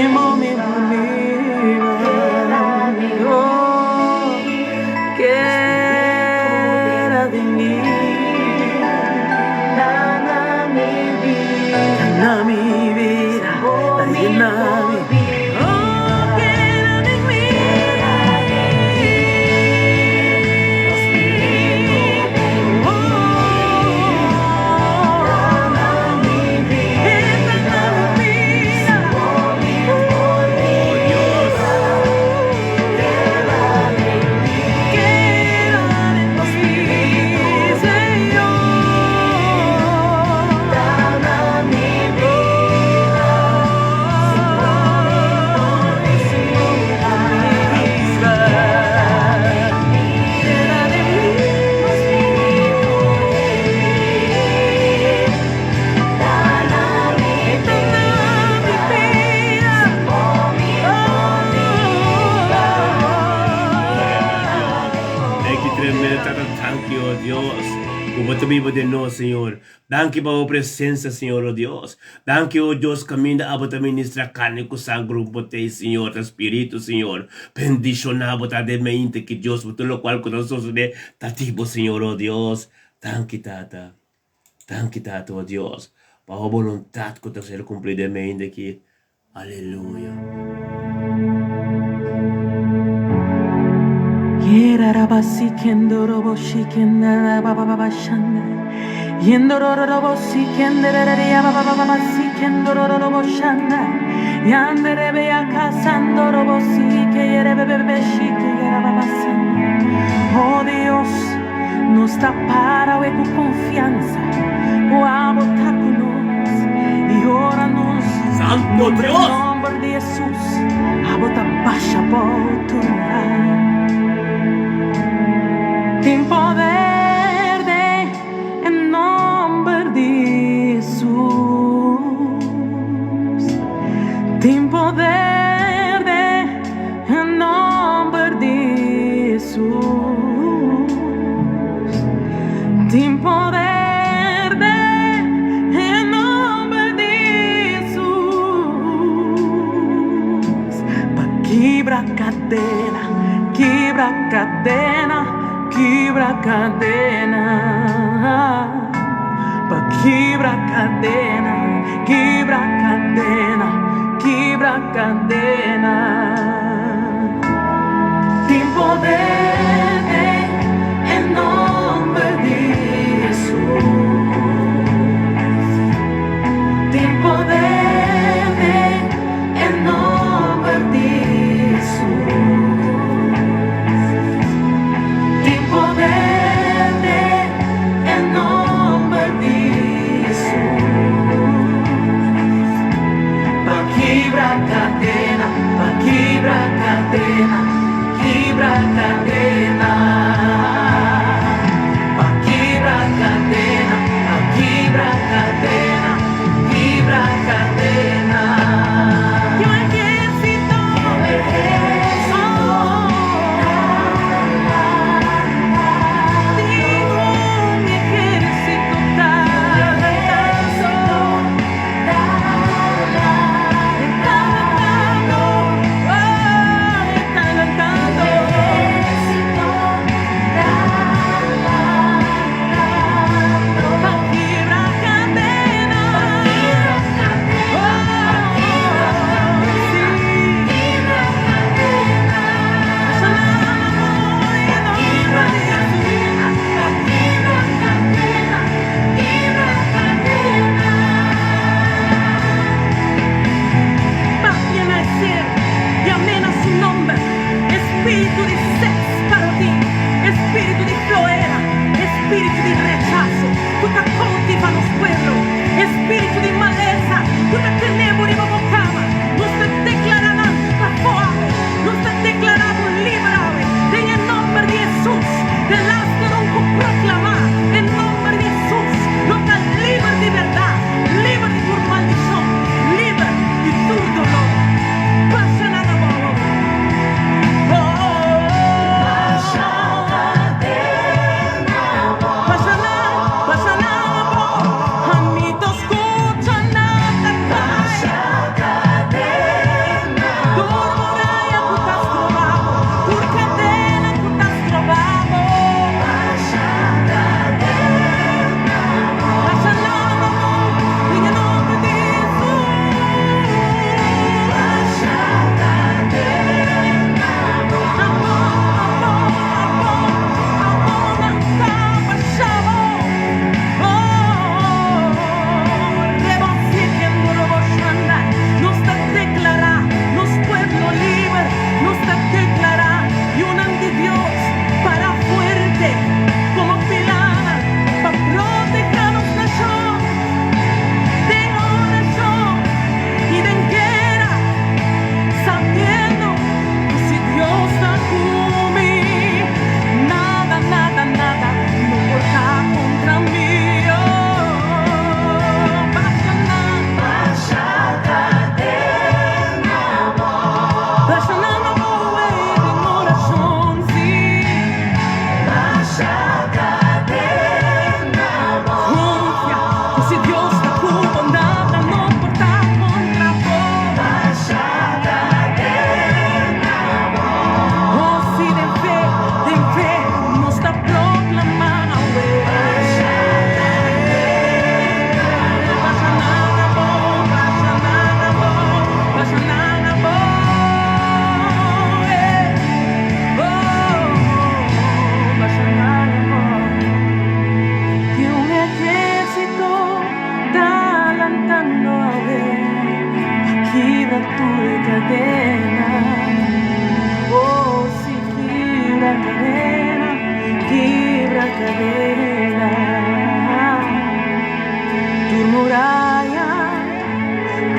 ta biba den nos, Señor. Danki pa bo presensia, Señor, o Dios. Danki, o Dios, kaminda abo ta ministra karni ku sanger un potei, Señor, ta spiritu, Señor. Bendishoná bo ta den mente ki Dios, bo tur lokual ku ta sosodé ta di bo, Señor, o Dios. Danki, Tata. Danki, Tata, o Dios, pa bo boluntat ku ta ser kumplí den mente ki. Aleluya. Oh Dios, nos ta para awe ku konfiansa ku abo ta ku nos i ora nos Santo nombra e Dios! nòmber di Hesus, abo ta basha bou tur murai. Tin poder den e nòmber di Hesus. Tin poder den e nòmber di Hesus. Tin poder den e nòmber di Hesus. Pa kibra kadena, kibra kadena, kibra kadena. Pa kibra kadena, kibra kadena, kibra kadena. Tin poder den e nomber di Hesus. Tin poder den e nomber di Hesus. Tin poder den e nomber di Hesus. Pa kibra kadena, pa kibra kadena, kibra kadena. Pa kibra kadena, pa kibra kadena, kibra kadena.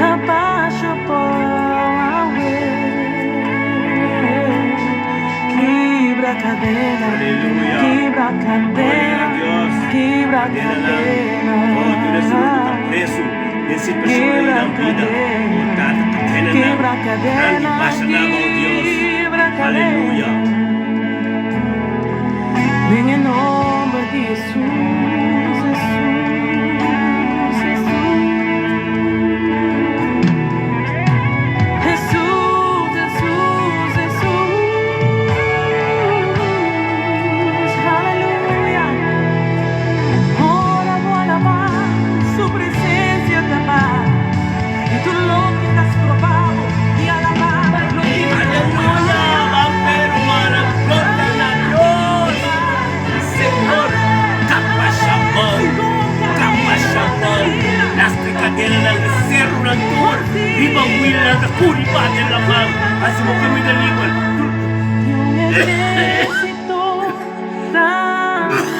Ta basha awe. Kibra kadena, Aleluya. kibra Gloria kadena, a Dios. kibra Cadenanan. Oh, tur kadena. esun ku ta preso den situashonnan di Kibra nan bida. Oh, kadena, Tata, kadenanan. kibra Nan di kadena, basha nan, oh Dios. kibra Aleluya. kadena. Den e nomber di Jesus, Jesus, Jesus. Jesus, Jesus, Jesus. Aleluya. Ora bo alabá, su presensia ta pas. I tur loke ta stroba bo di alabá, lo Aleluya. Vampero, mana. Gloria a Dios. Señor, kapashamon. Kapashamon. Lastra kadenanan di serunan tur. Riba wielnan ta kuri bate laman. Hasi bo kaminda liber. Tur Di un ehérsito ta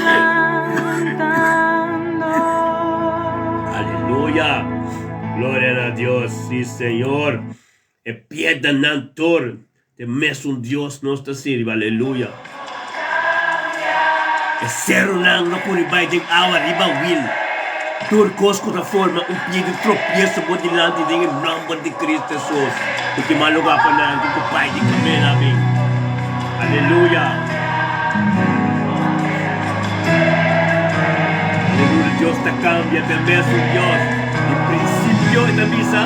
lantando. Aleluya. Gloria na Dios. Sí, Señor. E piedanan tur. Ta mesun Dios nos ta sirbi. Aleluya. E serunan lo kuri bai den awa riba wil. Tur kos ku ta forma un pie di tropieso bo dilanti den e nòmber di Kristu Hesus. No tin mas lugá pa nan ku bai di kamela bin. Aleluya. Aleluya. Dios ta kambia, ta e mesun Dios. Di prinsipio e ta bisa,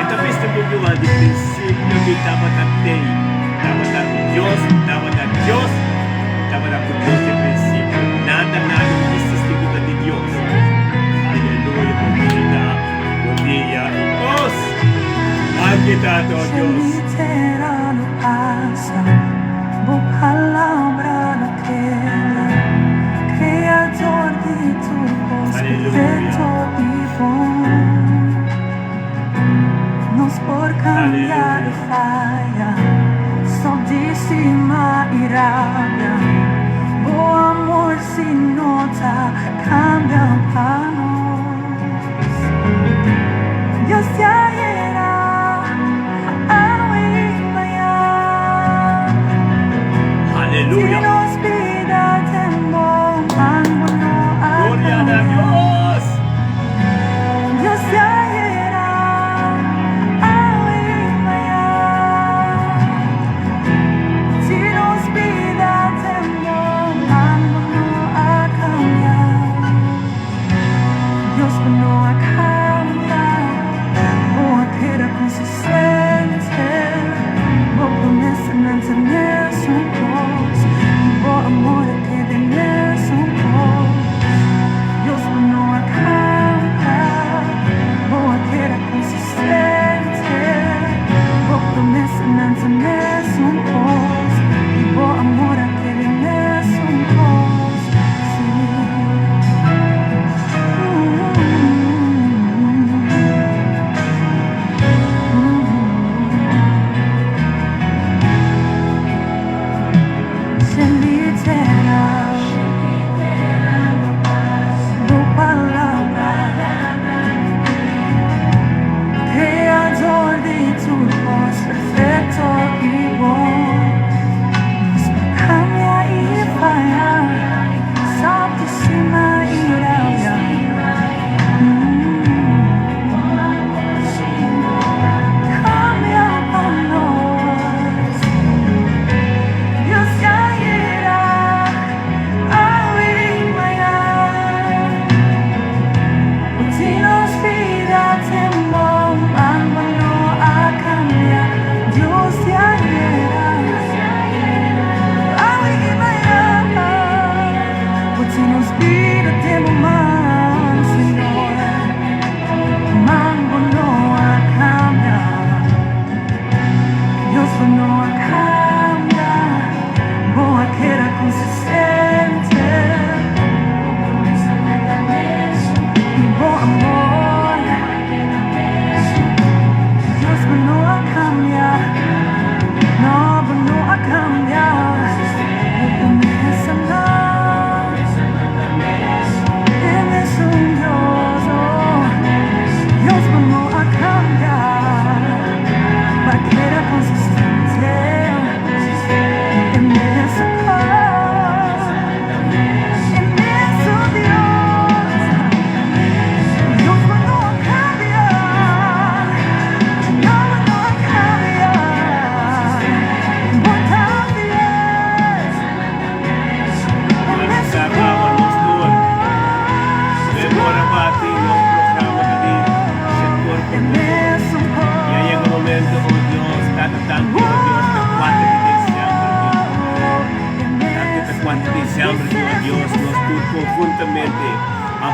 e ta bisa den buki Juan, di prinsipio mi tabata tei, tabata ku Dios, tabata Dios, tabata ku Dios den prinsipio. Nada, nada no existi ku ta di Dios. Aleluya, bo bida, bo dia i kos. Danki Tata, oh Dios. Si tera no pasa, bo palabra no keda. Kreador di tur kos, Aleluya. perfekto i bon. Nos por kambia Aleluya. i faya, stòp di stima i rabia. Bo amor sí no ta kambia pa nos. Dios di ayera, awe i mañan. Si Aleluya. nos bida den bo man, bo no a Gloria na kambia. Dios. Dios di ayera, awe i mañan. Si nos bida den bo man, bo no a kambia.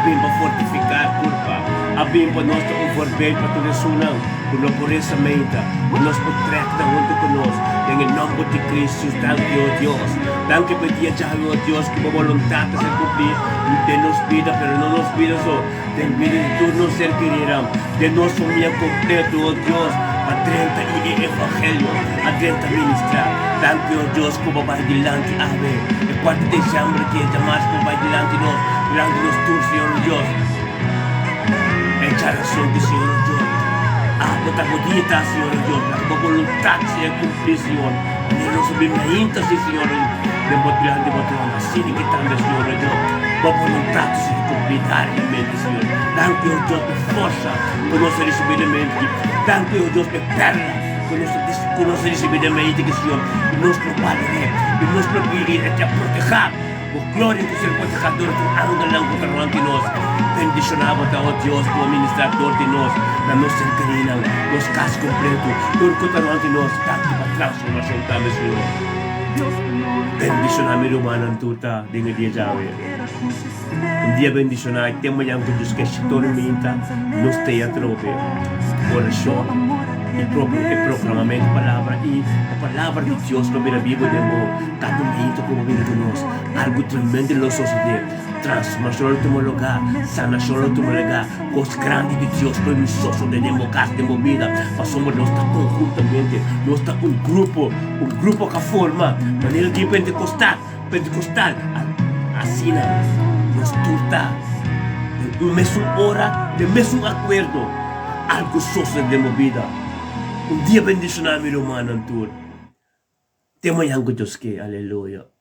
bin pa fortifiká e kurpa. A bin pa nos ta un voorbeeld pa tur esunnan ku no por resa meinta, pa nos por trèk nan huntu ku nos. Den e nòmber di Kristus, danki, o Dios. Danki pa e dia djawe, o Dios, ku bo boluntat ta ser kumplí den nos bida, pero no nos bida so, den bida di tur nos ser kerinan, den nos famia kompleto, o Dios, pa drenta i e evangelio a drenta ministrá. Danki, o Dios, ku bo bai dilanti awe, e kuarta di desiember ki e djamas ku bo bai dilanti nos, dilanti nos tur, Señor o Dios. E djarason di Señor o Dios. Abo ta bo dia ta, Señor o Dios, laga bo boluntat sea kumplí, Señor. Manera nos a bin mainta, si, Señor o Dios, den bo dilanti bo trono, asina ki tambe, Señor o Dios, bo boluntat ta ser kumplí diariamente, Señor. Danki, o Dios, p'e forsa ku nos a risibí den mente. Danki, o Dios, p'e perla ku nos a ku nos a risibí den mente ki, Señor, i nos lo balor'é, i nos lo biri e ta protehá. Bo gloria ku ser protehá dor di angelnan ku ta rònt di nos. Bendishoná bo ta, o Dios, ku a ministrá dor di nos na nos serkaninan, nos kas kompletu, tur ku ta rònt di nos. Danki pa transformashon tambe, Señor. Bendishoná mi rumannan tur ta den e dia djawe. Un dia bendishoná i te mañan ku Dios ke tormenta nos te atrobe. Orashon i propio e proklamamentu di palabra i e palabra di Dios lo bira bibu den bo kada momento ku bo bini ku nos. Algu tremendo lo sosodé, transformashon lo tuma lugá, sanashon lo tuma lugá, kos grandi di Dios lo bin sosodé den bo kas, den bo bida, pasobra nos ta konhuntamente, nos ta un grupo, un grupo ku a forma manera di Pentekostal. Pentecostal, asina nos tur ta den un mesun ora, den mesun akuerdo, pa algu sosode den bo bida. Un dia bendishoná mi rumannan tur. Te mañan ku Dios ke. Aleluya.